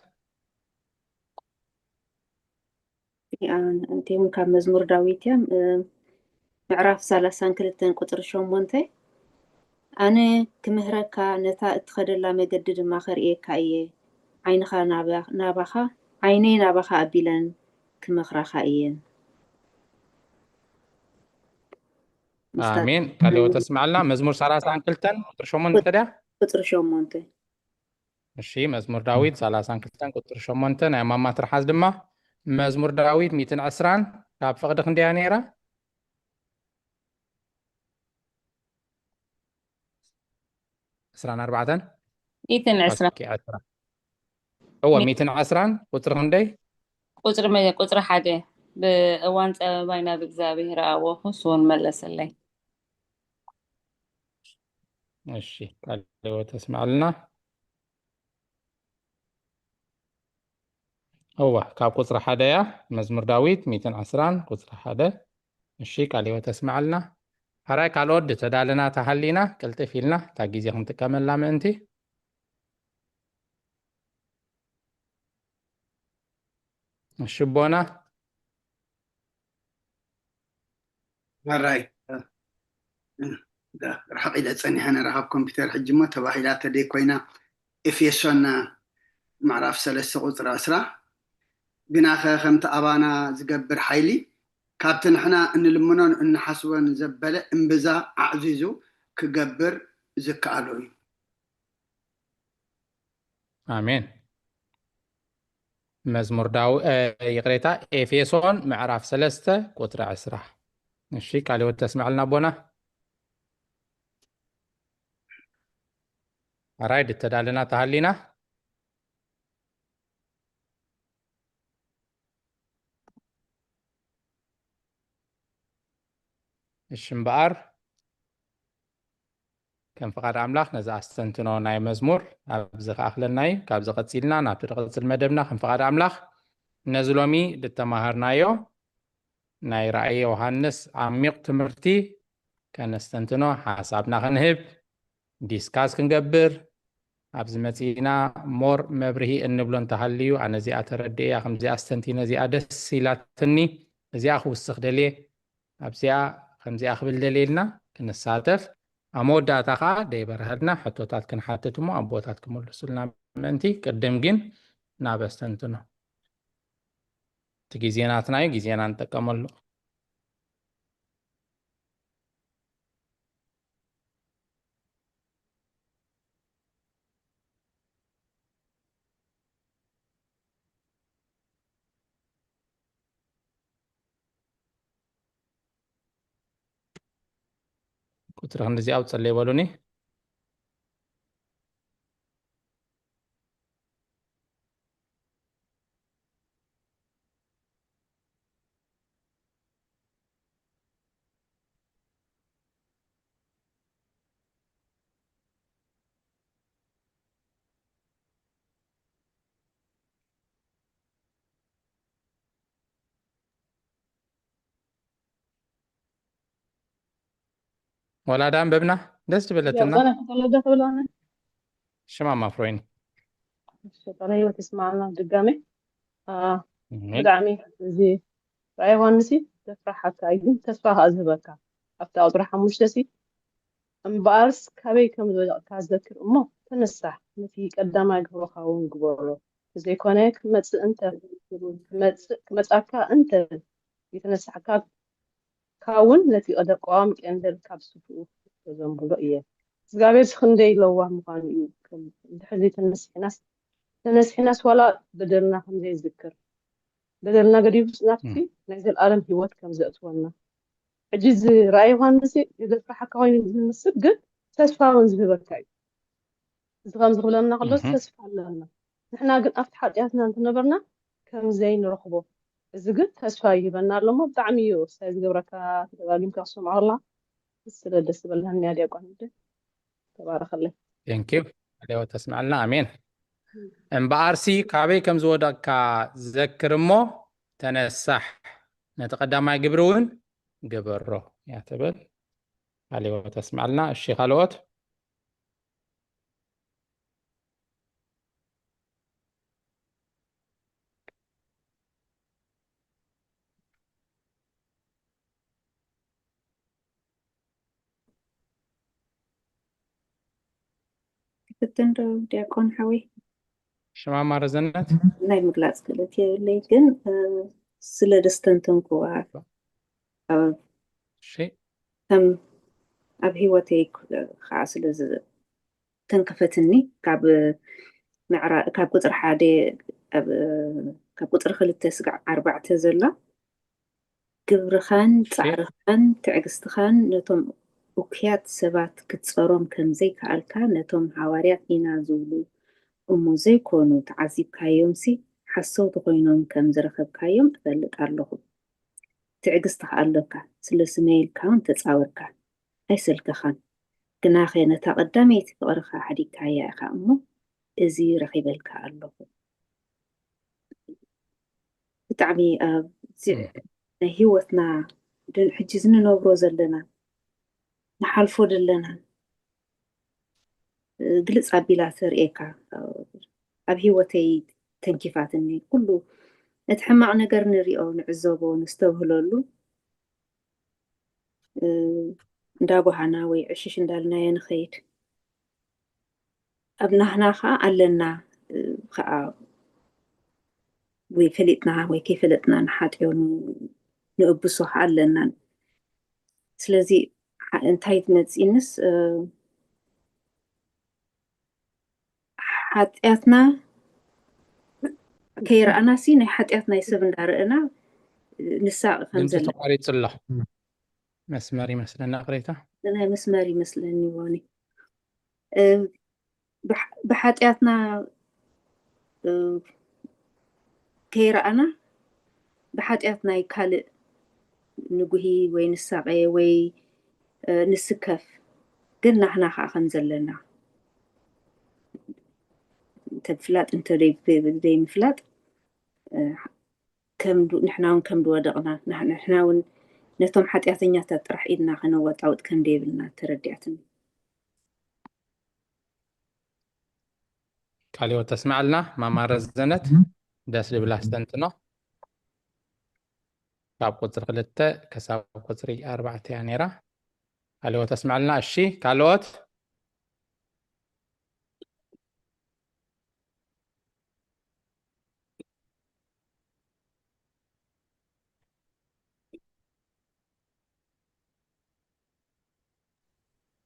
እንቲም ካብ መዝሙር ዳዊት እዮም። ምዕራፍ ሰላሳን ክልተን ቁፅሪ ሸሞንተ፣ ኣነ ክምህረካ፣ ነታ እትኸደላ መገዲ ድማ ከርእየካ እየ። ዓይንኻ ናባኻ ዓይነይ ናባኻ ኣቢለን ክመኽራኻ እየን። ኣሜን። ቃለ ህይወት ተስማዕልና። መዝሙር ሰላሳን ክልተን ቁፅሪ ሸሞንተ ድያ? ቁፅሪ ሸሞንተ። እሺ መዝሙር ዳዊት ሰላሳን ክልተን ቁፅሪ ሸሞንተ ናይ ማማ ትርሓስ ድማ፣ መዝሙር ዳዊት ሚእትን ዕስራን ካብ ፍቕዲ ክንደያ ነይራ? ዕስራን ኣርባዕተን? ሚእትን ዕስራ። እወ ሚእትን ዕስራን ቁፅሪ ክንደይ? ቁፅሪ መ- ቁፅሪ ሓደ፣ ብእዋን ፀበባይ ናብ እግዚኣብሔር ኣወኹ፣ ንሱ እውን መለሰለይ። እሺ ቃለ ህይወት ተስማዕልና። እወ ካብ ቁፅሪ ሓደ እያ፣ መዝሙር ዳዊት ሚእትን ዕስራን ቁፅሪ ሓደ። እሺ ቃለ ህይወት ተስማዕልና። ሕራይ ካልኦት ዝተዳለና ተሃሊና ቅልጥፍ ኢልና እታ ግዜ ክንጥቀመላ ምእንቲ። እሺ ኣቦና። ሕራይ ርሕቕ ኢለ ጸኒሐ ነረ ካብ ኮምፒተር ሕጂ እሞ ተባሂላ ተደይ ኮይና፣ ኤፌሶን ምዕራፍ ሰለስተ ቁፅሪ ዕስራ፣ ግናኸ ከምቲ ኣባና ዝገብር ሓይሊ ካብቲ ንሕና እንልምኖን እንሓስቦን ዘበለ እምብዛ ኣዕዚዙ ክገብር ዝከኣሎ እዩ። ኣሜን። መዝሙር ዳው ይቅሬታ፣ ኤፌሶን ምዕራፍ ሰለስተ ቁፅሪ ዕስራ። እሺ ቃለ ህይወት ተስምዐልና ኣቦና። ኣራይ ድተዳለና ተሃሊና። እሺ እምበኣር ከም ፍቓድ ኣምላኽ ነዚ ኣስተንትኖ ናይ መዝሙር ኣብዚ ክኣኽለና እዩ። ካብዚ ቀጺልና ናብቲ ዝቕጽል መደብና ከም ፍቓድ ኣምላኽ ነዚ ሎሚ ዝተማሃርናዮ ናይ ራእይ ዮሃንስ ዓሚቕ ትምህርቲ ከነስተንትኖ ሓሳብና ክንህብ ዲስካስ ክንገብር ኣብዚ መጺእና ሞር መብርሂ እንብሎ እንተሃልዩ ኣነ እዚኣ ተረድእያ ከምዚኣ ኣስተንቲነ እዚኣ ደስ ኢላትኒ እዚኣ ክውስኽ ደልየ ኣብዚኣ ከምዚኣ ክብል ደልየ ኢልና ክንሳተፍ ኣብ መወዳእታ ከዓ ደይበርሀልና ሕቶታት ክንሓትት እሞ ኣቦታት ክምልሱልና ምእንቲ ቅድም ግን ናብ ኣስተንትኖ። እቲ ግዜ ናትና እዩ፣ ግዜና ንጥቀመሉ። ቁፅሪ ክንድዚ ኣውፅለይ በሉኒ። ወላዳ ኣንበብና ደስ ዝበለትና። ሽማማ ፍሮይን። ቃለ ህይወት ይስማዓልና ድጋሜ። ብጣዕሚ እዚ ራእይ ዮሃንስ ተፍራሓካ እዩ፣ ግን ተስፋ ከዓ ዝህበካ ኣብታ ቁፅሪ ሓሙሽተ ሲ እምበኣርስ ካበይ ከም ዝወደቕካ ዘክር እሞ ተነሳሕ፣ ነቲ ቀዳማይ ግብሮኻ እውን ግበሮ፣ ብዘይኮነ ክመጽእ እንተ ክመጽእ ክመጻካ እንተ የተነሳሕካ ካውን ነቲ ቀደ ቀዋሚ ቀንደል ካብ ስፍኡ ተዘንብሎ እየ። እግዚኣብሔር ክንደይ ለዋህ ምዃኑ እዩ። ከም ድሕር ዘይተነስሒናስ ተነስሒናስ ዋላ በደልና ከም ዘይዝክር በደልና ገዲፉስ ናብቲ ናይ ዘለኣለም ህይወት ከም ዘእትወና ሕጂ እዚ ራእይ ዮሃንስ የዘፍርሓካ ኮይኑ ዝምስል ግን ተስፋ እውን ዝህበካ እዩ። እዚ ከም ዝኽብለና ከሎ ተስፋ ኣለና። ንሕና ግን ኣብቲ ሓጢኣትና እንትነበርና ከም ዘይንረኽቦ እዚ ግን ተስፋ ይህበና ኣሎ እሞ ብጣዕሚ እዩ ሳይ ዝገብረካ ተደጋጊምካ ክሰምዖ ከላ ስለ ደስ ዝበለኒ ዲያቆን ተባረኸለይ። Thank you። ኣሌዎ ተስምዐልና ኣሜን። እምበኣርሲ ካበይ ከም ዝወደቕካ ዘክር እሞ ተነሳሕ፣ ነቲ ቀዳማይ ግብሪ እውን ግበሮ እያ ትብል። ኣሌዎ ተስምዐልና። እሺ ካልኦት ክፍትን ዶ ዲያቆን ሓወይ? ሽማማ ረዘነት ናይ ምግላፅ ክእለት የብለይ፣ ግን ስለ ደስተንተንክዋ ከም ኣብ ህይወተይ ከዓ ስለ ተንከፈትኒ ካብ ምዕራ- ካብ ቁፅሪ ሓደ ኣብ- ካብ ቁፅሪ ክልተ ስጋዕ ኣርባዕተ ዘሎ ግብርኻን ፃዕርኻን ትዕግስትኻን ነቶም እኩያት ሰባት ክትፀሮም ከም ዘይከኣልካ ነቶም ሃዋርያት ኢና ዝብሉ እሞ ዘይኮኑ ተዓዚብካዮምሲ ሓሰውቲ ኮይኖም ከም ዝረኸብካዮም እፈልጥ ኣለኹ። ትዕግስቲ ከኣ ኣሎካ፣ ስለ ስመይ ኢልካ እውን ተጻዊርካ ኣይሰልከኻን። ግናኸ ነታ ቀዳመይቲ ፍቕርኻ ሓዲግካያ ኢኻ እሞ፣ እዚ ረኺበልካ ኣለኹ። ብጣዕሚ ኣብዚ ናይ ህይወትና ሕጂ እዚ ንነብሮ ዘለና ንሓልፎ ዘለና ግልፅ ኣቢላ ተርእየካ ኣብ ህይወተይ ተንኪፋትኒ ኩሉ እቲ ሕማቕ ነገር ንሪኦ ንዕዘቦ ነስተብህለሉ እንዳጓሃና ወይ ዕሽሽ እንዳልናዮ ንኸይድ ኣብ ናህና ከዓ ኣለና ከዓ ወይ ፈሊጥና ወይ ከይፈለጥና ንሓጥዮ ንእብሶ ከዓ ኣለና ስለዚ እንታይ መፅእንስ ሓጢኣትና ከይረኣና ሲ ናይ ሓጢኣት ናይ ሰብ እንዳረእና ንሳቕ ከም ዘለ ተቋሪፁ ኣሎ መስመር ይመስለና ቅሬታ ናይ መስመር ይመስለኒ ሆኒ ብሓጢኣትና ከይረኣና ብሓጢኣት ናይ ካልእ ንጉሂ ወይ ንሳቐ ወይ ንስከፍ ግን ናህና ከዓ ከም ዘለና እንተፍላጥ እንተዘይምፍላጥ ንሕና እውን ከም ዝወደቕና ንሕና እውን ነቶም ሓጢኣተኛታት ጥራሕ ኢድና ከነወጣውጥ ከም ዘይብልና ተረዲኣትኒ ቃል ህይወት ተስምዓልና ማማ ረዘነት ደስ ዝብል ኣስተንትኖ ካብ ቁፅሪ ክልተ ክሳብ ቁፅሪ ኣርባዕተ እያ ነይራ ካልኦት ኣስምዐልና። እሺ፣ ካልኦት?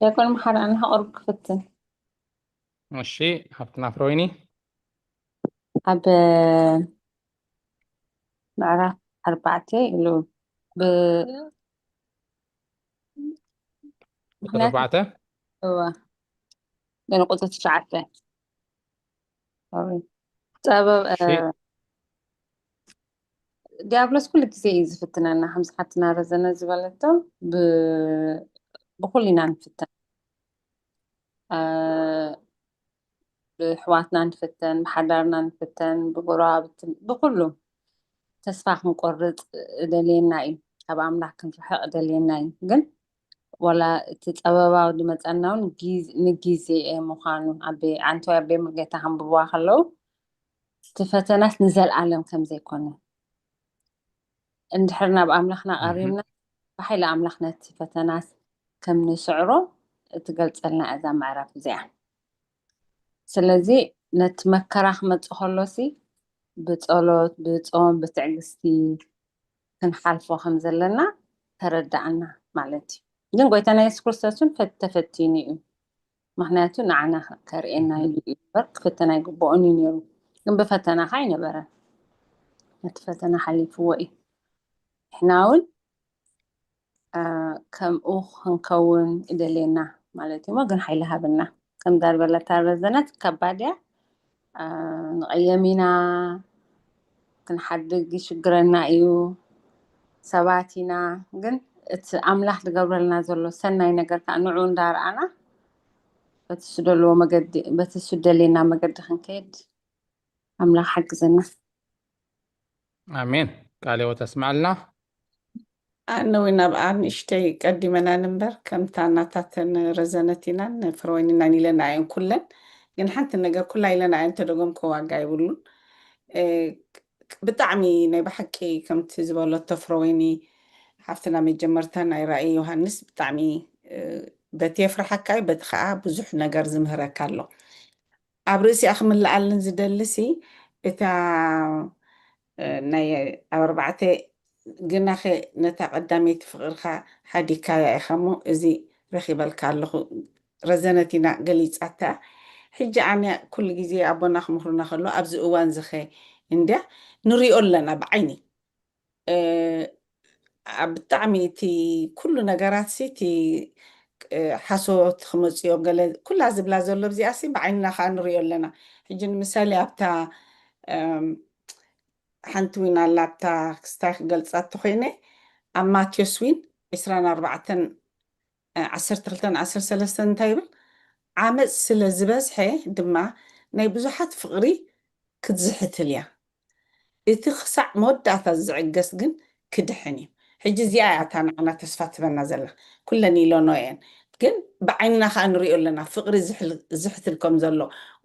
ዲያቆን መሓሪ፣ ኣነ ቁሩብ ክፍትን። እሺ፣ ሃብትና ፍረወይኒ። ኣብ ምዕራፍ ኣርባዕተ ኢሉ ብ ቁፅሪ ኣርባዕተ። እወ፣ ግን ቁፅሪ ትሽዓተ። ሶሪ። ጥበብ እ፣ እሺ። ዲያብሎስ ኩሉ ግዜ እዩ ዝፍትነና፣ ከምዚ ሓትና ረዘነ ዝበለቶ ብ- ብኩሉ ኢና ንፍተን። እ፣ ብኣሕዋትና ንፍተን፣ ብሓዳርና ንፍተን፣ ብጎረባብቲ፣ ብኩሉ ተስፋ ክንቆርፅ እደልየና እዩ፣ ካብ ኣምላኽ ክንርሕቕ እደልየና እዩ። ግን ዋላ እቲ ጸበባዊ ዝመጸና እውን ግዝ- ንግዜ ምዃኑ ኣቤ ኣንቶ ኣቤ ሙሉጌታ ከንብብዋ ከለዉ፣ እቲ ፈተናስ ንዘለኣለም ከም ዘይኮነ፣ እንድሕር ናብ ኣምላኽና እህ። ቀሪብና፣ ብሓይሊ ኣምላኽ ነቲ ፈተናስ ከም ንስዕሮ እትገልጸልና እዛ ምዕራፍ እዚኣ። ስለዚ ነቲ መከራ ክመጽእ ከሎሲ ብጸሎት፣ ብጾም፣ ብትዕግስቲ ክንሓልፎ ከም ዘለና ተረዳእና ማለት እዩ። ግን ጎይታና የሱስ ክርስቶስ እውን ፈት- ተፈቲኑ እዩ። ምኽንያቱ ንዓና ከርእየና ኢሉ እዩ እምበር ክፍተን ኣይግብኦን እዩ ነይሩ። ግን ብፈተና ኸዓ ኣይነበረን። ነቲ ፈተና ሓሊፍዎ እዩ። ንሕና እውን አ፣ ከምኡ ክንከውን እደልየና ማለት እዩ። ግን ሓይሊ ሃብና። ከምዛ ዝበለታ ረዘነት ከባድ እያ። አ፣ ንቐየም ኢና፣ ክንሓድግ ይሽግረና እዩ። ሰባት ኢና፣ ግን እቲ ኣምላኽ ዝገብረልና ዘሎ ሰናይ ነገር ከዓ ንዑ እንዳረኣና በቲ ዝደልዎ መገዲ፣ በቲ ዝደልየና መገዲ ክንከይድ ኣምላኽ ሓግዘና። ኣሜን። ቃለ ሕይወት ኣስምዓልና። ኣነ እውን ኣብኣ ንእሽተይ ቀዲመና ንንበር፣ ከምታ ናታተን ረዘነት ኢናን ፍረወይን ኢናን ኢለና እየን ኩለን። ግን ሓንቲ ነገር ኩላ ኢለና እየን ተደገምኩ ዋጋ የብሉን። እ፣ ብጣዕሚ ናይ ብሓቂ ከምቲ ዝበለቶ ፍረወይኒ ሓፍትና መጀመርታ ናይ ራእይ ዮሃንስ ብጣዕሚ እ፣ በቲ የፍርሓካ እዩ፣ በቲ ከዓ ብዙሕ ነገር ዝምህረካ ኣሎ። ኣብ ርእሲኣ ክምልኣልን ዝደልሲ እታ እ፣ ናይ ኣብ ኣርባዕተ ግናኸ ነታ ቀዳመይቲ ፍቕርኻ ሓዲግካያ ኢኻ እሞ እዚ ረኺበልካ ኣለኹ ረዘነት ኢና ገሊጻታ። ሕጂ ኣነ ኩሉ ግዜ ኣቦና ክምህሩና ከሎ ኣብዚ እዋን ዝኸ እንድያ ንሪኦ ኣለና ብዓይኒ እ፣ ኣብ ብጣዕሚ እቲ ኩሉ ነገራት ሲ እቲ እ፣ ሓሶት ክመፅዮ ገለ ኩላ ዝብላ ዘሎ ኣብዚኣ ሲ ብዓይንና ከዓ ንሪኦ ኣለና። ሕጂ ንምሳሌ ኣብታ እም፣ ሓንቲ ዊን ኣላ ኣብታ ክስታይ ክገልፃ ተኮይነ ኣብ ማቴዎስ ዊን ዕስራን ኣርባዕተን ዓሰርተ ክልተን ዓሰርተ ሰለስተን እንታይ ይብል? ዓመፅ ስለ ዝበዝሐ ድማ ናይ ብዙሓት ፍቕሪ ክትዝሕትል እያ። እቲ ክሳዕ መወዳእታ ዝዕገስ ግን ክድሕን እዩ። ሕጂ እዚኣ እያ እታ ንዓና ተስፋ ትበና ዘላ። ኩለን ኢሎኖ እየን። ግን ብዓይንና ከዓ ንሪኦ ኣለና ፍቕሪ ዝሕል- ዝሕትል ከም ዘሎ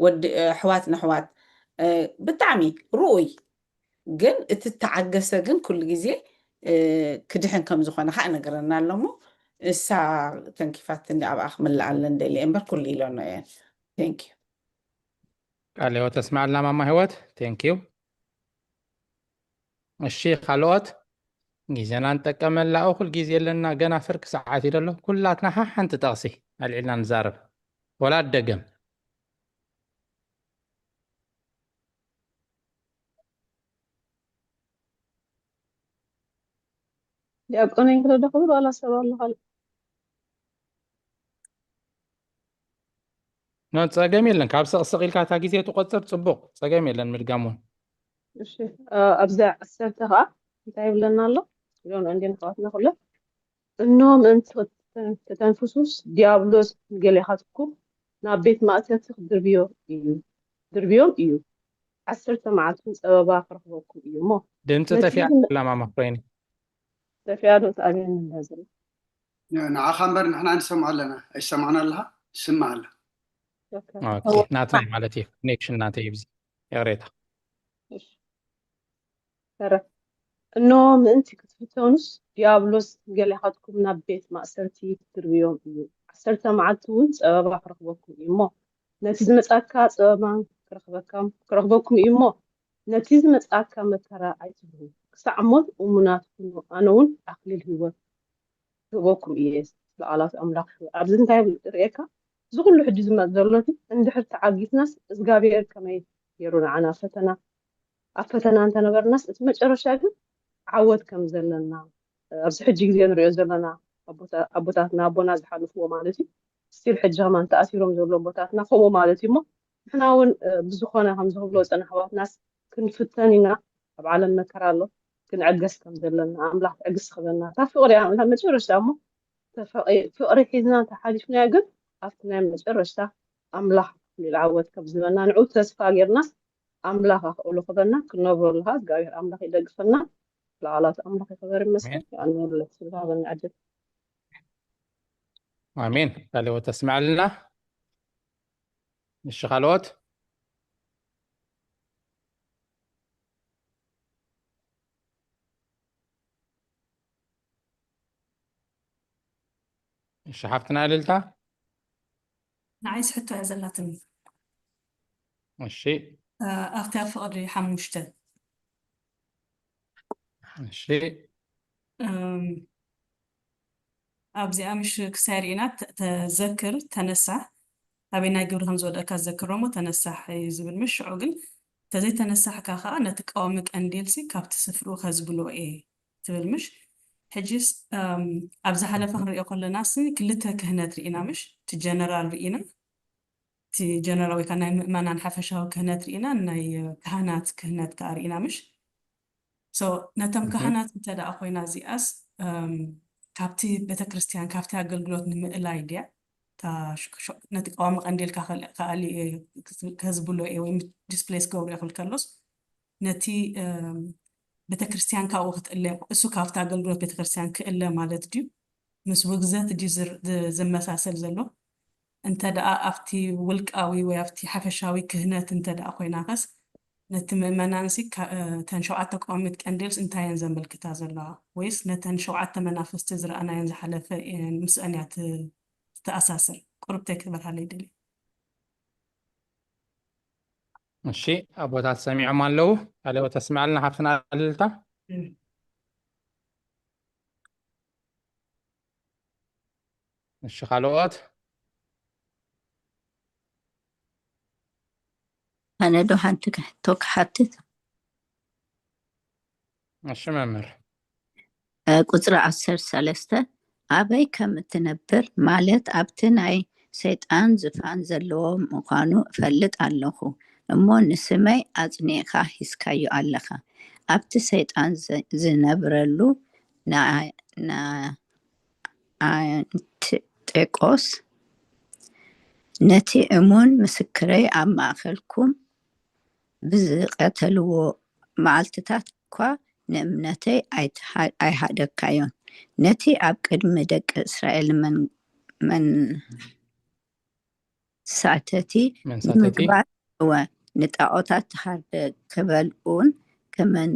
ወዲ ኣሕዋት ንኣሕዋት እ፣ ብጣዕሚ ርኡይ ግን እቲ ተዓገሰ ግን ኩሉ ግዜ እ፣ ክድሕን ከም ዝኾነ ከዓ ነገረና ኣሎ እሞ እሳ ተንኪፋትኒ ኣብኣ ክምልኣለን ደልየ እምበር ኩሉ ኢለኖ እየን። Thank you። ቃለ ሕይወት ኣስምዓልና ማማ ህይወት። Thank you። እሺ ካልኦት ግዜና ንጠቀመላ እኹል ግዜ ኣለና ገና ፍርቂ ሰዓት እዩ ዘሎ ኩላትና ሓሓንቲ ጠቕሲ ኣልዒልና ንዛረብ ወላ ደገም። ዲያቆነይ ክረዳ ክብል ዋላ ሰብ ኣሎ ካልእ? ኖ ጸገም የለን ካብ ሰቕሰቕ ኢልካ እታ ግዜ ትቆጽር ጽቡቕ ጸገም የለን ምድጋም እውን። እሺ እ፣ ኣብዛ ዓሰርተ ከዓ እንታይ ይብለና ኣሎ? ኢሎም እንዴ ንሕዋትና ኩለን እኖ ምእንቲ ከተንፍሱስ ዲያብሎስ ንገሌኻትኩም ናብ ቤት ማእሰርቲ ክድርብዮ እዩ ድርብዮም እዩ ዓሰርተ መዓልትኩም ጸበባ ክረኽበኩም እዩ እሞ ድምፂ ነቲ ጠፊኣ ግን- ኣላ ማማ ኮይኒ ጠፊኣ ዶ ተኣብየኒ እንዳ ዘሎ ንዓኻ እምበር ንሕና ንሰምዖ ኣለና። ኣይሰማዕና ኣለኻ? ትስማዕ ኣላ። ኦኬ። ኦኬ፣ ናትና ማለት እዩ ኮኔክሽን ናተይ እዩ ብዚ ይቕሬታ። እሺ። ተረፍ እኖ ምእንቲ ክትፍተኑስ፣ ዲያብሎስ ገሊኣኻትኩም ናብ ቤት ማእሰርቲ ክድርብዮም እዩ። ዓሰርተ መዓልቲ እውን ጸበባ ክረኽበኩም እዩ እሞ፣ ነቲ ዝመጻካ ጸበባ ክረኽበካ-፣ ክረኽበኩም እዩ እሞ፣ ነቲ ዝመጻካ መከራ ኣይትፍርሁ። ክሳዕ ሞት እሙናት ኩኑ፣ ኣነ እውን ኣኽሊል ህይወት ክህበኩም እየ፣ ሉዓላዊት ኣምላኽ። ኣብዚ እንታይ ርእየካ? እዚ ኩሉ ሕጂ ዝመጽእ ዘሎ፣ እንድሕር ተዓጊስናስ፣ እግዚኣብሔር ከመይ ገይሩ ንዓና ፈተና፣ ኣብ ፈተና እንተነበርናስ፣ እቲ መጨረሻ ግን ዓወት ከም ዘለና፣ ኣብዚ ሕጂ ግዜ ንሪኦ ዘለና፣ ኣቦታ-፣ ኣቦታትና፣ ኣቦና ዝሓለፍዎ ማለት እዩ። ስቲል ሕጂ ከማን ተኣሲሮም ዘለዉ ኣቦታትና ከምኡ ማለት እዩ። እሞ ንሕና እውን፣ እ፣ ብዝኾነ ከምዚ ክብሎ ዝጸንሐ ኣሕዋትናስ ክንፍተን ኢና። ኣብ ዓለም መከራ ኣሎ፣ ክንዕገስ ከም ዘለና፣ ኣምላኽ ትዕግስቲ ክበና። እታ ፍቕሪ እያ፣ እታ መጨረሻ እሞ፣ ተፈቒ-፣ ፍቕሪ ሒዝና እንተሓሊፍናዮ ግን፣ ኣብቲ ናይ መጨረሻ ኣምላኽ ኣኽሊል ዓወት ከም ዝህበና፣ ንዕኡ ተስፋ ጌርናስ፣ ኣምላኽ ኣኽእሎ ክበና፣ ክንነብረሉ ኸኣ እግዚኣብሔር ኣምላኽ ይደግፈና። ሉዓላዊት ኣምላኽ ይኽበር ይመስገን። ኣሜን። ይቐንየለይ፣ ስለ ዝሃበኒ ዕድል። ኣሜን። ቃለ ሕይወት ተስምዐልና። እሺ፣ ካልኦት? እሺ፣ ሓፍትና እልልታ። ንዓይስ ሕቶ እያ ዘላትኒ። እሺ። እ፣ ኣብታ ፍቕሪ ሓሙሽተ። እሺ። እም፣ ኣብዚኣ ምሽ ክሳይ ርኢና ተ-፣ ተዘክር፣ ተነሳሕ፣ ኣበየናይ ግብሪ ከም ዝወደቅካ ዘክር እሞ ተነሳሕ እዩ ዝብል ምሽ። ሽዑ ግን ተዘይተነሳሕካ ከኣ ነቲ ቀዋሚ ቀንዴልሲ ካብቲ ስፍርኡ ከዝብሎ እየ ትብል ምሽ። ሕጂስ፣ እም፣ ኣብ ዝሓለፈ ክንሪኦ ከለና ሲ ክልተ ክህነት ርኢና ምሽ፣ እቲ ጀነራል ርኢና፣ እቲ ጀነራል ወይ ከዓ ናይ ምእመናን ሓፈሻዊ ክህነት ርኢና፣ ናይ ካህናት ክህነት ከዓ ርኢና ምሽ። ሶ ነቶም እህ። ካህናት እንተ ደኣ ኮይና እዚኣስ፣ እም፣ ካብቲ ቤተክርስትያን፣ ካብቲ ኣገልግሎት ንምእላይ ድያ? እታ ሽ-፣ ሽ-፣ ነቲ ቀዋሚ ቀንዴልካ ከል-፣ ከኣሊ-፣ ከዝብሎ እየ ወይ ዲስፕሌስ ክገብሮ እየ ክብል ከሎስ፣ ነቲ፣ እም፣ ቤተክርስትያን ካብኡ ክትእለ፣ እሱ ካብቲ ኣገልግሎት ቤተክርስትያን ክእለ ማለት ድዩ? ምስ ውግዘት ድዩ ዝር-፣ ዝ-፣ ዝመሳሰል ዘሎ? እንተ ደኣ ኣብቲ ውልቃዊ ወይ ኣብቲ ሓፈሻዊ ክህነት እንተ ደኣ ኮይናኸስ፣ ነቲ ምእመናንሲ ካ-፣ እ፣ እተን ሸውዓተ ቀዋሚት ቀንዴልስ እንታይ እየን ዘመልክታ ዘለዋ? ወይስ ነተን ሸውዓተ መናፍስቲ ዝረኣናየን ዝሓለፈ እየን ምስአን እያ ት-፣ ትተኣሳስር? ቁሩብ ተይ ክትበልሃለይ ይደሊ። እሺ፣ ኣቦታት ሰሚዖም ኣለዉ። ቃለ ሕይወት ተስምዐልና ሓፍትና እልልታ። እም። እሺ፣ ካልኦት? ኣነ ዶ ሓንቲ ሕቶ ክሓትት? እሺ፣ መምህር። እ፣ ቁጽሪ ዓሰርተ ሰለስተ፣ ኣበይ ከም እትነብር፣ ማለት ኣብቲ ናይ ሰይጣን ዝፋን ዘለዎ ምዃኑ እፈልጥ ኣለኹ፣ እሞ ንስመይ ኣጽኒዕካ ሒዝካዮ ኣለኻ። ኣብቲ ሰይጣን ዝ-፣ ዝነብረሉ ንኣ-፣ ንኣ-፣ ኣንቲጤቆስ ነቲ እሙን ምስክረይ ኣብ ማእከልኩም ብዝቐተልዎ መዓልትታት እኳ ንእምነተይ ኣይትሓ-፣ ኣይሃደግካዮን። ነቲ ኣብ ቅድሚ ደቂ እስራኤል መን-፣ መንሳተቲ መንሳተቲ? ንምግባር፣ እወ፣ ንጣዖታት ተሃርደ ክበልዑን ክመን-፣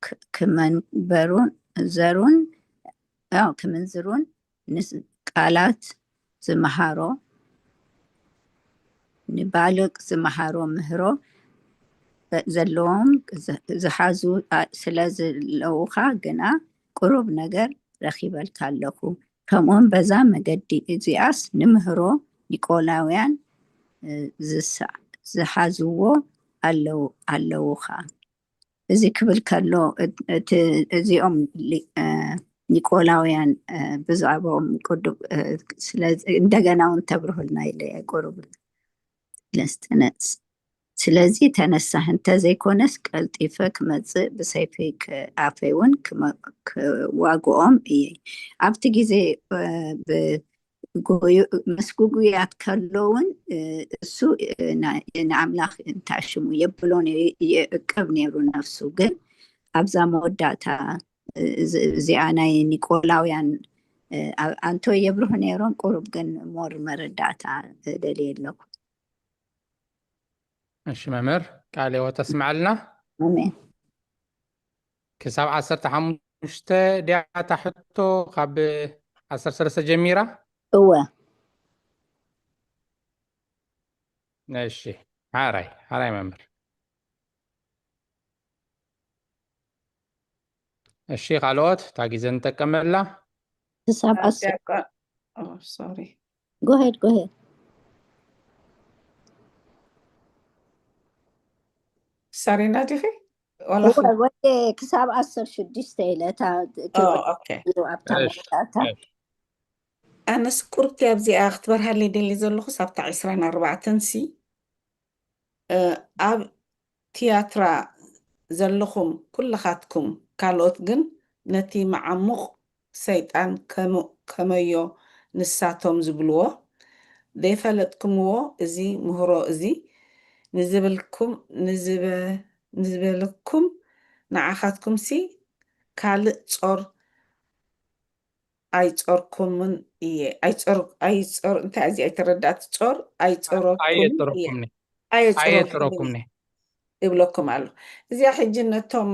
ክ-፣ ክመንበሩን ዘሩን፣ ኣዎ፣ ክምንዝሩን ንስ-፣ ቃላት ዝመሃሮ፣ ንባልቅ ዝመሃሮ ምህሮ በ-፣ ዘለዎም ዝ-፣ ዝሓዙ ኣ-፣ ስለ ዘለዉኻ ግና ቁሩብ ነገር ረኺበልካ ኣለኹ። ከምኡውን በዛ መገዲ እዚኣስ ንምህሮ ኒቆላውያን፣ እ፣ ዝሰ-፣ ዝሓዝዎ ኣለዉ-፣ ኣለዉኻ። እዚ ክብል ከሎ፣ እ-፣ እቲ፣ እዚኦም ሊ-፣ እ፣ ኒቆላውያን፣ እ፣ ብዛዕባኦም ቅዱብ፣ እ፣ ስለ እንደገና እውን ተብርሁልና ኢለ እየ ቁሩብ ለስተነጽ። ስለዚ ተነሳህ፣ እንተ ዘይኮነስ ቀልጢፈ ክመጽእ፣ ብሰይፈይ ከ-፣ ኣፈይ እውን ክመ-፣ ክዋግኦም እየ። ኣብቲ ግዜ፣ እ፣ ብ-፣ ጎዩ-፣ ምስ ጉጉያት ከሎ እውን፣ እ፣ እሱ፣ እ፣ ና-፣ ንኣምላኽ እንታይ ሽሙ የብሎን የ-፣ ይዕቅብ ነይሩ ነፍሱ። ግን ኣብዛ መወዳእታ፣ እ፣ እዚ-፣ እዚኣ ናይ ኒቆላውያን፣ እ፣ ኣ-፣ ኣንቶ የብርሁ ነይሮም፣ ቁሩብ ግን ሞር መረዳእታ ደልየ ኣለኹ። እሺ መምህር፣ ቃለ ሕይወት ተስምዐልና። ኣሜን። ክሳብ ዓሰርተ ሓሙሽተ ሓሙሽተ ድያ እታ ሕቶ ካብ ዓሰርተ ሰለስተ ጀሚራ? እወ። እሺ፣ ሓራይ ሓራይ መምህር። እሺ፣ ካልኦት እታ ግዜ ንጠቀመላ። ክሳብ ኣብቲ ዓሰርተ ኣቋ- ኦ፣ ሶሪ። ጎሄድ ጎሄድ ሳሪና ዲኺ? ዋላ እወ ወደ ክሳብ ዓሰርተ ሽዱሽተ ኢለ እታ ኦ፣ ኦኬ። ኣብታ እሺ፣ መወዳእታ እሺ። ኣነስ ቁርቲ ኣብዚኣ ክትበርሃለይ ደሊ ዘለኹስ ኣብታ ዕስራን ኣርባዕተን ሲ እ፣ ኣብ ትያትራ ዘለኹም ኩልኻትኩም ካልኦት ግን ነቲ መዓሙቕ ሰይጣን ከም- ከመዮ ንሳቶም ዝብልዎ ዘይፈለጥኩምዎ እዚ ምህሮ እዚ ንዝብልኩም ንዝበ- ንዝበልኩም ንዓኻትኩምሲ ካልእ ጾር ኣይጾርኩምን እየ ኣይጾር ኣይጾር እንታይ እዚ ኣይተረዳእት ጾር ኣይጾረኩምን እየ ኣየጽረኩምኒ ኣየጽረኩምን ኣየጽረኩምኒ እብለኩም ኣሎ። እዚኣ ሕጂ ነቶም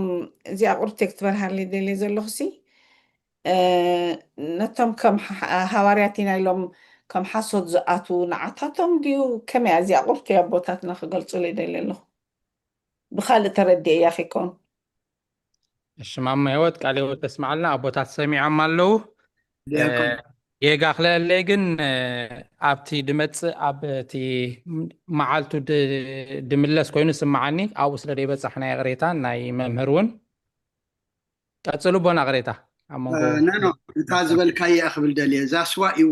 እዚኣ ቁርቴ ክትበርሃለይ ደልየ ዘለኹሲ እ፣ ነቶም ከም ሓ- ሃዋርያት ኢና ኢሎም ከም ሓሶት ዝኣትዉ ንዓታቶም ድዩ ከመይ እያ እዚኣ ቁርቴ ኣቦታትና ክገልጹለይ ደልየ ኣለኹ። ብኻልእ ተረዲኤያ ከይኮን እሺ ማማ ህይወት ቃለ ህይወት ተስምዓልና ኣቦታት ሰሚዖም ኣለዉ። ዲያቆን እ፣ ጌጋ ክለለይ ግን እ፣ ኣብቲ ድመጽእ ኣብ እቲ መዓልቱ ድ- ድምለስ ኮይኑ ስምዓኒ ኣብኡ ስለ ደይበጻሕና ይቕሬታ ናይ መምህር እውን ቀጽሉ ኣቦና ቅሬታ ኣብ መንጎ ኖ ኖ እታ ዝበልካየ ክብል ደልየ እዛ ስዋ እዩ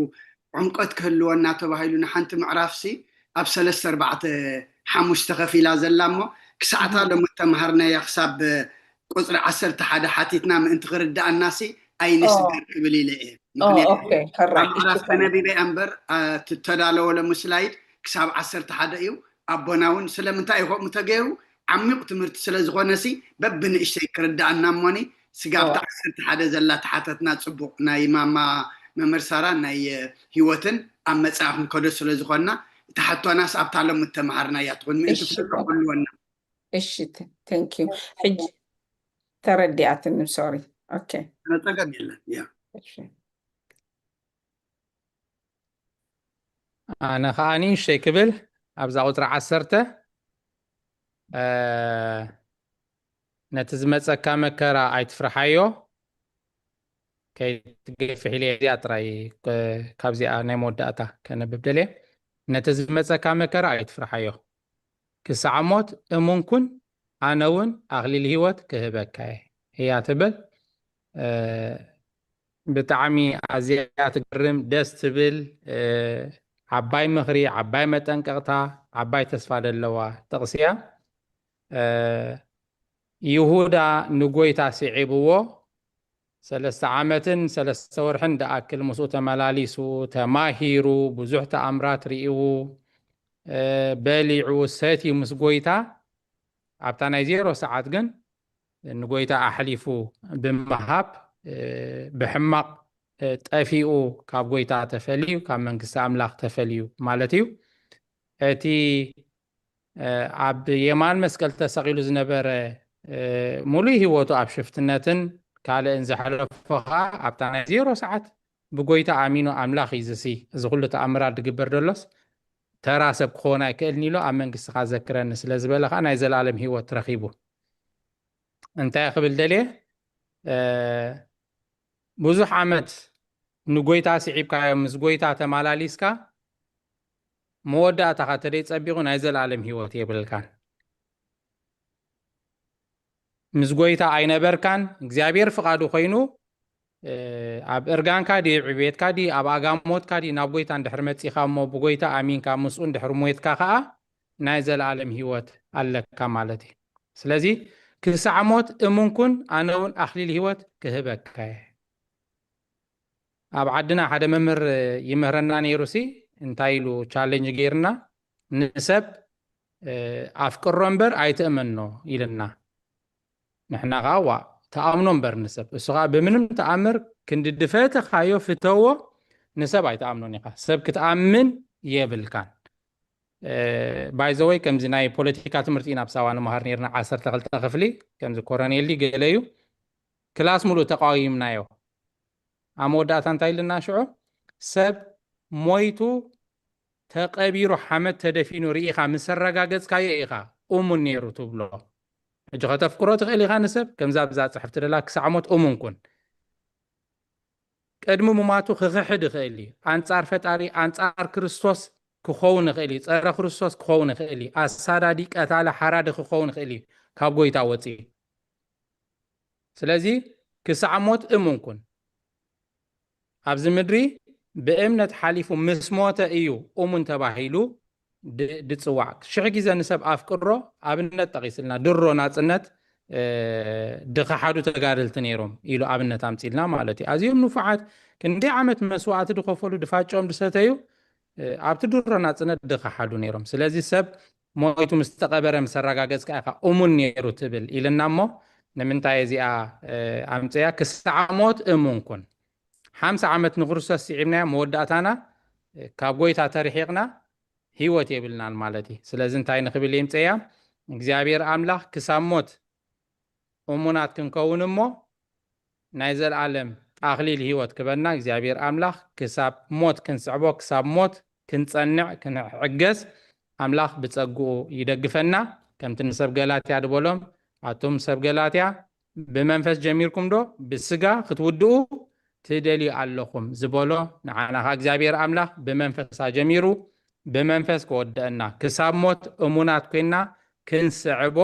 ዕምቆት ክህልወና ተባሂሉ ንሓንቲ ምዕራፍሲ ኣብ ሰለስተ ኣርባዕተ ሓሙሽተ ከፊላ ዘላ እሞ ክሳዕታ ሎም እተምሃርናያ ክሳብ ቁፅሪ ዓሰርተ ሓደ ሓቲትና ምእንቲ ክርድኣናሲ ኣይንስገር ክብል ኢለ እየ። ምክንያቱ ኦኬ ሕራይ ኣብ ምዕራፍ ተነቢበ እያ እምበር ትተዳለወ ሎም ስላይድ ክሳብ ዓሰርተ ሓደ እዩ። ኣቦና እውን ስለምንታይ እዩ ከምኡ ተገይሩ ዓሚቕ ትምህርቲ ስለ ዝኾነሲ በብንእሽተይ ክርድኣና እሞኒ ስጋብቲ ዓሰርተ ሓደ ዘላ ተሓተትና ፅቡቕ ናይ ማማ መምህር ሳራ ናይ ህይወትን ኣብ መፅኣ ክንከዶ ስለ ዝኾንና እታ ሕቶናስ ኣብታ ሎም እተምሃርና እያ ትኹን ምእንቲ እሺ ፍልጦ ክህልወና እሺ thank you ሕጂ ተረዲኣትኒ sorry okay ጸገም የለን ያ እሺ ኣነ ከዓ ንእሽተይ ክብል ኣብዛ ቁፅሪ ዓሰርተ እ፣ ነቲ ዝመፀካ መከራ ኣይትፍርሓዮ ከይትገፍሕ ኢለ እዚኣ ጥራይ እ፣ ካብዚኣ ናይ መወዳእታ ከነብብ ደልየ ነቲ ዝመፀካ መከራ ኣይትፍርሓዮ ክሳዕ ሞት እሙን ኩን ኣነ እውን ኣኽሊል ህይወት ክህበካ እየ እያ ትብል እ፣ ብጣዕሚ ኣዝያ ትገርም ደስ ትብል እ፣ ዓባይ ምኽሪ ዓባይ መጠንቀቕታ ዓባይ ተስፋ ዘለዋ ጥቕሲ እያ እ፣ ይሁዳ ንጎይታ ስዒብዎ ሰለስተ ዓመትን ሰለስተ ወርሕን ዝኣክል ምስኡ ተመላሊሱ ተማሂሩ ብዙሕ ተኣምራት ርእዩ እ፣ በሊዑ ሰትዩ ምስ ጎይታ ኣብታ ናይ ዜሮ ሰዓት ግን ንጎይታ ኣሕሊፉ ብምሃብ እ፣ ብሕማቕ እ፣ ጠፊኡ ካብ ጎይታ ተፈልዩ ካብ መንግስቲ ኣምላኽ ተፈልዩ ማለት እዩ። እቲ እ፣ ኣብ የማን መስቀል ተሰቒሉ ዝነበረ እ፣ ሙሉእ ህይወቱ ኣብ ሽፍትነትን ካልእን ዘሕለፎ ኸዓ ኣብታ ናይ ዜሮ ሰዓት ብጎይታ ኣሚኑ ኣምላኽ እዩ ዝሲ እዚ ኩሉ ተኣምራት ዝግበር ዘሎስ ተራ ሰብ ክኸውን ኣይክእልን ኢሉ ኣብ መንግስትኻ ዘክረኒ ስለ ዝበለ ኸዓ ናይ ዘለኣለም ህይወት ረኺቡ። እንታይ ክብል ደልየ እ፣ ብዙሕ ዓመት ንጎይታ ስዒብካዮ ምስ ጎይታ ተማላሊስካ መወዳእታኻ ተደይ ጸቢቑ ናይ ዘለኣለም ህይወት የብልካን ምስ ጎይታ ኣይነበርካን እግዚኣብሔር ፍቓዱ ኮይኑ እ፣ ኣብ እርጋንካ ድዩ ዕቤትካ ድዩ ኣብ ኣጋሞትካ ድዩ ናብ ጎይታ እንድሕር መጺኻ እሞ ብጎይታ ኣሚንካ ምስኡ እንድሕር ሞትካ ኸዓ ናይ ዘለኣለም ህይወት ኣለካ ማለት እዩ ስለዚ ክሳዕ ሞት እሙን ኩን ኣነ እውን ኣኽሊል ህይወት ክህበካ እየ ኣብ ዓድና ሓደ መምህር ይምህረና ነይሩ ሲ እንታይ ኢሉ ቻሌንጅ ገይርና ንሰብ እ፣ ኣፍቅሮ እምበር ኣይትእመኖ ኢልና ንሕና ከዓ ዋ ተኣምኖ እምበር ንሰብ እሱ ከዓ ብምንም ተኣምር ክንዲ ድፈተኻዮ ፍተዎ ንሰብ ኣይትኣምኖን ኢኻ ሰብ ክትኣምን የብልካን ባይዘወይ ከምዚ ናይ ፖለቲካ ትምህርቲ ኢና ኣብ ሳዋ ንምሃር ነርና ዓሰርተ ክልተ ክፍሊ ከምዚ ኮረኔሊ ገለ እዩ ክላስ ሙሉእ ተቃዊምናዮ። ኣብ መወዳእታ እንታይ ኢልና ሽዑ? ሰብ ሞይቱ ተቀቢሩ ሓመድ ተደፊኑ ርኢኻ ምስ ኣረጋገጽካዮ ኢኻ እሙን ነይሩ ትብሎ። ሕጂ ከተፍቅሮ ትኽእል ኢኻ ንሰብ፣ ከምዛ ብዛ ጽሕፍቲ ደላ ክሳዕ ሞት እሙን ኩን። ቅድሚ ሙማቱ ክኽሕድ ይኽእል እዩ። ኣንጻር ፈጣሪ፣ ኣንጻር ክርስቶስ ክኸውን ይኽእል እዩ። ጸረ ክርስቶስ ክኸውን ይኽእል እዩ። ኣሳዳዲ፣ ቀታሊ፣ ሓራዲ ክኸውን ይኽእል እዩ። ካብ ጎይታ ወጺኡ። ስለዚ ክሳዕ ሞት እሙን ኩን። ኣብዚ ምድሪ ብእምነት ሓሊፉ ምስ ሞተ እዩ እሙን ተባሂሉ ድ- ድጽዋዕ። ሽሕ ግዜ ንሰብ ኣፍቅሮ ኣብነት ጠቒስልና። ድሮ ናጽነት እ፣ ድኸሓዱ ተጋደልቲ ነይሮም ኢሉ ኣብነት ኣምጺልና ማለት እዩ። ኣዝዮም ንፉዓት፣ ክንደይ ዓመት መስዋእቲ ድኸፈሉ፣ ድፋጨኦም ድሰተዩ፣ እ፣ ኣብቲ ድሮ ናጽነት ድኸሓዱ ነይሮም። ስለዚ ሰብ ሞይቱ ምስ ተቐበረ ምስ ኣረጋገጽካ ኢኻ እሙን ነይሩ ትብል ኢልና እሞ ንምንታይ እዚኣ እ፣ ኣምጽያ? ክሳዕ ሞት እሙን ኩን። ሓምሳ ዓመት ንክርስቶስ ስዒብናዮ፣ መወዳእታና እ፣ ካብ ጎይታ ተርሒቕና ህይወት የብልናን ማለት እዩ። ስለዚ እንታይ ንኽብል የምጽያ? እግዚኣብሔር ኣምላኽ ክሳብ ሞት እሙናት ክንከውን እሞ ናይ ዘለኣለም ኣኽሊል ህይወት ክበና እግዚኣብሔር ኣምላኽ ክሳብ ሞት ክንስዕቦ፣ ክሳብ ሞት ክንጸንዕ፣ ክንዕገስ ኣምላኽ ብጸግኡ ይደግፈና። ከምቲ ንሰብ ገላትያ ድበሎም፣ ኣቱም ሰብ ገላትያ ብመንፈስ ጀሚርኩም ዶ ብስጋ ክትውድኡ ትደልዩ ኣለኹም ዝበሎ ንዓና ኸኣ እግዚኣብሔር ኣምላኽ ብመንፈስ ኣጀሚሩ ብመንፈስ ከወድአና ክሳብ ሞት እሙናት ኮይና ክንስዕቦ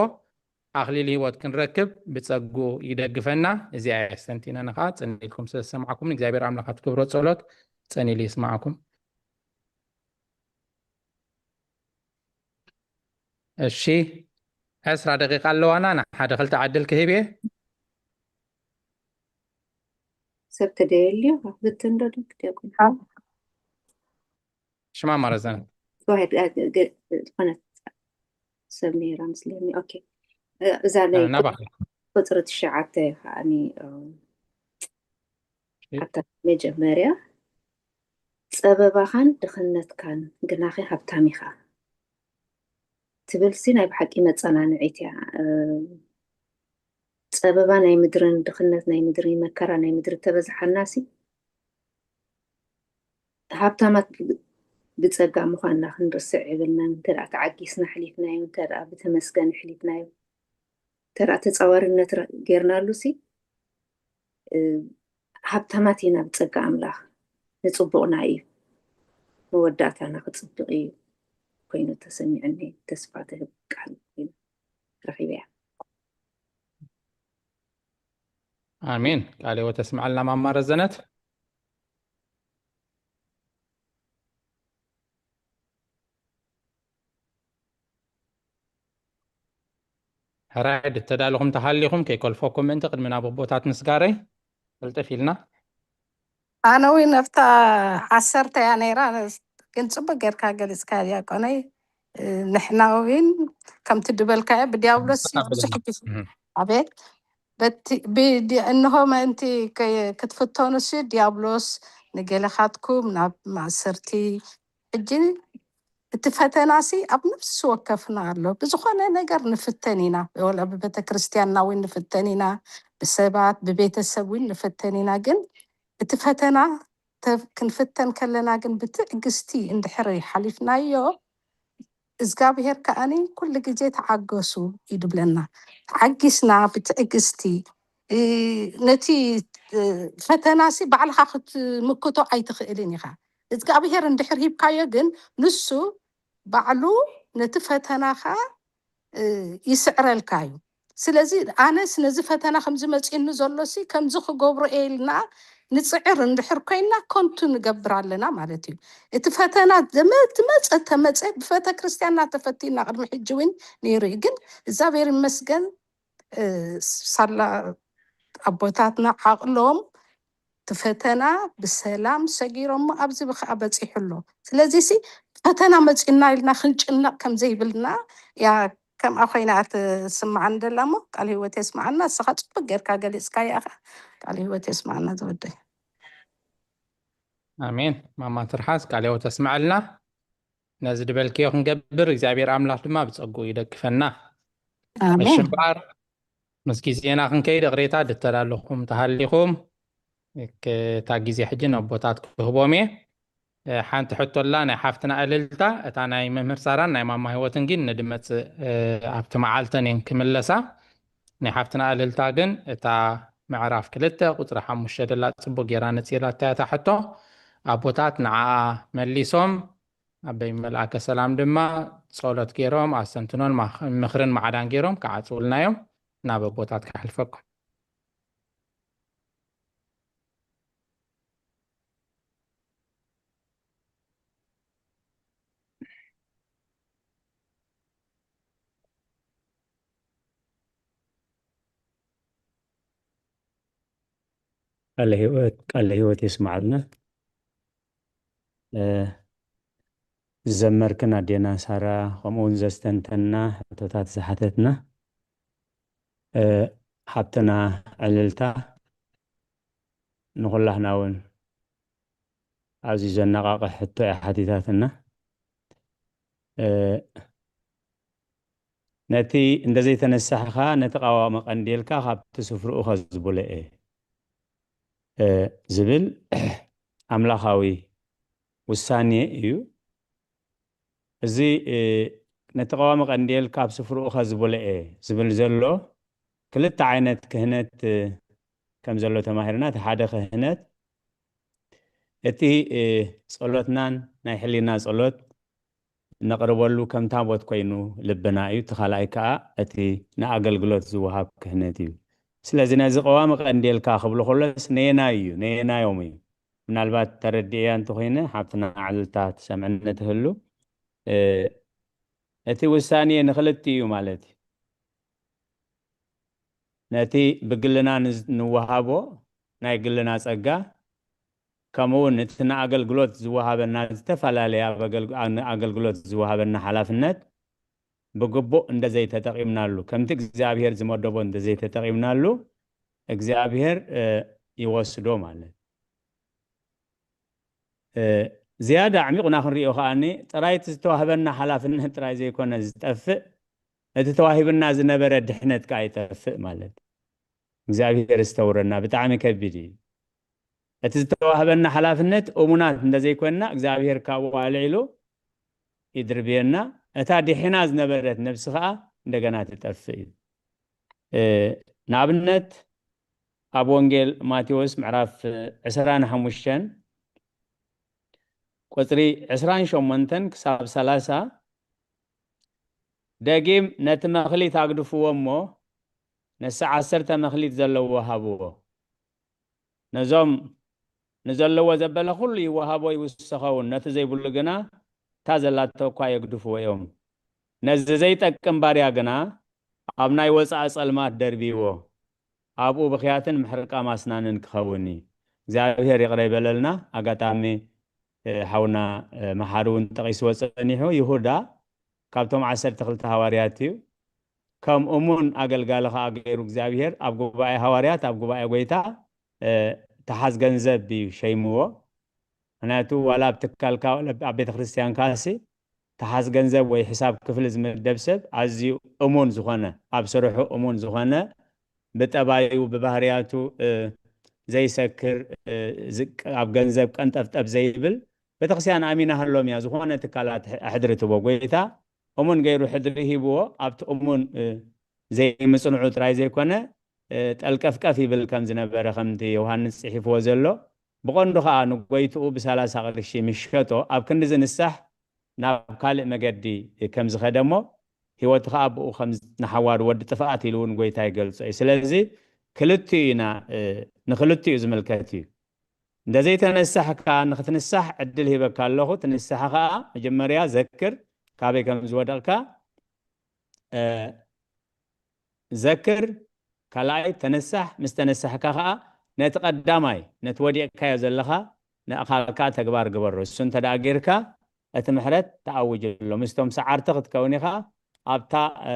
ኣኽሊል ህይወት ክንረክብ ብጸግኡ ይደግፈና። እዚኣ እየ ኣስተንቲነ ንኻ ጽን ኢልኩም ስለ ዝሰማዕኩም ንእግዚኣብሔር ኣምላኽ ኣትገብሮ ጸሎት ጸን ኢሉ ይስማዕኩም። እሺ ዕስራ ደቂቃ ኣለዋና ንሓደ ክልተ ዕድል ክህብ እየ። ሰብ ተደየልዮ ብትን ዶ ድንክ ዲያቆን ሽማ ማረዘነ go ahead ዝኾነት ሰብ ነይራ ምስለኒ okay እዛ ናይ ናባ ቁፅሪ ትሽዓተ ከዓኒ ኣብታ መጀመርያ ፀበባኻን ድኽነትካን ግናኺ ሃብታም ኢኻ ትብል ሲ ናይ ብሓቂ መፀናንዒት እያ ፀበባ ናይ ምድርን ድኽነት ናይ ምድርን መከራ ናይ ምድሪ ተበዝሓና ሲ ሃብታማት ብፀጋ ምዃንና ክንርስዕ የብልናን እንተ ተዓጊስና ኣሕሊፍናዮ እንተ ብተመስገን ኣሕሊፍናዮ እንተ ተፃዋርነት ጌርናሉ ሲ ሃብታማት ኢና ብፀጋ ኣምላኽ ንፅቡቕና እዩ መወዳእታና ክፅብቕ እዩ ኮይኑ ተሰሚዑኒ ተስፋ ትህብ ቃል ኮይኑ ረኺበያ ኣሜን ቃለ ሕይወት ተስምዐልና ማማ ረዘነት ሕራይ ድተዳለኹም ተሃሊኹም ከይኮልፈኩም ምእንቲ ቅድሚ ናብ ኣቦታት ምስጋረይ ቅልጥፍ ኢልና ኣነ እውን ኣብታ ዓሰርተ እያ ነይራ ግን ፅቡቅ ጌርካ ገሊፅካ ዲያቆነይ ንሕና እውን ከምቲ ድበልካዮ ብዲያብሎስ ብዙሕ ግዜ ኣቤት እንሆ ምእንቲ ክትፍተኑ ሲ ዲያብሎስ ንገለኻትኩም ናብ ማእሰርቲ ሕጂ እቲ ፈተናሲ ኣብ ነፍሲ ወከፍና ኣሎ ብዝኾነ ነገር ንፍተን ኢና ወላ ብቤተክርስትያንና እውን ንፍተን ኢና ብሰባት ብቤተሰብ እውን ንፍተን ኢና ግን እቲ ፈተና ክንፍተን ከለና ግን ብትዕግስቲ እንድሕር ሓሊፍናዮ እዝጋብሄር ከኣኒ ኩሉ ግዜ ተዓገሱ እዩ ድብለና ተዓጊስና ብትዕግስቲ ነቲ ፈተናሲ ባዕልኻ ክትምክቶ ኣይትኽእልን ኢኻ እግዚኣብሄር እንድሕር ሂብካዮ ግን ንሱ ባዕሉ ነቲ ፈተናኻ ይስዕረልካ እዩ ስለዚ ኣነስ ነዚ ፈተና ከምዚ መፂኡኒ ዘሎሲ ከምዚ ክገብሮ እየ ኢልና ንፅዕር እንድሕር ኮይና ከንቱ ንገብር ኣለና ማለት እዩ እቲ ፈተና ዝመፀ ተመፀ ብቤተ ክርስትያንና ተፈቲና ቅድሚ ሕጂ እውን ነይሩ እዩ ግን እግዚኣብሔር ይመስገን ሳላ ኣቦታትና ዓቕሎም እቲ ፈተና ብሰላም ሰጊሮሞ ኣብዚ ብከዓ በፂሑ ኣሎ ስለዚ ሲ ፈተና መፂና ኢልና ክንጭነቕ ከምዘይብልና ያ ከምኣ ኮይና ትስምዓኒ ደላ እሞ ቃል ህይወት የስምዓና እስኻ ፅቡቅ ጌርካ ገሊፅካ ያኻ ቃል ህይወት የስምዓና ዝወደይ ኣሜን ማማ ትርሓስ ቃል ህይወት ተስምዓልና ነዚ ድበልክዮ ክንገብር እግዚኣብሔር ኣምላኽ ድማ ብፀጉኡ ይደግፈና እሺ እምበኣር ምስ ግዜና ክንከይድ እቕሬታ ድተላለኹም ተሃሊኹም፣ እታ ግዜ ሕጂ ነቦታት ክህቦም እየ። እ፣ ሓንቲ ሕቶ ኣላ ናይ ሓፍትና እልልታ፣ እታ ናይ መምህር ሳራን ናይ ማማ ህይወትን ግን ንድመጽእ፣ እ፣ ኣብቲ መዓልተን እየን ክምለሳ። ናይ ሓፍትና እልልታ ግን እታ ምዕራፍ ክልተ ቁጽሪ ሓሙሽተ ደላ ጽቡቅ ጌራ ነጺራታ እያ እታ ሕቶ። ኣቦታት ንዓኣ መሊሶም፣ ኣበይ መልኣከ ሰላም ድማ ጸሎት ጌሮም ኣስተንትኖን ማኽ-፣ ምኽርን ማዕዳን ጌሮም ክዓጽውልና እዮም። ናብ ኣቦታት ከሕልፈኩም። ቃለ ህይወት፣ ቃለ ህይወት የስምዓልና። እ፣ ዝዘመርክን ኣዴና ሳራ፣ ከምኡ እውን ዘስተንተና፣ ሕቶታት ዝሓተትና፣ እ፣ ሓብትና ዕልልታ፣ ንኹላህና እውን ኣዝዩ ዘነቓቕሕ ሕቶ እያ ሓቲታትና። እ፣ ነቲ እንተዘይተነሳሕኻ፣ ነቲ ቀዋሚ ቀንዴልካ ካብቲ ስፍርኡ ከዝብሎ እየ፣ እ፣ ዝብል ኣምላኻዊ ውሳኔ እዩ። እዚ፣ እ፣ ነቲ ቀዋሚ ቀንዴል ካብ ስፍርኡ ከዝብሎ እየ ዝብል ዘሎ ክልተ ዓይነት ክህነት፣ እ፣ ከም ዘሎ ተማሂርና። እቲ ሓደ ክህነት እቲ፣ እ፣ ጸሎትናን ናይ ሕሊና ጸሎት ነቕርበሉ ከም ታቦት ኮይኑ ልብና እዩ። እቲ ካልኣይ ከኣ እቲ ንኣገልግሎት ዝወሃብ ክህነት እዩ። ስለዚ ነዚ ቀዋሚ ቀንዴልካ ክብሎ ከሎስ ነየናይ እዩ? ነየናዮም እዩ? ምናልባት ተረዲእያ እንተኾይነ ሓብትና ዕልልታ ትሰምዕኒ ትህሉ። እ፣ እቲ ውሳኔ ንክልቲኡ እዩ ማለት እዩ። ነቲ ብግልና ንዝ-፣ ንወሃቦ ናይ ግልና ጸጋ፣ ከምኡ እውን እቲ ንኣገልግሎት ዝወሃበና ዝተፈላለየ ኣብ ኣገልግ-፣ ኣ-፣ ንኣገልግሎት ዝወሃበና ሓላፍነት ብግቡእ እንተዘይተጠቒምናሉ፣ ከምቲ እግዚኣብሔር ዝመደቦ እንተዘይተጠቒምናሉ፣ እግዚኣብሔር፣ እ፣ ይወስዶ ማለት። እ፣ ዝያዳ ኣዕሚቑና ክንሪኦ ከኣኒ፣ ጥራይ እቲ ዝተዋህበና ሓላፍነት ጥራይ ዘይኮነ ዝጠፍእ፣ እቲ ተዋሂብና ዝነበረ ድሕነት ከኣ ይጠፍእ ማለት። እግዚኣብሔር ዝተውረና ብጣዕሚ ከቢድ እዩ። እቲ ዝተዋህበና ሓላፍነት እሙናት እንተዘይኮንና፣ እግዚኣብሔር ካብኡ ኣልዒሉ ይድርብየና። እታ ድሒና ዝነበረት ነብሲ ከኣ እንደገና ትጠፍእ እዩ። እ፣ ንኣብነት፣ ኣብ ወንጌል ማቴዎስ ምዕራፍ ዕስራን ሓሙሽተን ቁጽሪ ዕስራን ሸሞንተን ክሳብ ሰላሳ፣ ደጊም ነቲ መኽሊት ኣግድፍዎ እሞ፣ ነሳ ዓሰርተ መኽሊት ዘለዎ ሃብዎ። ነዞም ንዘለዎ ዘበለ ኩሉ ይወሃቦ ይውሰኸውን፣ ነቲ ዘይብሉ ግና እታ ዘላቶ እኳ የግድፍዎ እዮም። ነዚ ዘይጠቅም ባርያ ግና ኣብ ናይ ወጻኢ ጸልማት ደርብይዎ፣ ኣብኡ ብኽያትን ምሕርቃም ኣስናንን ክኸውን እዩ። እግዚኣብሔር ይቕረ ይበለልና። ኣጋጣሚ፣ እ፣ ሓውና፣ እ፣ መሓሪ እውን ጠቒስዎ ጸኒሑ፣ ይሁዳ ካብቶም ዓሰርተ ክልተ ሃዋርያት እዩ። ከም እሙን ኣገልጋሊ ከኣ ገይሩ እግዚኣብሔር ኣብ ጉባኤ ሃዋርያት፣ ኣብ ጉባኤ ጐይታ፣ እ፣ ተሓዝ ገንዘብ እዩ ሸይምዎ። ምኽንያቱ ዋላ ኣብ ትካልካ፣ ዋላ ኣብ ቤተ ክርስቲያንካሲ ተሓዝ ገንዘብ ወይ ሕሳብ ክፍሊ ዝምደብ ሰብ ኣዝዩ እሙን ዝኾነ፣ ኣብ ስርሑ እሙን ዝኾነ፣ ብጠባዩ፣ ብባህርያቱ፣ እ፣ ዘይሰክር፣ እ፣ ዝቅ-፣ ኣብ ገንዘብ ቀንጠፍጠፍ ዘይብል፣ ቤተክርስትያን ኣሚናሃሎም እያ፣ ዝኾነ ትካላት ሕ-፣ ሕድሪ ትቦ። ጐይታ እሙን ገይሩ ሕድሪ ሂብዎ፣ ኣብቲ እሙን፣ እ፣ ዘይምጽንዑ ጥራይ ዘይኮነ፣ እ፣ ጠልቀፍቀፍ ይብል ከም ዝነበረ፣ ከምቲ ዮሃንስ ጽሒፍዎ ዘሎ፣ ብቐንዱ ኸኣ ንጐይትኡ ብሰላሳ ቅርሺ ምስ ሸጦ፣ ኣብ ክንዲ ዝንሳሕ ናብ ካልእ መገዲ ከም ዝኸደ እሞ፣ ህይወቱ ኸኣ ብኡ ከም ዝ-፣ ንሓዋሩ ወዲ ጥፍኣት ኢሉ እውን ጐይታ ይገልጾ እዩ። ስለዚ ክልቲኡ ኢና፣ እ፣ ንኽልቲኡ ዝምልከት እዩ። እንተ ዘይተነሳሕካ፣ ንኽትንሳሕ ዕድል ሂበካ ኣለኹ። ትንሳሕ ኸኣ መጀመርያ ዘክር፣ ካበይ ከም ዝወደቕካ፣ እ፣ ዘክር፣ ካልኣይ ተነሳሕ። ምስ ተነሳሕካ ኸኣ ነቲ ቀዳማይ፣ ነቲ ወዲቕካዮ ዘለኻ ንኣኻልካ ተግባር ግበሮ። እሱ እንተ ደኣ ጌርካ፣ እቲ ምሕረት ተኣውጅ ኣሎ። ምስቶም ሰዓርቲ ክትከውን ኢኻ። ኣብታ፣ እ፣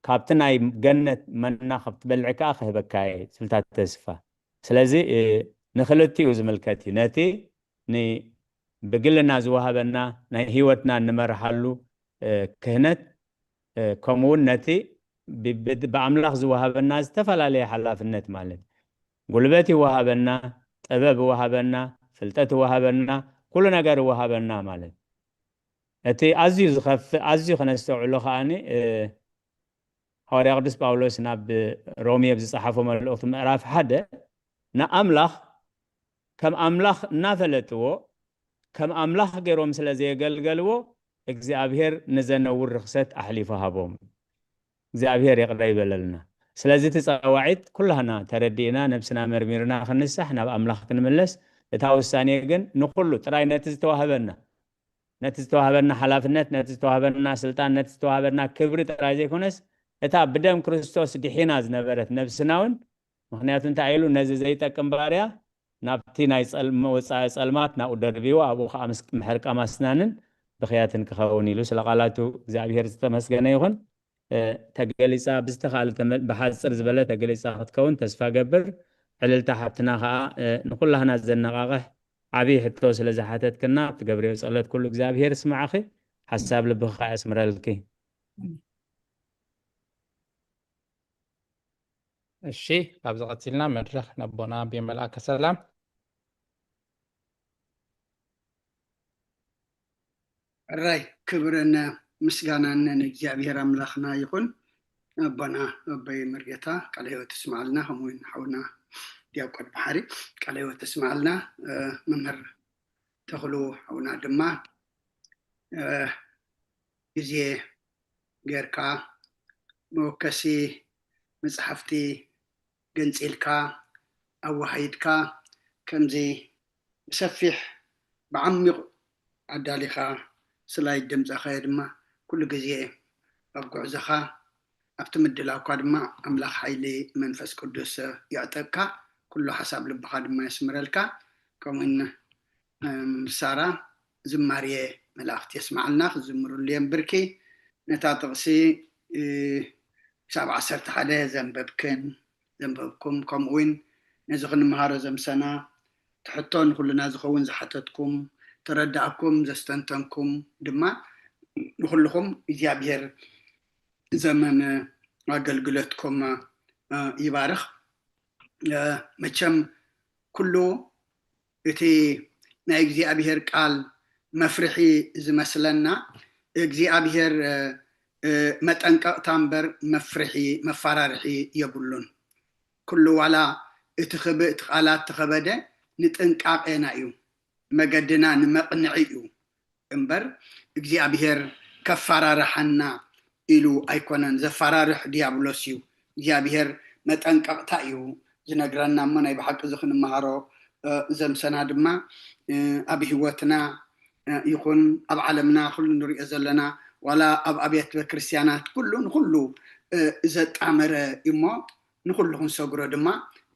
ካብቲ ናይ ገነት መና ካብ ትበልዕ ከኣ ክህበካ እየ፣ ዝብልታ ተስፋ። ስለዚ፣ እ፣ ንኽልቲኡ ዝምልከት እዩ። ነቲ ን-፣ ብግልና ዝወሃበና ናይ ህይወትና እንመርሓሉ፣ እ፣ ክህነት፣ እ፣ ከምኡ እውን ነቲ ብኣምላኽ ዝወሃበና ዝተፈላለየ ሓላፍነት ማለት ጉልበት ይወሃበና፣ ጥበብ ይወሃበና፣ ፍልጠት ይወሃበና፣ ኩሉ ነገር ይወሃበና ማለት። እቲ ኣዝዩ ዝኸፍእ ኣዝዩ ክነስተውዕሎ ከዓኒ፣ ሓዋርያ ቅዱስ ጳውሎስ ናብ ሮሜ ኣብ ዝጸሓፎ መልእኽቱ ምዕራፍ ሓደ፣ ንኣምላኽ ከም ኣምላኽ እናፈለጥዎ፣ ከም ኣምላኽ ገይሮም ስለ ዘየገልገልዎ፣ እግዚኣብሔር ንዘነውር ርኽሰት ኣሕሊፉ ሃቦም። እግዚኣብሔር ይቕረ ይበለልና። ስለዚ እቲ ጸዋዒት ኩላህና ተረዲእና፣ ነብስና መርሚርና ክንሳሕ፣ ናብ ኣምላኽ ክንምለስ፣ እታ ውሳኔ ግን ንኹሉ ጥራይ ነቲ ዝተዋህበና፣ ነቲ ዝተዋህበና ሓላፍነት፣ ነቲ ዝተዋህበና ስልጣን፣ ነቲ ዝተዋህበና ክብሪ ጥራይ ዘይኮነስ፣ እታ ብደም ክርስቶስ ድሒና ዝነበረት ነብስና እውን፣ ምኽንያቱ እንታይ ኢሉ፣ ነዚ ዘይጠቅም ባርያ ናብቲ ናይ ጸልም-፣ ወጻኢ ጸልማት ናብኡ ደርቢዎ፣ ኣብኡ ኸዓ ምስ-፣ ምሕርቃም ኣስናንን ብኽያትን ክኸውን ኢሉ ስለ ቃላቱ እግዚኣብሔር ዝተመስገነ ይኹን። እ፣ ተገሊጻ ብዝተኻእለ ተመ-፣ ብሓጽር ዝበለ ተገሊጻ ክትከውን ተስፋ ገብር። ዕልልታ ሓብትና ኸዓ፣ እ፣ ንኹላህና ዘነቓቕሕ ዓብዪ ሕቶ ስለ ዝሓተትክና፣ ኣብ ትገብርዮ ጸሎት ኩሉ እግዚኣብሔር ይስምዓኺ፣ ሓሳብ ልብኺ ኸዓ የስምረልኪ። እሺ፣ ካብዚ ቀጺልና መድረኽ ነቦና ኣቢ መልኣከ ሰላም። ሕራይ ክብርን ምስጋናን ንእግዚኣብሔር ኣምላኽና ይኹን። ኣቦና ኣቦይ መርጌታ ቃለ ህይወት ይስምዓልና፣ ከምኡ እውን ሓውና ዲያቆን መሓሪ ቃለ ህይወት ይስምዓልና። እ፣ መምህር ተኽሉ ሓውና ድማ፣ እ፣ ግዜ ጌርካ መወከሲ መጽሓፍቲ ገንጺልካ፣ ኣወሃሂድካ፣ ከምዚ ብሰፊሕ ብዓሚቕ ኣዳሊኻ ስላይድ ደምጻኻዮ ድማ ኩሉ ግዜ ኣብ ጉዕዞኻ ኣብቲ ምድላውካ ድማ ኣምላኽ ሓይሊ መንፈስ ቅዱስ ይዕጠቅካ፣ ኩሉ ሓሳብ ልብኻ ድማ የስምረልካ። ከምኡውን፣ እም፣ ሳራ ዝማሬ መላእኽቲ የስምዓልና፣ ክዝምሩሉ እዮም ብርኪ። ነታ ጥቕሲ፣ እ፣ ክሳብ ዓሰርተ ሓደ ዘንበብክን ዘንበብኩም፣ ከምኡውን ነዚ ክንምሃሮ ዘምሰና ትሕቶ ንኹልና ዝኸውን ዝሓተትኩም፣ ተረዳእኩም ዘስተንተንኩም ድማ ንኹልኹም እግዚኣብሔር ዘመን ኣገልግሎትኩም፣ እ፣ ይባርኽ። እ፣ መቸም ኩሉ እቲ ናይ እግዚኣብሔር ቃል መፍርሒ ዝመስለና እግዚኣብሔር፣ እ፣ እ፣ መጠንቀቕታ እምበር መፍርሒ፣ መፋራርሒ የብሉን። ኩሉ ዋላ እቲ ክብ-፣ እቲ ቃላት ተኸበደ ንጥንቃቄና እዩ፣ መገድና ንመቕንዒ እዩ እምበር እግዚኣብሔር ከፋራርሓና ኢሉ ኣይኮነን። ዘፋራርሕ ዲያብሎስ እዩ። እግዚኣብሔር መጠንቀቕታ እዩ ዝነግረና። እሞ ናይ ብሓቂ እዚ ክንመሃሮ፣ እ፣ ዘምሰና ድማ፣ እ፣ ኣብ ህይወትና፣ እ፣ ይኹን ኣብ ዓለምና ኩሉ ንሪኦ ዘለና፣ ዋላ ኣብ ኣብያተ ክርስቲያናት ኩሉ ንኩሉ፣ እ፣ ዘጣመረ እሞ ንኩሉ ክንሰግሮ ድማ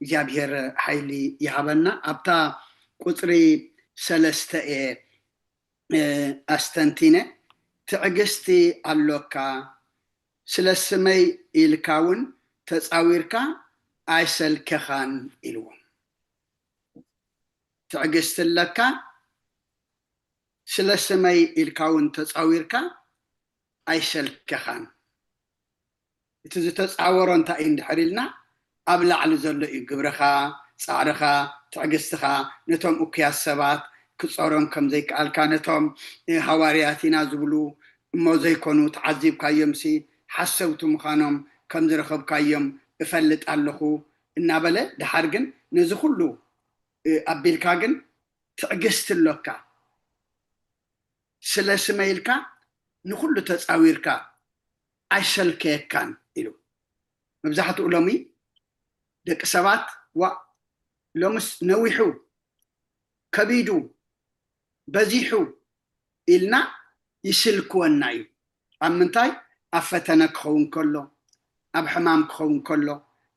እግዚኣብሔር ሓይሊ ይሃበና። ኣብታ ቁጽሪ ሰለስተ እየ፣ እ፣ ኣስተንቲነ፣ "ትዕግስቲ ኣሎካ፣ ስለ ስመይ ኢልካ እውን ተጻዊርካ ኣይሰልከኻን" ኢልዎም። ትዕግስቲ ኣለካ፣ ስለ ስመይ ኢልካ እውን ተጻዊርካ ኣይሰልከኻን። እቲ ዝተጻወሮ እንታይ እዩ እንድሕር ኢልና፣ ኣብ ላዕሊ ዘሎ እዩ። ግብርኻ፣ ጻዕርኻ፣ ትዕግስትኻ፣ ነቶም እኩያት ሰባት ክጾሮም ከም ዘይከኣልካ፣ ነቶም፣ እ፣ ሃዋርያት ኢና ዝብሉ እሞ ዘይኮኑ ተዓዚብካዮምሲ፣ ሓሰውቲ ምዃኖም ከም ዝረኸብካዮም እፈልጥ ኣለኹ እናበለ፣ ድሓር ግን ነዚ ኩሉ፣ እ፣ ኣቢልካ ግን ትዕግስቲ ኣሎካ። ስለ ስመይ ኢልካ ንኹሉ ተጻዊርካ ኣይሰልከየካን ኢሉ። መብዛሕትኡ ሎሚ ደቂ ሰባት፣ "ዋእ፣ ሎምስ ነዊሑ፣ ከቢዱ፣ በዚሑ" ኢልና ይስልክወና እዩ። ኣብ ምንታይ? ኣብ ፈተነ ክኸውን ከሎ፣ ኣብ ሕማም ክኸውን ከሎ፣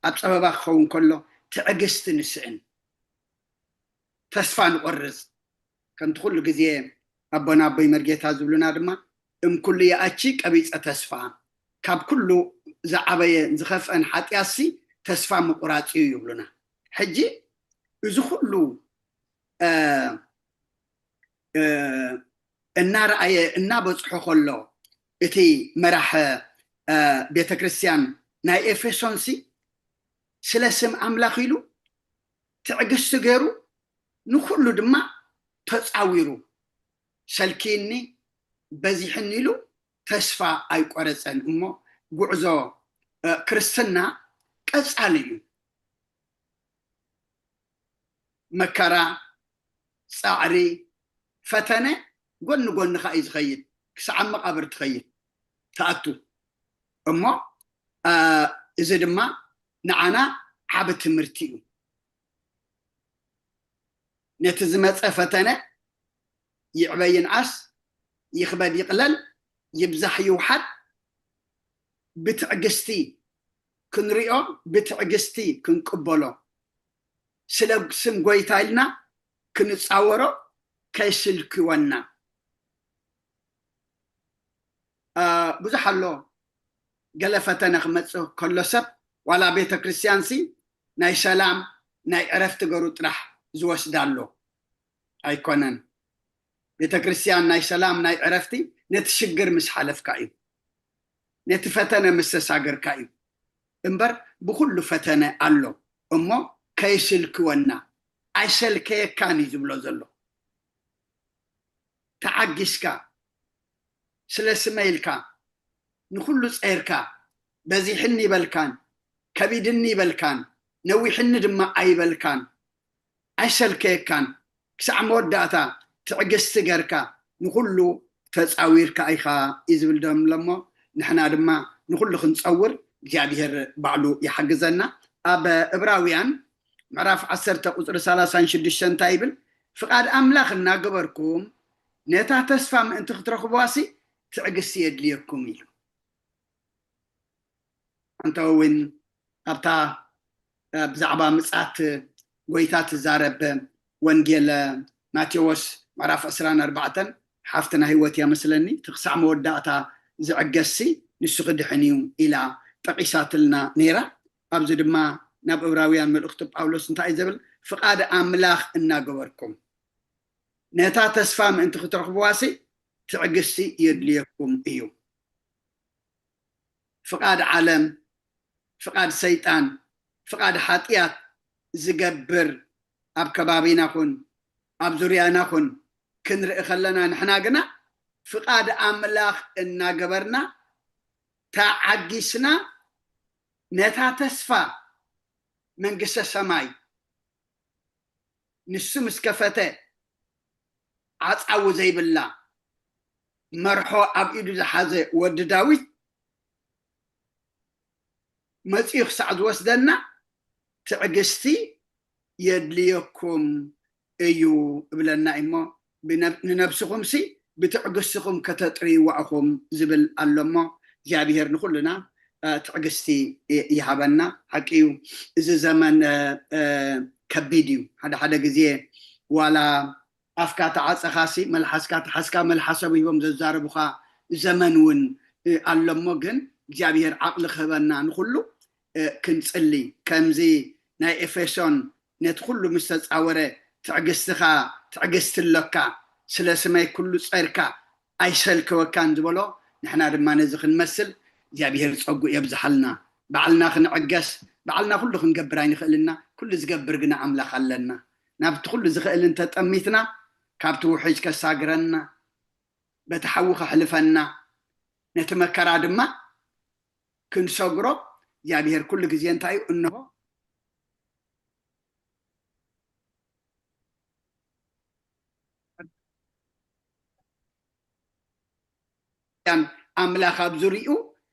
ኣብ ጸበባ ክኸውን ከሎ ትዕግስቲ ንስእን። ተስፋ ንቆርጽ። ከምቲ ኩሉ ግዜ ኣቦና ኣቦይ መርጌታ ዝብሉና ድማ፣ "እም ኩሉ ይኣቺ ቀቢጸ ተስፋ፣ ካብ ኩሉ ዝዓበየ ዝኸፍአን ሓጢኣትሲ ተስፋ ምቁራጽ እዩ" ይብሉና። ሕጂ እዚ ኩሉ፣ እ፣ እ፣ እናረኣየ እናበጽሖ ከሎ፣ እቲ መራሕ፣ እ፣ ቤተ ክርስቲያን ናይ ኤፌሶንሲ ስለ ስም ኣምላኽ ኢሉ ትዕግስቲ ገይሩ ንኹሉ ድማ ተጻዊሩ፣ ሰልኪኒ በዚሕኒ ኢሉ ተስፋ ኣይቆረጸን። እሞ ጉዕዞ ክርስትና ቀጻሊ እዩ። መከራ፣ ጻዕሪ፣ ፈተነ ጎኒ ጎንኻ እዩ ዝኸይድ። ክሳዕ መቓብር ትኸይድ፣ ትኣቱ። እሞ እዚ ድማ ንዓና ዓቢ ትምህርቲ እዩ። ነቲ ዝመጸ ፈተነ ይዕበ ይንኣስ፣ ይኽበድ ይቕለል፣ ይብዛሕ ይውሓድ፣ ብትዕግስቲ ክንሪኦ፣ ብትዕግስቲ ክንቅበሎ፣ ስለ ስም ጎይታ ኢልና ክንጻወሮ ከይስልክወና። ብዙሕ ኣሎ። ገለ ፈተነ ክመጽእ ከሎ ሰብ ዋላ ቤተ ክርስቲያንሲ ናይ ሰላም ናይ ዕረፍቲ ገሩ ጥራሕ ዝወስዳ ኣሎ። ኣይኮነን። ቤተ ክርስቲያን ናይ ሰላም ናይ ዕረፍቲ ነቲ ሽግር ምስ ሓለፍካ እዩ፣ ነቲ ፈተነ ምስ ተሳገርካ እዩ። እምበር ብኹሉ ፈተነ ኣሎ እሞ ከይስልክወና፣ ኣይሰልከየካን እዩ ዝብሎ ዘሎ። ተዓጊስካ፣ ስለ ስመይ ኢልካ ንኹሉ ጸይርካ፣ በዚሕኒ ይበልካን ከቢድኒ ይበልካን ነዊሕኒ ድማ ኣይበልካን፣ ኣይሰልከየካን፣ ክሳዕ መወዳእታ ትዕግስቲ ገርካ ንኹሉ ተጻዊርካ ኢኻ እዩ ዝብል ደምለሞ። ንሕና ድማ ንኹሉ ክንጸውር እግዚኣብሔር ባዕሉ ይሓግዘና። ኣብ እብራውያን ምዕራፍ ዓሰርተ ቁፅሪ ሰላሳን ሽዱሽተን እንታይ ይብል? ፍቓድ ኣምላኽ እናገበርኩም ነታ ተስፋ ምእንቲ ክትረኽብዋሲ ትዕግስቲ የድልየኩም ኢሉ። እንተ እውን ኣብታ ብዛዕባ ምጻት ጎይታ ትዛረብ ወንጌል ማቴዎስ ምዕራፍ ዕስራን ኣርባዕተን ሓፍትና ህይወት እያ መስለኒ፣ እቲ ክሳዕ መወዳእታ ዝዕገስሲ ንሱ ክድሕን እዩ ኢላ ጠቒሳትልና ነይራ። ኣብዚ ድማ ናብ እብራውያን መልእኽቲ ጳውሎስ እንታይ እዩ ዝብል? ፍቓድ ኣምላኽ እናገበርኩም ነታ ተስፋ ምእንቲ ክትረኽብዋሲ ትዕግስቲ የድልየኩም እዩ። ፍቓድ ዓለም፣ ፍቓድ ሰይጣን፣ ፍቓድ ሓጢኣት ዝገብር ኣብ ከባቢና ኹን ኣብ ዙርያና ኹን ክንርኢ ከለና፣ ንሕና ግና ፍቓድ ኣምላኽ እናገበርና ተዓጊስና ነታ ተስፋ መንግስተ ሰማይ ንሱ ምስ ከፈተ ዓጻዊ ዘይብላ መርሖ ኣብ ኢዱ ዝሓዘ ወዲ ዳዊት መጺኡ ክሳዕ ዝወስደና ትዕግስቲ የድልየኩም እዩ እብለና እሞ፣ ብነብ-፣ ንነብስኹምሲ ብትዕግስትኹም ከተጥርይዋ ኢኹም ዝብል ኣሎ እሞ፣ እግዚኣብሔር ንኹልና፣ እ፣ ትዕግስቲ ይ-፣ ይሃበና። ሓቂ እዩ፣ እዚ ዘመን፣ እ፣ እ፣ ከቢድ እዩ። ሓደ ሓደ ግዜ ዋላ ኣፍካ ተዓጸኻሲ፣ መልሓስካ ተሓዝካ፣ መልሓሶም ሂቦም ዘዛረቡኻ ዘመን እውን፣ እ፣ ኣሎ እሞ፣ ግን እግዚኣብሔር ዓቕሊ ክህበና ንኹሉ፣ እ፣ ክንጽሊ። ከምዚ ናይ ኤፌሶን ነቲ ኩሉ ምስ ተጻወረ፣ ትዕግስትኻ፣ ትዕግስቲ ኣሎካ፣ ስለ ስመይ ኩሉ ጸርካ ኣይሰልከወካን ዝበሎ፣ ንሕና ድማ ነዚ ክንመስል እግዚኣብሔር ጸጉኡ የብዝሓልና። ባዕልና ክንዕገስ፣ ባዕልና ኩሉ ክንገብር ኣይንኽእልና። ኩሉ ዝገብር ግና ኣምላኽ ኣለና። ናብቲ ኩሉ ዝኽእል እንተጠሚትና፣ ካብቲ ውሕጅ ከሳግረና፣ በቲ ሓዊ ከሕልፈና፣ ነቲ መከራ ድማ ክንሰግሮ እግዚኣብሔር ኩሉ ግዜ እንታይ እዩ? እንሆ ኣምላኽ ኣብ ዙሪኡ፣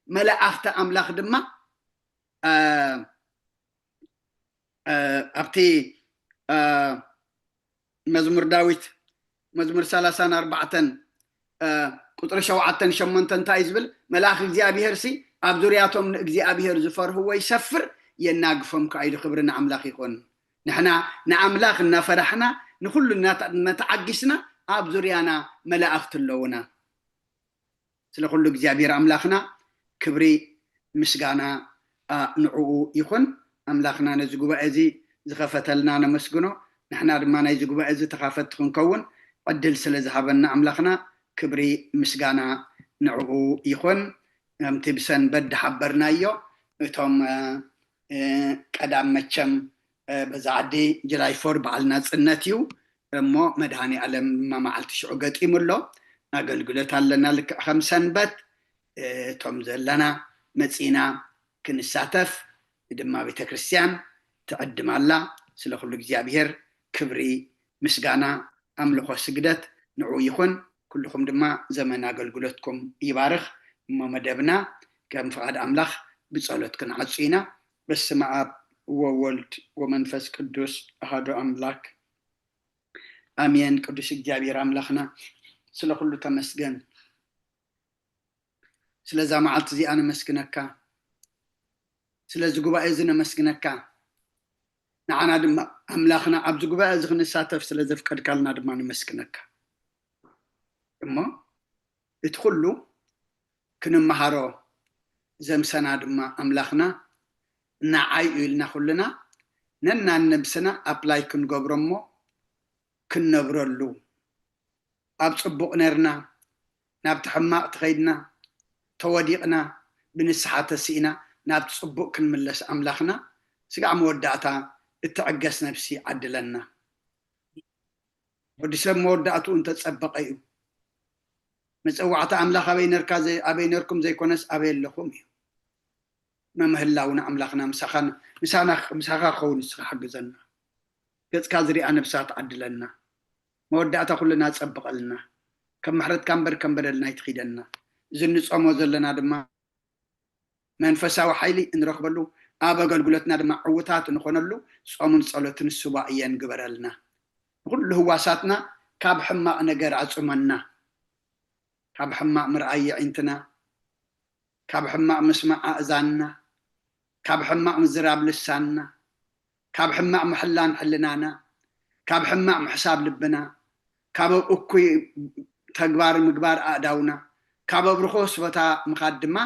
መላእኽቲ ኣምላኽ ድማ፣ እ፣ እ፣ ኣብቲ፣ እ፣ መዝሙር ዳዊት፣ መዝሙር ሰላሳን ኣርባዕተን፣ እ፣ ቁጽሪ ሸውዓተን ሸሞንተን እንታይ እዩ ዝብል? መልኣኽ እግዚኣብሄርሲ ኣብ ዙርያቶም ንእግዚኣብሄር ዝፈርህዎ ይሰፍር፣ የናግፎም ከኣ ኢሉ። ክብሪ ንኣምላኽ ይኹን። ንሕና ንኣምላኽ እናፈራሕና፣ ንኹሉ እናተ-፣ እናተዓጊስና፣ ኣብ ዙርያና መላእኽቲ ኣለዉና። ስለ ኩሉ እግዚኣብሔር ኣምላኽና ክብሪ ምስጋና፣ ኣ፣ ንዕኡ ይኹን። ኣምላኽና ነዚ ጉባኤ እዚ ዝኸፈተልና ነመስግኖ። ንሕና ድማ ናይዚ ጉባኤ እዚ ተኻፈትቲ ክንከውን ዕድል ስለ ዝሃበና ኣምላኽና ክብሪ ምስጋና ንዕኡ ይኹን። ከምቲ ብሰንበት ዝሓበርናዮ፣ እቶም ቀዳም መቸም በዛ ዓዲ ጅላይ ፎር በዓል ናፅነት እዩ እሞ መድሃኒ ኣለም ድማ መዓልቲ ሽዑ ገጢሙ ኣሎ። ኣገልግሎት ኣለና ልክዕ ከም ሰንበት። እቶም ዘለና መፂና ክንሳተፍ ድማ ቤተክርስትያን ትዕድም ኣላ። ስለ ኩሉ እግዚኣብሔር ክብሪ፣ ምስጋና፣ ኣምልኾ፣ ስግደት ንዑ ይኹን። ኩልኹም ድማ ዘመን ኣገልግሎትኩም ይባርኽ። እሞ መደብና ከም ፍቓድ ኣምላኽ ብጸሎት ክንዓጹ ኢና። በስመ ኣብ ወወልድ ወመንፈስ ቅዱስ ኣሃዱ ኣምላክ ኣሜን። ቅዱስ እግዚኣብሔር ኣምላኽና ስለ ኩሉ ተመስገን። ስለዛ መዓልቲ እዚኣ ነመስግነካ። ስለዚ ጉባኤ እዚ ነመስግነካ። ንዓና ድማ ኣምላኽና ኣብዚ ጉባኤ እዚ ክንሳተፍ ስለ ዘፍቀድካልና ድማ ነመስግነካ። እሞ እቲ ኩሉ ክንመሃሮ ዘምሰና ድማ ኣምላኽና ንዓይ እዩ ኢልና ኩልና ነናን ነብስና ኣፕላይ ክንገብሮ እሞ ክንነብረሉ ኣብ ጽቡቕ ነርና ናብቲ ሕማቕ ተኸይድና ተወዲቕና ብንስሓ ተስኢና ናብቲ ጽቡቕ ክንምለስ ኣምላኽና ስጋዕ መወዳእታ እትዕገስ ነብሲ ዓድለና። ወዲ ሰብ መወዳእትኡ እንተጸበቐ እዩ። መጸዋዕታ ኣምላኽ ኣበይ ነርካ ኣበይ ነርኩም ዘይኮነስ ኣበይ ኣለኹም እዩ። መምህላውና ኣምላኽና ምሳኻ ክኸውን ንስኻ ሓግዘና። ገጽካ ዝሪኣ ነብሳ ትዓድለና። መወዳእታ ኩልና ጸብቐልና። ከም ምሕረትካ እምበር ከም በደልና ኣይትኺደና። እዚ እንጾሞ ዘለና ድማ መንፈሳዊ ሓይሊ እንረኽበሉ ኣብ ኣገልግሎትና ድማ ዕውታት እንኾነሉ ጾምን ጸሎትን ሱባእ እየን ግበረልና። ንኹሉ ህዋሳትና ካብ ሕማቕ ነገር ኣጽመና። ካብ ሕማቕ ምርኣይ የዒንትና፣ ካብ ሕማቕ ምስማዕ ኣእዛንና፣ ካብ ሕማቕ ምዝራብ ልሳንና፣ ካብ ሕማቕ ምሕላን ሕልናና፣ ካብ ሕማቕ ምሕሳብ ልብና፣ ካብ እኩይ ተግባር ምግባር ኣእዳውና፣ ካብ ኣብ ርኹስ ቦታ ምኻድ ድማ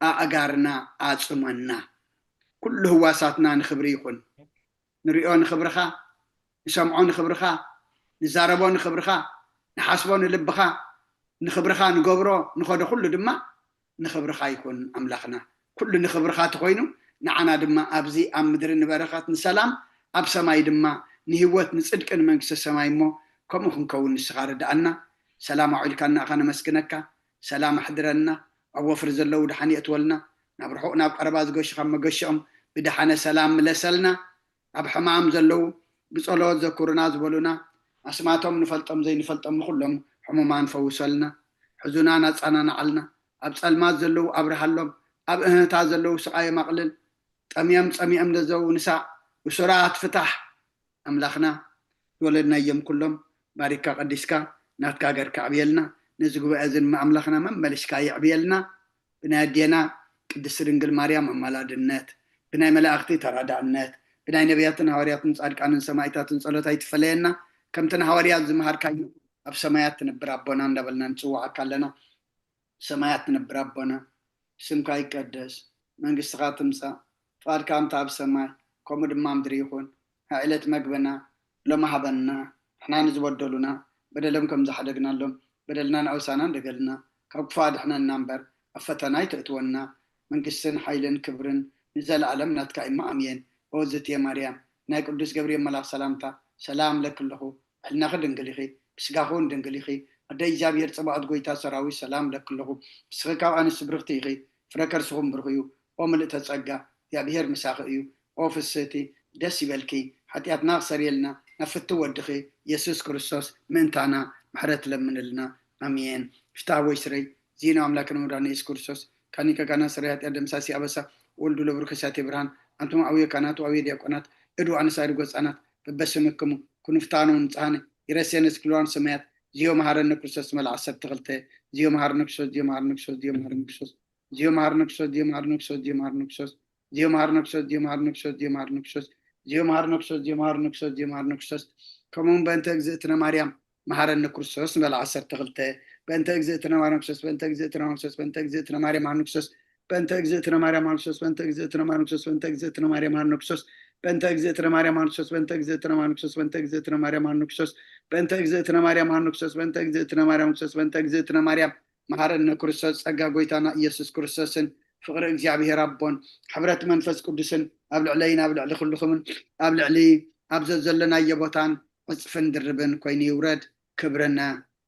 ኣእጋርና ኣጽመና። ኩሉ ህዋሳትና ንኽብሪ ይኹን። ንሪኦ ንኽብርኻ፣ ንሰምዖ ንኽብርኻ፣ ንዛረቦ ንኽብርኻ፣ ንሓስቦ ንልብኻ፣ ንኽብርኻ ንገብሮ ንኸዶ ኩሉ ድማ ንኽብርኻ ይኹን ኣምላኽና። ኩሉ ንኽብርኻ ተኾይኑ ንዓና ድማ ኣብዚ ኣብ ምድሪ ንበረኸት ንሰላም ኣብ ሰማይ ድማ ንህይወት ንጽድቂ ንመንግስተ ሰማይ እሞ ከምኡ ክንከውን ንስኻ ርድኣና። ሰላም ኣውዒልካና ኣኻ ነመስግነካ። ሰላም ኣሕድረና። ኣብ ወፍሪ ዘለዉ ደሓን የእትወልና። ናብ ርሑቕ ናብ ቀረባ ዝገሹ ካብ መገሽኦም ብደሓነ ሰላም ምለሰልና። ኣብ ሕማም ዘለዉ ብጸሎት ዘኩርና ዝበሉና ኣስማቶም ንፈልጦም ዘይንፈልጦም ንኹሎም ሕሙማን ፈውሰልና። ሕዙናን ኣጻናንዓልና። ኣብ ጸልማት ዘለዉ ኣብርሃሎም። ኣብ እህታ ዘለዉ ስቓዮም ኣቕልል። ጠምዮም ጸሚኦም ነዘዉ ንሳዕ። እሱራት ፍታሕ። ኣምላኽና ዝወለድናዮም ኩሎም ባሪካ ቀዲስካ ናትካ ገርካ ኣዕብየልና። ነዚ ጉባኤ እዚ ድማ ኣምላኽና መመልሽካ የዕብየልና። ብናይ ኣዴና ቅድስቲ ድንግል ማርያም ኣማላድነት፣ ብናይ መላእኽቲ ተራዳእነት፣ ብናይ ነቢያትን ሃዋርያትን ጻድቃንን ሰማይታትን ጸሎት ኣይትፈለየና። ከምቲ ንሃዋርያት ዝመሃርካዮ ኣብ ሰማያት ትነብር ኣቦና እንዳበልና ንጽውዓካ ኣለና። ሰማያት ትነብር ኣቦና፣ ስምካ ይቀደስ፣ መንግስትኻ ትምጻእ፣ ፍቓድካ ከምቲ ኣብ ሰማይ ከምኡ ድማ ምድሪ ይኹን። ናይ ዕለት መግብና ሎሚ ሃበና፣ ንሕና ንዝበደሉና በደሎም ከም ዝሓደግናሎም በደልና ንኣውሳና እንደገልና፣ ካብ ክፉእ ኣድሕነና እምበር ኣብ ፈተና ኣይተእትወና። መንግስትን ሓይልን ክብርን ንዘለኣለም ናትካ እሞ ኣሜን። ኦ ዝትየ ማርያም፣ ናይ ቅዱስ ገብርኤል መልኣኽ ሰላምታ ሰላም እለኪ ኣለኹ። ሕልናኺ ድንግል ኢኺ፣ ብስጋኺ እውን ድንግል ኢኺ። ኣደ እግዚኣብሔር ጸባኦት ጐይታ ሰራዊት ሰላም እለኪ ኣለኹ። ንስኺ ካብ ኣንስቲ ብርኽቲ ኢኺ፣ ፍረ ከርስኺ እውን ብሩኽ እዩ። ኦ ምልእተ ጸጋ፣ እግዚኣብሔር ምሳኺ እዩ። ኦ ፍስህቲ፣ ደስ ይበልኪ፣ ሓጢኣትና ክሰርየልና ናብ ፍትው ወድኺ ኢየሱስ ክርስቶስ ምእንታና ምሕረት ለምንልና። ኣሜን። ፍትሐ ወይ ስረይ ዚኖ ኣምላክን መድኃኒነ ኢየሱስ ክርስቶስ ካኒከ ካህናት ስረይ ኃጢአት ደምሳሲ ኣበሳ ወልዱ ለብሩክ እሳቴ ብርሃን ኣንቱም አብዮ ካህናት ወአብዮ ዲያቆናት እዱ አነሳሪ ጎጻናት በበስምክሙ ኩኑ ፍትሐነ ወንጽሐነ ይረሴነ እስክልዋን ሰማያት ዚዮ መሐረነ ክርስቶስ መልዓ ዓሰርተ ክልተ ዚዮ መሐረነ ክርስቶስ ዚዮ መሐረነ ክርስቶስ ዚዮ መሐረነ ክርስቶስ ዚዮ መሐረነ ክርስቶስ ዚዮ መሐረነ ክርስቶስ ዚዮ መሐረነ ክርስቶስ ዚዮ መሐረነ ክርስቶስ ዚዮ መሐረነ ክርስቶስ ዚዮ መሐረነ ክርስቶስ ዚዮ መሐረነ ክርስቶስ ዚዮ መሐረነ ክርስቶስ ዚዮ መሐረነ ክርስቶስ ከምኡውን በእንተ እግዝእትነ ማርያም መሐረነ ክርስቶስ ንበል ዓሰርተ ክልተ በእንተ እግዝእትነ ማርያም ክርስቶስ በእንተ እግዝእትነ ማርያም ክርስቶስ በእንተ እግዝእትነ ማርያም መሐረነ ክርስቶስ በእንተ እግዝእትነ ማርያም መሐረነ ክርስቶስ በእንተ እግዝእትነ ማርያም መሐረነ ክርስቶስ በእንተ እግዝእትነ ማርያም መሐረነ ክርስቶስ በእንተ እግዝእትነ ማርያም መሐረነ ክርስቶስ በእንተ እግዝእትነ ማርያም መሐረነ ክርስቶስ በእንተ እግዝእትነ ማርያም መሐረነ ክርስቶስ በእንተ እግዝእትነ ማርያም ክርስቶስ በእንተ እግዝእትነ ማርያም መሐረነ ክርስቶስ ጸጋ ጎይታና ኢየሱስ ክርስቶስን ፍቕሪ እግዚኣብሔር ኣቦን ሕብረት መንፈስ ቅዱስን ኣብ ልዕለይን ኣብ ልዕሊ ኩልኹምን ኣብ ልዕሊ ኣብ ዘዘለናዮ ቦታን ዕፅፍን ድርብን ኮይኑ ይውረድ። ክብርን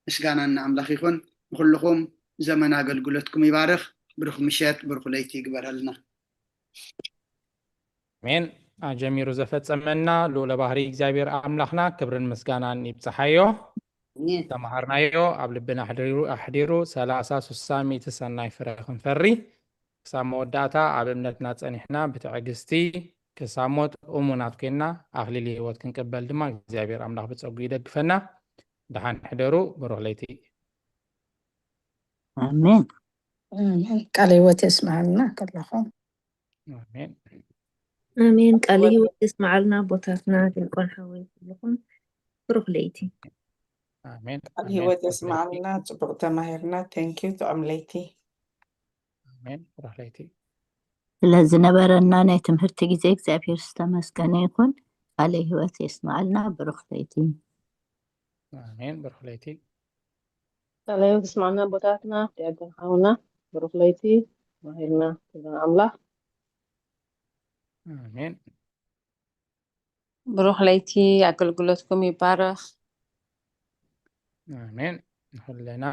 ምስጋናን ንኣምላኽ ይኹን። ንኹልኹም ዘመን ኣገልግሎትኩም ይባርኽ። ብሩኽ ምሸት፣ ብሩኽ ለይቲ ይግበረልና። ኣሜን። ኣጀሚሩ ዘፈጸመና ልኡለ ባህሪ እግዚኣብሔር ኣምላኽና ክብርን ምስጋናን ይብጽሓዮ። ኣሜን። ተማሃርናዮ ኣብ ልብና ኣሕዲሩ ኣሕዲሩ ሰላሳ ስሳ ሚእቲ ሰናይ ፍረ ክንፈሪ ክሳብ መወዳእታ ኣብ እምነትና ጸኒሕና ብትዕግስቲ ክሳብ ሞት እሙናት ኮይንና ኣኽሊል ህይወት ክንቅበል ድማ እግዚኣብሔር ኣምላኽ ብጸጉ ይደግፈና። ደሓን ሕደሩ። ብሩኽ ለይቲ። ኣሜን። ኣሜን። ቃለ ህይወት የስምዓልና ከለኹም። ኣሜን። ኣሜን። ቃለ ህይወት የስምዓልና ኣቦታትና ድንቆን ሓወይ ኩልኹም ብሩኽ ለይቲ። ኣሜን። ቃል ህይወት የስምዓልና። ጽቡቕ ተማሂርና። ቴንኪዩ። ጥዑም ለይቲ። ኣሜን። ብሩኽ ለይቲ። ስለዝነበረና ናይ ትምህርቲ ግዜ እግዚኣብሔር ዝተመስገነ ይኹን። ቃለ ህይወት የስምዓልና። ብሩኽ ለይቲ። ኣሜን። ብሩኽ ለይቲ። ቃለ ህይወት የስምዓልና ኣቦታትና ዲያቆን ሓውና ብሩኽ ለይቲ። ማሂርና ክብርን ኣምላኽ። ኣሜን። ብሩኽ ለይቲ፣ ኣገልግሎትኩም ይባረኽ። ኣሜን። ንኹልና